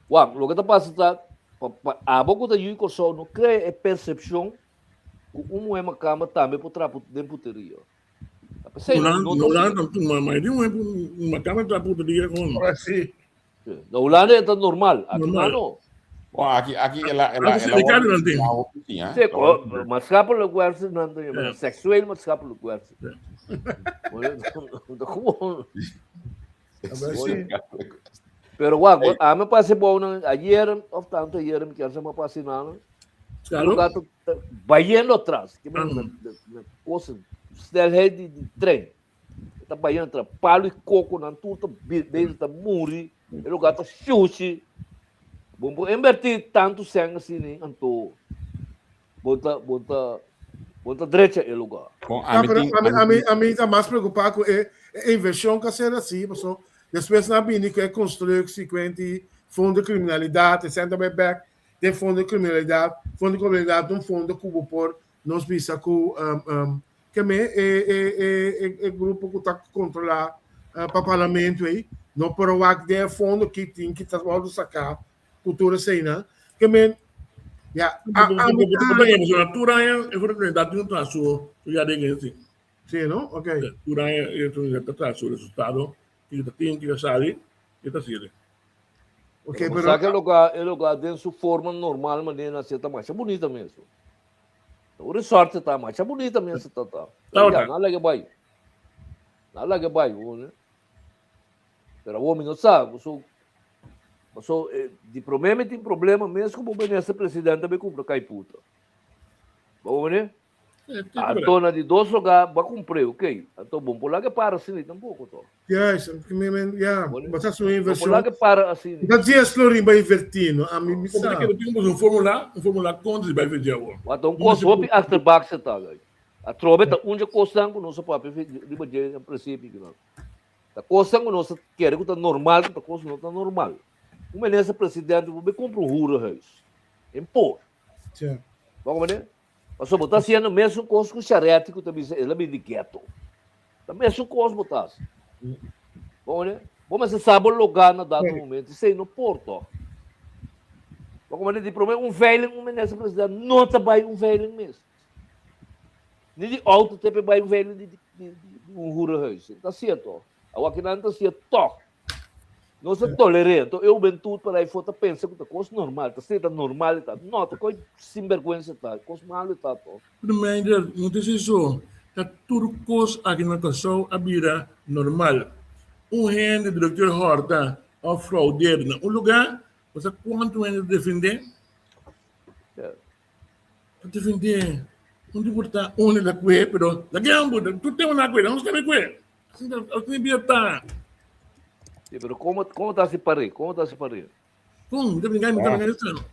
Wak, loke ta pasa ta pa abo ku ta yu Kòrsou no krea e persepshon ku un muhé makamba tambe por traha den puteria. P'esei no ta Hulanda mayoria muhé makamba traha puteria kon. Na Hulanda e ta normal, aki na no. Bon, aki, aki el a, el a, el a wordu sí, eh? Sí, maatschappelijk werk, nan ta yama, seksueel maatschappelijk werk. Gewoon. Pero wak, a mi pasa bou nan ayer of tanto ayer mi kier sa mi pasa nan. Claro. Lugar ta bayendo atras, ke men cosa snelheid di trein. E ta bai entra palu i koko nan tur ta bezig ta muri e lugar ta shushi bo por inverti tantu sèn asina anto bo ta bo ta bo ta drecha e lugar. Bon, Ah, ami pero tin, ami, ami ami, tin, ami ta mas preocupá ku e, e inversion ku a ser así, paso despues nan a bini ku e constructie, ku enti fondo de criminalidad, e sèn ta bai bèk den fondo de criminalidad, fondo de criminalidad ta un fondo ku bo por nos bisa ku um, um, Ke me e e e e e grupo ku ta kontrolá pa parlamento ei no por a wak den e fondo ki tin ki ta wòrdu saká ku tur eseinan. Ke men ya a a mi ta Tur aña e oportunidat tin traha su ya den esi. Sí no? Oké. Tur aña e oportunidat ta traha su resultado ki ta tin ki ta sali i ta sirbi. Oké, Pero pero sa ke loka e loka den su forma normal manera na ta masha bunita mes. Un resort ta masha bunita mes ta ta. Ta Ya, nan laga bai. Nan laga bai, hoor. Pero awor mi no sa, so so eh, di promé mi tin problema mes ku bo minister presidente be kumpra kai puta. Bo meneer? Anto na di dos lugar ba kumpré, ok. Anto bon por laga para asina tampoko to. Juist, mi men, ja, Bon, basta su no por inversión. laga para asina. Ta 10 florin ba invertí, no? A mi mi Como sa. que tin un fórmula, un fórmula contra di bai vende awor. Wat un kos hopi achterbak se ta guys. Atrobe ta unja kosnan ku nos a papia riba dje en principio kinan. Ta kosnan ku nos ta kere ku ta normal ku ta kos no ta normal. Un minister presidente bo be kumpra un hurenhuis. En por. Tja. Bo comprende? Pasobra bo ta hasiendo mesun kos ku Charetti ku ta bisa el a bin di ghetto. Ta mesun kos bo ta hasi. Bo comprende? Bo mester sa bo lugá na dado momento. Esei no por tòg. Bo comprende? Di promé un veiling un minister presidente no ta bai un veiling mes. Ni di outo te pe bai un veiling di di di un hurenhuis. Ta hasié tòg. Awor kinan ta hasié tòg. Nos ta toler'é. Anto e hubentut por ahí for ta pensa ku ta kos normal, ta seta normal e ta. No, ta kos sinbergwensa ta, kos malu e ta to. Reminder, no ta esei so, ta tur kos aki na Kòrsou a bira normal. Un hende direkteur hòrta òf froudeer na un lugá, bo sa kuantu hende ta defendé? Ta defendé. Un di por ta un ta kue, pero laga bo, tur tempu nan a kue, nan no sabe kue. Asina bida ta. Sí, pero como, como ta si parí? Como ta si parí? Kon, mi ta brinca, mi ta brinca esa.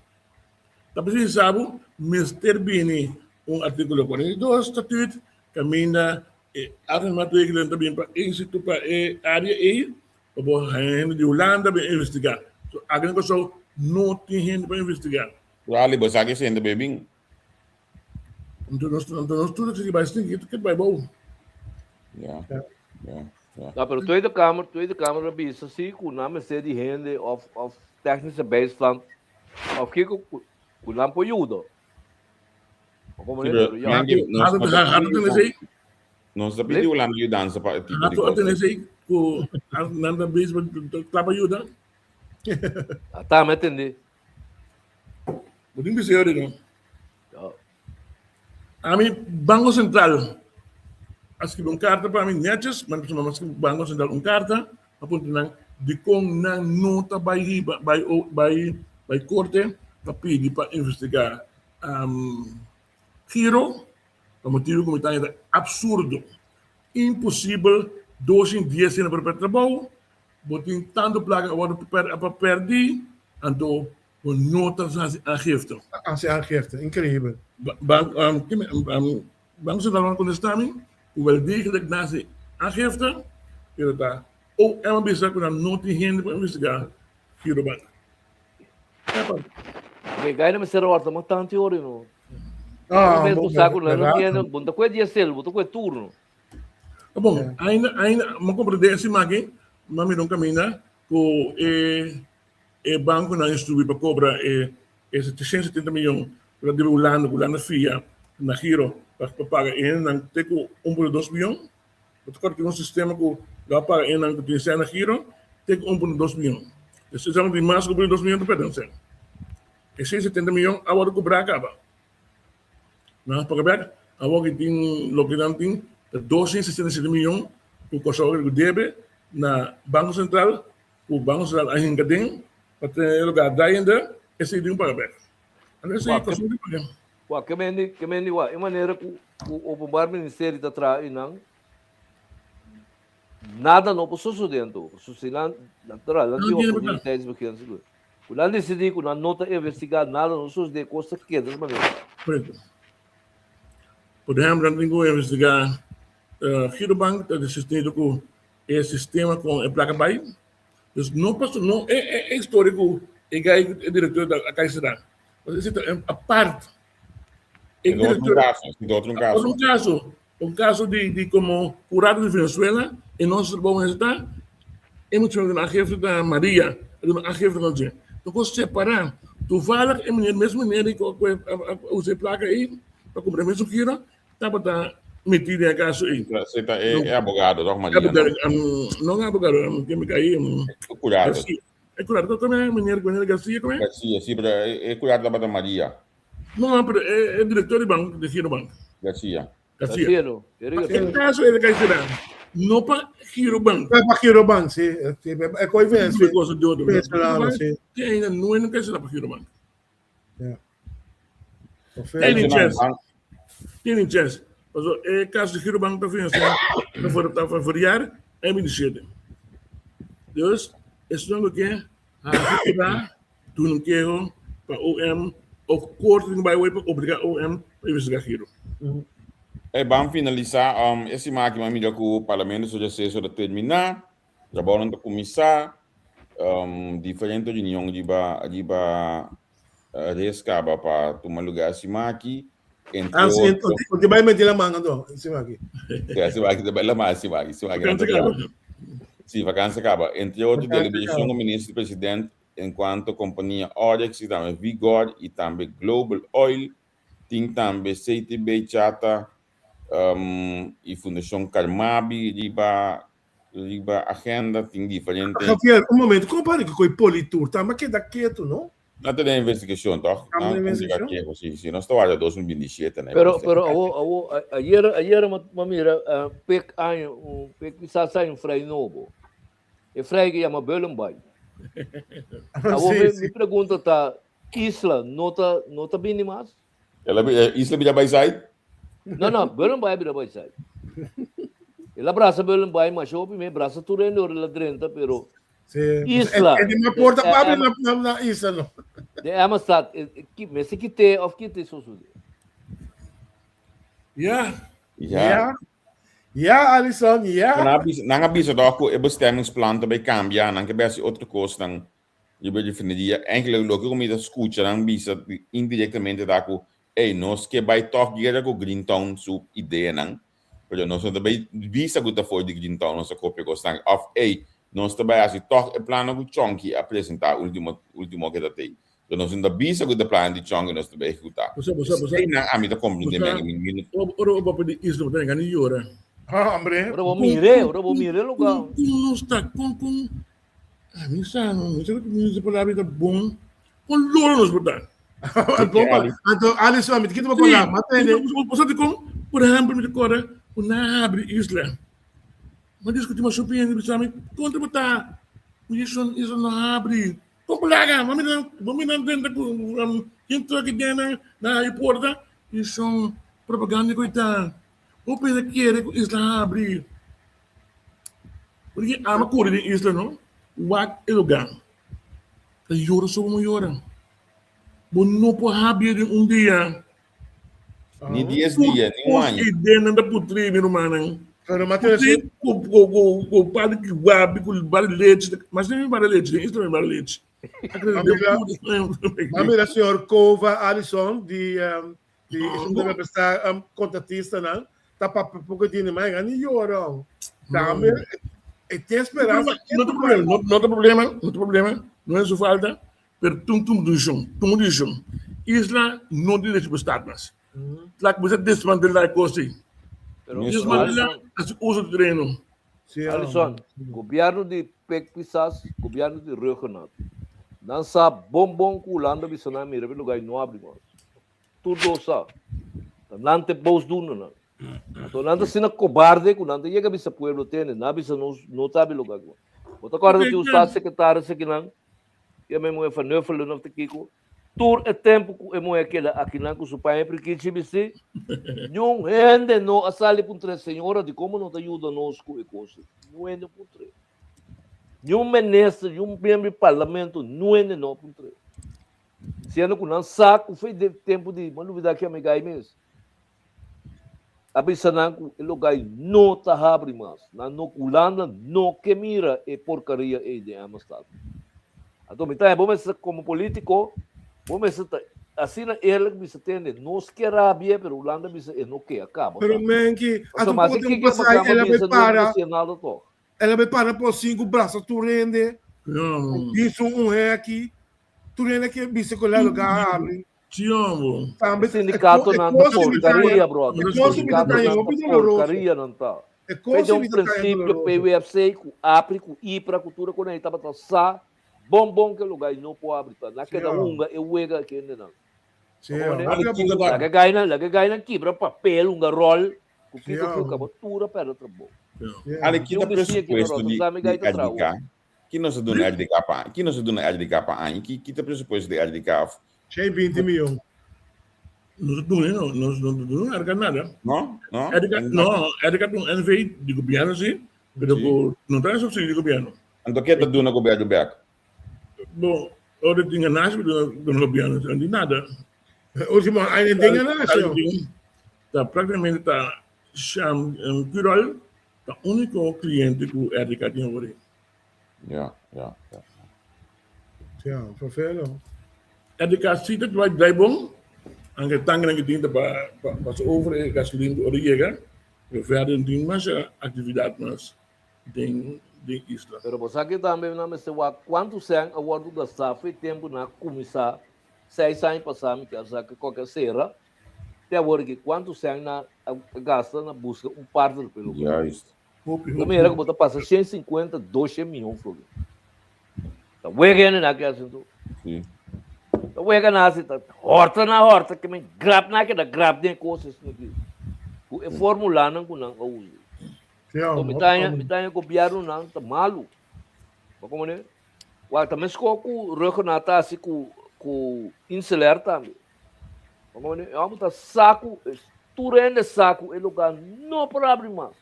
Ta precies sabu, mester bini un artículo 42 statuut, caminda e algemene maatregelen ta bini pa institu pa e área ei, pa bo haña hende di Hulanda bin investiga. So, aki na Kòrsou no tin hende pa investiga. Rally, bo sa ki sende bebin? Anto nos, anto nos tur ke bai stinki, ke bai bou. Ja. Ja. Ja. No, pero Tweede Kamer, Tweede Kamer a bisa si ku nan mester di hende of of technische bijstand of kiko ku ku nan por yuda. Como Sí, ne, pero pero ja. Mendy, nos Hato no ta hato pidi tene sei, nos ta pidi Hulanda yudansa pa e tipo di hato kos. tene sei ku nan ta bezig kla pa yuda. Ata me atende. Bo tin bisa yori no. Ami Banco Central a skibi un karta pa mi netjes, ma mi skibi Banco Central un karta pa puntra nan dikon nan no ta bai riba bai bai bai korte pa pidi pa investigá Giro pa motibu ku mi ta haña ta absurdo, imposibel 210 hende por pèrdè trabou, bo tin tantu plaka ku a wòrdu pa pèrdí anto Bo no ta hasi aangifte. Hasi aangifte, increíbel. Banco Central a contesta mi cu wel degelijk nan hasi aangifte, pero ta OM a bisa cu nan no tin hende pa investiga Girobank. Oke, gai na mester horta mas tantu ora no. Ah, bom, sa ku no tiene, bon ta kue diesel, bo ta kue turno. Bon, ainda ainda mo comprende esi maki, ma mira un camina ku e E bankonan instruí pa kobra e 770 miyon ku ta debe Hulanda, ku Hulanda fia na giro pa paga e hendenan te ku 1.2 biyon. Bo ta kòrda tin un sistema ku lo a paga e hendenan ku tin sèn na giro te ku 1.2 biyon. E sistema di mas ku 1.2 miyon ta pèrdè nan sèn. E 670 miyon a wòrdu kobrá kaba. Nan a paga bèk. Awor ki tin loke nan tin ta 267 miyon ku Kòrsou a debe na Banko Sentral Ku Banko Sentral a hinka den pa tene e lugar draaiende, esei tin ku paga bek. Anto esei kos no tin paga. Wak, ke mendi, ke mendi wak, e manera ku ku Openbaar Ministerie ta traha einan, nada no por sosodé anto. Pasobra si nan, natural, nan tin oportuniteitsbeginsel. Ku nan disidí ku nan no ta investigá, nada no sosodé, kos ta keda des manera. Korekto. Por ehèmpel, nan tin ku investigá Girobank ta desistido ku E sistema con e placa bay. Dus no paso no e e historia cu e guy e director ta a cay sera. Pasobra esey ta apart. E director otro caso, esey ta otro caso. Otro caso, un caso di di como curado di Venezuela e nos trabou mester ta e muchacho duna aangifte ta Maria a duna aangifte con dje. Ta cos separa. Toevallig e meneer mes meneer cu a usa e placa ey pa cumpra e mesun giro Tabata metí den e kaso ei. Esei ta e abogado, toch, Maria? No, no abogado, ken mi kai? E curado. Garcia. E curado, kon e meneer, meneer Garcia, kon e? Garcia, si, pero e curado tabata Maria. No, pero e director di bank, di Girobank. Garcia. Garcia. Garcia, no. Eric Garcia. E kaso ei ta kai será, no pa Girobank. No pa Girobank, si. E koi vense. Venezolano, si. Te ainda no e no kai será pa Girobank. Ja. Tiene chance. Tiene chance. Paso e caso de Girobank ta financiar ta voor ta voor verjaar en 27. Dus esnan ku ke hasi keda duna un keho pa OM of korte tin bai pa obliga OM pa investiga Giro. Hey, ban finalisa um, e siman aki m'a mira ku parlamento su receso ta termina. Trabounan ta kuminsá, diferente reunion riba riba res kaba pa tuma lugá siman aki, entre Ah, sí, otro. o te bai mete la man anto, siman aki. Sí, siman aki ta bai la man, siman aki, siman aki nan ta Vakantie traha. kaba. Sí, vakantie kaba. Entre otro Vakantie deliberacion kaba. ku minister president en cuanto kompania Oryx i tambe Vigor i tambe Global Oil, tin tambe CTB Chata i Fundashon Carmabi riba Riba agenda tin diferente. Javier, un momento, kon pare ku koi Politur tamba keda ketu, no? Nan ta den investigashon, tòg? Tamba Nan den investigashon? investigashon? Si, si, nos ta warda 2027 na e Pero, proseso. pero awo, awo, ayer, ayer ma, ma mira, uh, pek aña, un, pek kisas aña un frei nobo. E frei ke yama Bullenbaai. Awo, Sí, mi, sí. mi pregunta ta, Isla no ta, no ta bini mas? El a eh, Isla bira bai side? No, no, Bullenbaai bira bai side. El a brasa Bullenbaai masha hopi me brasa tur hende ora el a drenta, pero Sí. Isla. E, e di ma porta De- papi eh, na, na, na isla no. de Amistad, eh, eh, ki- mester kite of kite sosude. Ja. Ja. Ja. Ja, Alison, ja. Nan a bisa, nan a bisa toch ku e bestemmingsplan ta bai kambia, nan ke bai hasi otro kosnan. Riba di fin di dia, eigenlijk loke ku mi ta skucha nan bisa indirektamente ta ku, ey, nos ke bai tòg guera ku Greentown su ideanan, pero nos no ta bai bisa ku ta for di Greentown nos a kopia kosnan, òf ey, nos ta bai hasi tòg e plannan ku Chonky a presentá último último ke ta tei. Pero nos no ta bisa ku ta plan di Chonky nos ta bai ehekutá. Bo sa, bo sa, bo sa. Eseinan ami ta komprendé Bo sa, mi, mi no. ora bo papia di isla bo ta gana di yora. Hombre. Ora bo mire, ora bo mire lugar. Kon, kon nos ta, kon, kon. Ami sa no, mi sa ku mi palabra ta bon. Kon loro nos por ta. Anto, Alison, mi te kita pa la, matende. Bo sa dikon? Por ehempel, mi ta kòrda ku nan a habri isla. Mi a diskutí masha bien, mi bisa mi, kontra bo ta ku isla no habri? Kon bo laga? Bo mira, bo mira drenta ku ken truck den nan na habri porta? I son propaganda ku ta. Bo pena kere ku isla habri. Porque ama kore den isla no, wak e lugar. Ta yora so bo yora. Bo no por habia den un dia. Ni dies dia, ni un aña. Tur ideanan ta putri, mi rumannan. Pero Mateo, Putri ku ku ku ku par di wabi, ku bar di lechi. Mas ni bar di lechi, den isla no bar di lechi. Ma mira señor Cova Allison di um, di esun debe besta um, contratistanan ta papia poco dini ma ni yora. Tambe e tin esperanza. No ta problema, no, no ta problema, no ta problema, no es su falta, pero tum tum decision, tum decision. Isla no tin derecho pa staat mas. Laat bo desmantelar e cos ei. Pero Desmantelar hasi uso di tereno. Sí, Alison, gobierno di Pek Pisas, gobierno di Rhuggenaath, nan sa bon bon ku Hulanda bisa nan mira e lugar no abri mas. Tur dos sa. Ta nan te boosdoenernan. Anto nan ta asina kobarde ku nan ta yega bisa pueblo tende, nan a bisa nos no ta abri lugar mas. Bo ta kòrda tin un staatssecretaris akinan, ke e muhé Van Huffelen of ta kiko, Tur e tempu ku e muhé keda akinan ku su paña prikichi bistí, niun hende no a sali puntr'é, Señora, dikon bo no ta yuda nos ku e kos ei? Niun hende a puntr'é. Niun minister, niun miembro di parlamento, niun hende no a puntr'é. Siendo ku nan sa ku foi den tempu di, mi a lubidá ki amigai mes, a bisa nan ku e logai no ta habri mas. Nan no, Hulanda no ke mira e porkaria ei den Amistad. Anto mi ta bo mester komo politiko, bo mester ta asina eerlijk bisa tende, nos ke rabia pero Hulanda bisa e no ke, a kaba. Pero menki, a Pasobra tu mas poko e tempu kiko pasai makamba el a bai bisa no para, bisa nada toch. el a bai para por sinku brasa tur hende, No. bisa un heki, tur hende ke bisa ku la lugar a habri. Sí, hombre. Tambe Sindikatonan ta porkaria, brother. E kos mi ta taña Sindikatonan hopi ta doloroso. porkaria nan ta. E Fe kos den mi un ta taña prinsipio doloroso. PWFC ku APRI, ku IPRA, ku tur e kos nan tabata sa bon bon ke lugar no por abri pa. Nan Sí, keda hombre. hunga e wega aki hende nan. Sí, Bo hombre. komprende? Hopi abuso. Laga gainan, laga gainan kibra papel, hunga ròl, ku Sí, kiko ku hombre. kaba tur a pèrdè trabou. Sí, Ale, hombre. ki ta Tin un bisiña aki na presupuesto di, Rotterdam, e di gai ta traha RDK? Ki nos a duna RDK pa aña? Ki nos a duna RDK pa aña? Ki, ki ta presupuesto di RDK? Of, 120 miyon. Nos a duna, no, nos no duna RDK nada. no? No? RDK, no, RDK ta un NV di gobierno si, pero Sí. ku no ta subsidio di gobierno. Anto ke ta duna gobierno bek? Bon, ora tin ganashi bo duna duna gobierno, no tin nada. Ultimo aña tin ganashi. Ta prácticamente ta Sham Curol ta úniko kliente ku RDK tin awor ei. Ja, ja, ja. Ja, vervelend. RDK si ta draai draai bon, anke tankenan ku tin ta pa pa pasa over e gasolin ku ora yega, pero verder no tin masha aktividat mas den den isla. Pero bo sa ke tambe nan mester wak kuantu sèn a wòrdu gastá for e tempu nan a kuminsá seis aña pasá mi kier sa ke koke a sera Te awor aki kuantu sèn nan a gasta na buska un partner pa e logra? Juist. Hopi, Ta hopi. mira ku bo ta pasa 150, 200 mion florin. Ta wega hende na ke asuntu. Sí. Ta wega na hasi, ta horta na horta, ke men grap na keda grap den kos esaki. Ku e formulanan ku nan a usa. Ja, So mi ta haña, mi ta haña gobièrnunan ta malu. Bo komprende? Wak ta meskos ku Rhuggenaath ta hasi ku ku Inselair tambe. E homber ta sa ku tur hende sa ku e lugar no por abri mas.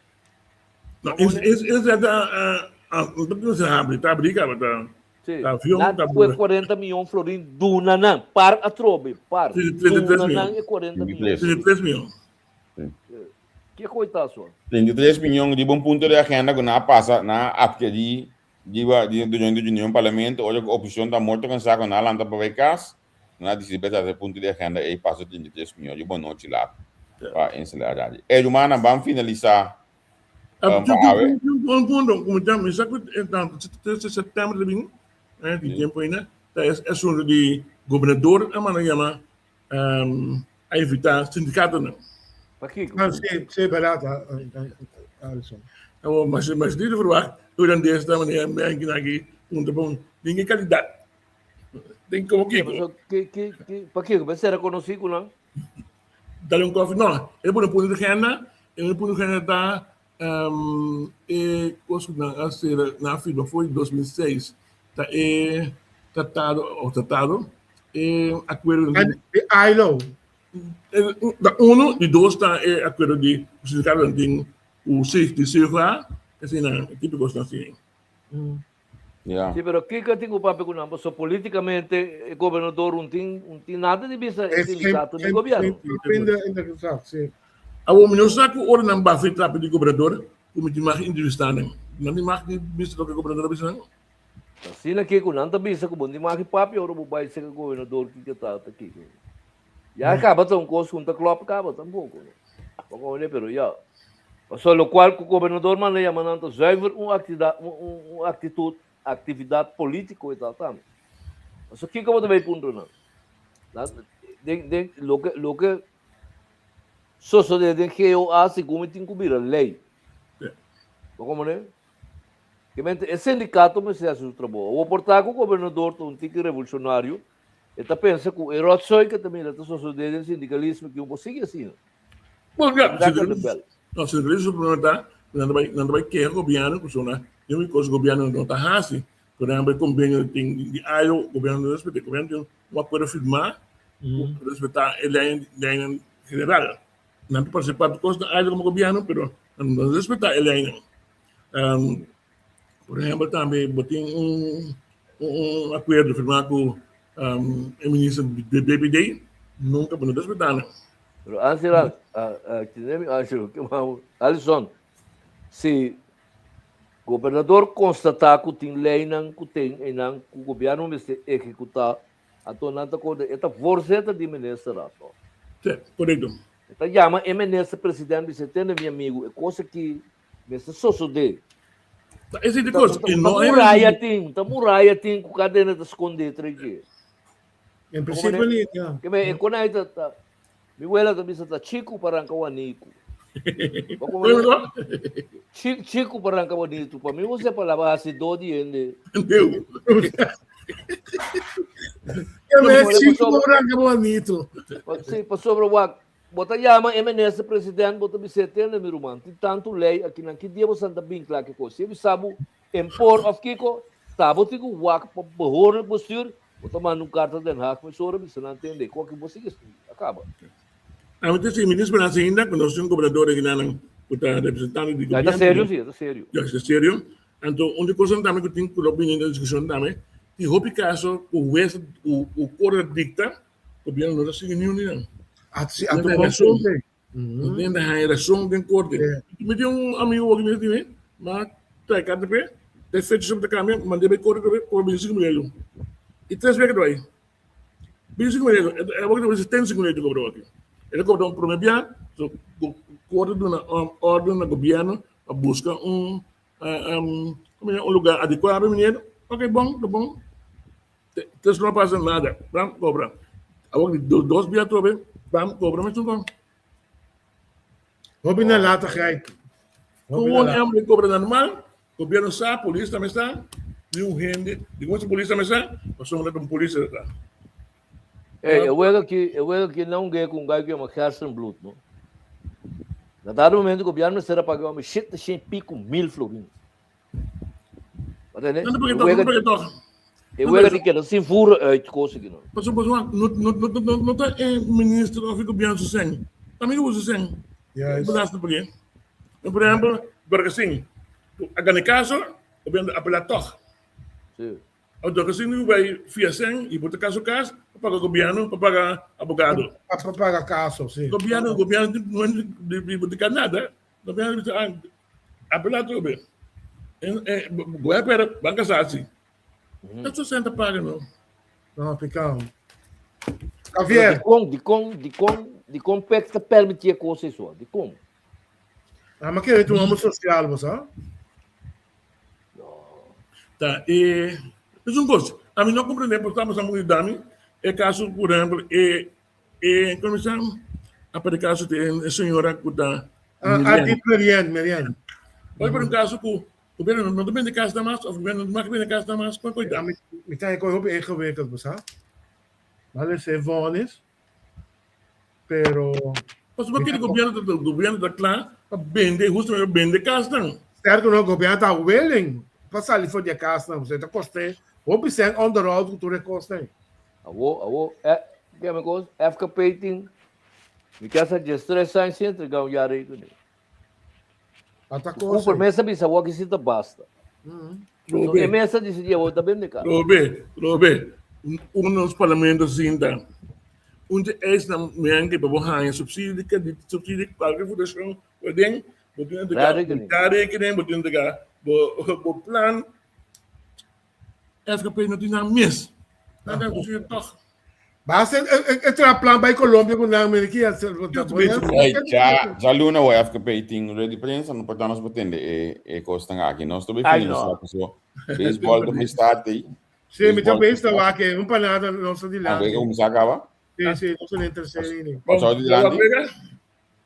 No, es es es ta no se abri, ta abri kaba ta. Sí. Ta avion Nan ta kue 40 miyon florin duna nan, par atrobe, par. 33 Duna nan miyon. e 40 miyon. 33 miyon. Ke koe ta so? 33 miyon riba un punto di agenda ku nan a pasa, nan a adkerí riba di durante di reunion parlamento ora ku oposishon ta morto kansá ku nan a lanta pa bai kas. Nan a disidi pa trata e punto di agenda ei paso 33 mió di bonochi lat pa Insula Radio. E rumannan ban finalisá pa awe. Un punto, como ya mi sa ku e september ta bin, tin tempo ainda, ta e asunto di gobernador a manda yama a invita sindikatonan. Pakiko? Ah, si, si, berdad, Alison. Awor, mas mas di verwacht, holandés ta manera mi aki punto pa un, den ki kalidat. Den komo kiko? Pakiko? Bo sera konosí ku nan? Dale un koffie. No, e pone punto di agenda. E punto di agenda ta e kos ku nan a sera, nan a firma for di 2006. Ta e tratado, o tratado, e akuerdo. Di ILO. Ta uno, di dos ta e akuerdo di sindikato nan tin ku di CFA, asina, e tipo kosnan asina. Ja. Sí, pero kiko tin ku papia ku nan? Pasobra polítikamente e gobernador un tin un tin nada di bisa e sindikato ni gobierno. Sí. Awor mi no sa ku ora nan bafi trapi di gobernador ku mi tin mag entrevistá nan. Nan tin mag di bisa loke gobernador a bisa nan? Asina ke ku nan ta bisa ku bo no tin mag di papia ora bo bai serka gobernador kiko ta ta kiko. Ya kaba ta un kos ku no ta klòp kaba tampoko. Bo komprende? Pero ya. Pasobra lokual ku gobernador manda yama nan ta zuiver un aktida un un un aktitut aktividat polítiko e tal tambe. Pasobra kiko bo ta bay puntra nan? Nan den den loke loke sosodé den GOA segun mi tin ku bira lei. Bo komprende? Kimente e sindikato mester hasi su trabou. Awor por ta ku gobernador ta un tiki revolucionario E ta pensa ku e rotzooi ke ta mira ta sosodé den sindikalismo ki un por sigui asina. Bon, ya, Raca de bel. No, sindikalismo su problema ta ku nan ta bai nan ta bai keha gobièrnu pasobra tin un kos gobièrnu no ta hasi. Por ehèmpel e konvenio tin di ILO, gobièrnu no respet'é. Gobièrnu tin un akuerdo firmá ku respetá e lei leinan general. Nan ta partisipá tur kos na ILO komo gobièrnu pero nan no respetá e leinan. Por ehempel tambe bo tin un un akuerdo firmá ku e minister di BPD, nunka bo no respetá nan. Pero Angela, Alison, si gobernador konstatá ku tin leinan ku ten einan ku gobièrnu mester ehekutá, anto nan ta kore, e ta voorzitter di ministerraad, no? Sí, korekto. E ta yama e minister president bisa, tende mi amigu, e kos aki Mester sosodé. Ta esei di kos. Ta muraya tin, ta muraya tin ku kadena ta skondé tras dje. En prinsipio nit, ya. Ke men e konai ta ta mi wela ta bisa ta chiku pa ranka waniku. Chiku pa ranka wanitu. Pa mi usa e palabra hasidó di hende. Meu. Ke men chiku pa ranka wanitu. Si, pasobra wak Bo ta yama e minister president bo ta bis'é tende mi ruman tin tantu lei akinan ki dia bo san ta bin kla ki kos si e bisa bo empor of kiko ta bo tin ku wak pa behoorlijk bestuur bo ta manda un karta Den Haag mesora bisa nan tende e koki bo sigui a kaba. Ami ta sigui mi tin speransa ainda ku nos tin un gobernador akinan ku ta representante di Ta gobièrnu. serio si, ta serio. Ya, ta serio. Anto un di kosnan tambe ku tin ku lo bini den diskushon tambe tin hopi kaso ku hues ku korte ta dikta Gobierno no ta sigui niun di nan. Ah, sí, a tu bom punto. No tin ta haña rason den korte. Mi tin un amigo aki mi tin, ma trae karta p'e, te fecha su ta kambia, mand'é bai korte otra bes, por binti sinku mil I tres bes ke ta bai. Binti sinku mil e awor ta setenta sinku mil ta kobra awor aki. E ta kobra un prome bia, so korte duna orden na gobierno pa buska un un lugar adekuado pa e meneer, ok bon, ta bon. Tes no pasa nada, bam cobra. Awor di dos bia atrobe, bam cobra mesun con. Hopi na lata grijp. Gewoon em cobra normal, gobierno sa, polis tambe sa, ni un hende, di como polis tambe sa, pasobra ta un polis ta. Hey, e wega aki, e wega aki não ge com gai que chama Gerstenbluth, no? Na dado momento o governo mester a paga homem 700 pico mil florins. E wega di keda sin voeren uit kos aki no. Pasobra pasobra no no no no no ta e minister of e gobierno su sen. Ta mi ku su sen. Juist. Belasting pa ke. Por ehempel, Dorcasin a gana e kaso, gobierno ta apela tog. Si. Awor Dorcasin ku bai fia sen i bo ta kaso kas pa paga gobierno pa paga abogado. Pa paga kaso, si. Gobierno gobierno no di bo ta nada. Gobierno bisa ah apela atrobe. Goe pera ban casasi. Ta 60 paga no. No, picao. Javier. Dikon, dikon, dikon, dikon PEC ta permiti e kos ei so? Dikon? Ah, ma kere un hombre social, bo sa? Ta e es un kos. A mi no comprende por estamos a muy dami. E caso, por ejemplo, e E comisa a perde caso di e señora cu ta Ah, ah, di Merian, Merian. Oi por un caso cu Gobièrnu no ta bende kasnan mas òf gobièrnu no ta mak bende kasnan mas? Kon koita? Mi ta hekoi hopi ingewikkeld, bo sa. Bale se vonnis, pero. Pasobra kende gobièrnu ta gobièrnu ta kla pa bende hustamente pa bende kasnan. Sterko no, gobièrnu ta willing pa sali for di e kasnan, pasobra e ta kost'é hopi sèn onderhoud ku tur e kosnan. Awo, awo, e, keme kos, FKP tin, mi kasa 13 aña sin entrega un jaarrekening. Ata Ku cosa. Cooper mes a bisa awor ki si ta basta. So, Robe. e mes a disidí awor ta bende kas. Robe, Robe, un nos parlamento sinta. Un di eisnan men ke pa bo haña subsidio di kredit, subsidio di kualke fundashon bo den, bo tin entrega bo Jaarrekening. jaarrekening, bo tin entrega bo bo plan. FKP no tin nan mes. Nan ta subsidio tòg. Basta e traha plan bai Colombia ku nan mira ki Hey, ja, ja luna o FKP tin rueda di prensa, no por nos pretende e e kosnan aki. Nos ta Ay, finalisá no. paso baseball ta bay start ei. Sí, mi ta Baseball besta wak un panada nos ta Ah, dilanti. wega kuminsá kaba? Sí, sí, nos ta den tercer inning. Nos ta dilanti?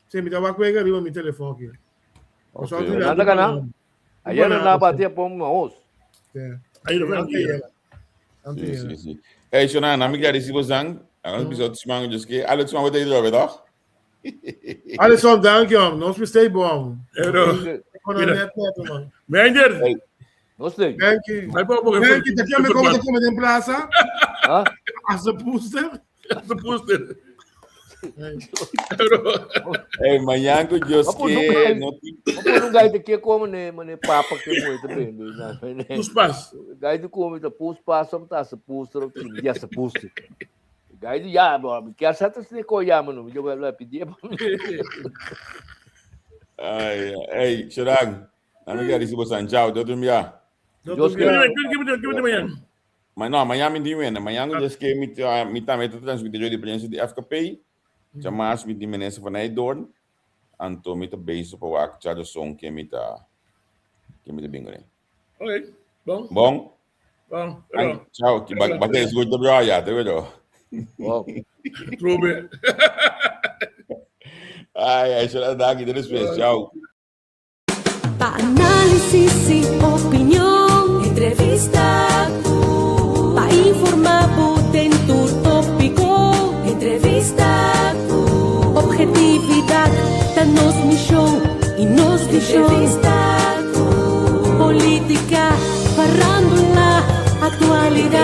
Sí, mi ta wak wega riba mi telefon aki. Nos ta Ok, dilanti. Nada gana. Ayer Buena, na bati a pon maos. Sí. Ayer fue Anteayer. Sí, Anteayer. sí, sí. Hey, Shonan, na mi gradisi bosnan. Ang episode siman just ke. Alex siman wat je toch? Alisson, dank je, man. Nos mistake bom. Pero, Kono net net, man. Manager, Hey. No sé. Thank you. vai pa porque Thank you. Te me como te come en plaza. Ah, As a booster. As a booster. Pero, Hey, mañana ku Dios Papo, ke nunca- no tin. Papo un gai de que come ne mane papa que muito bem. Ne. os pas. Gai de come da pus passa tá se pus ya se pus. Gai de ya, bo, que asa se ko ya mano, yo voy a pedir. Ay, hey, Shonan. Na mi gradisi bosnan. Ciao, tot un bia. Dios Que que que que mañana. Ma no, mañana mi tin wena. Mañana Dios ke mi mi tambe ta transmitir di prensa di FKP. Chamas mi tin minister van Nijdoorn. Anto mi ta bezig pa wak Charleston ke mi ta ke mi ta bingo ne. Ok, bom. Bom? Bom. Ay, Ciao, ki ba ba te escucha bro ya, te vedo. Wow. Trobe. Ay, ay, Shonan, danki, te despues. Ciao. Pa análisis y opinion, entrevista ku. Pa informá bo den tur tópiko, entrevista ku. Objetividat ta nos mishon i nos vishon. Entrevista ku. Polítika, farándula, aktualidat.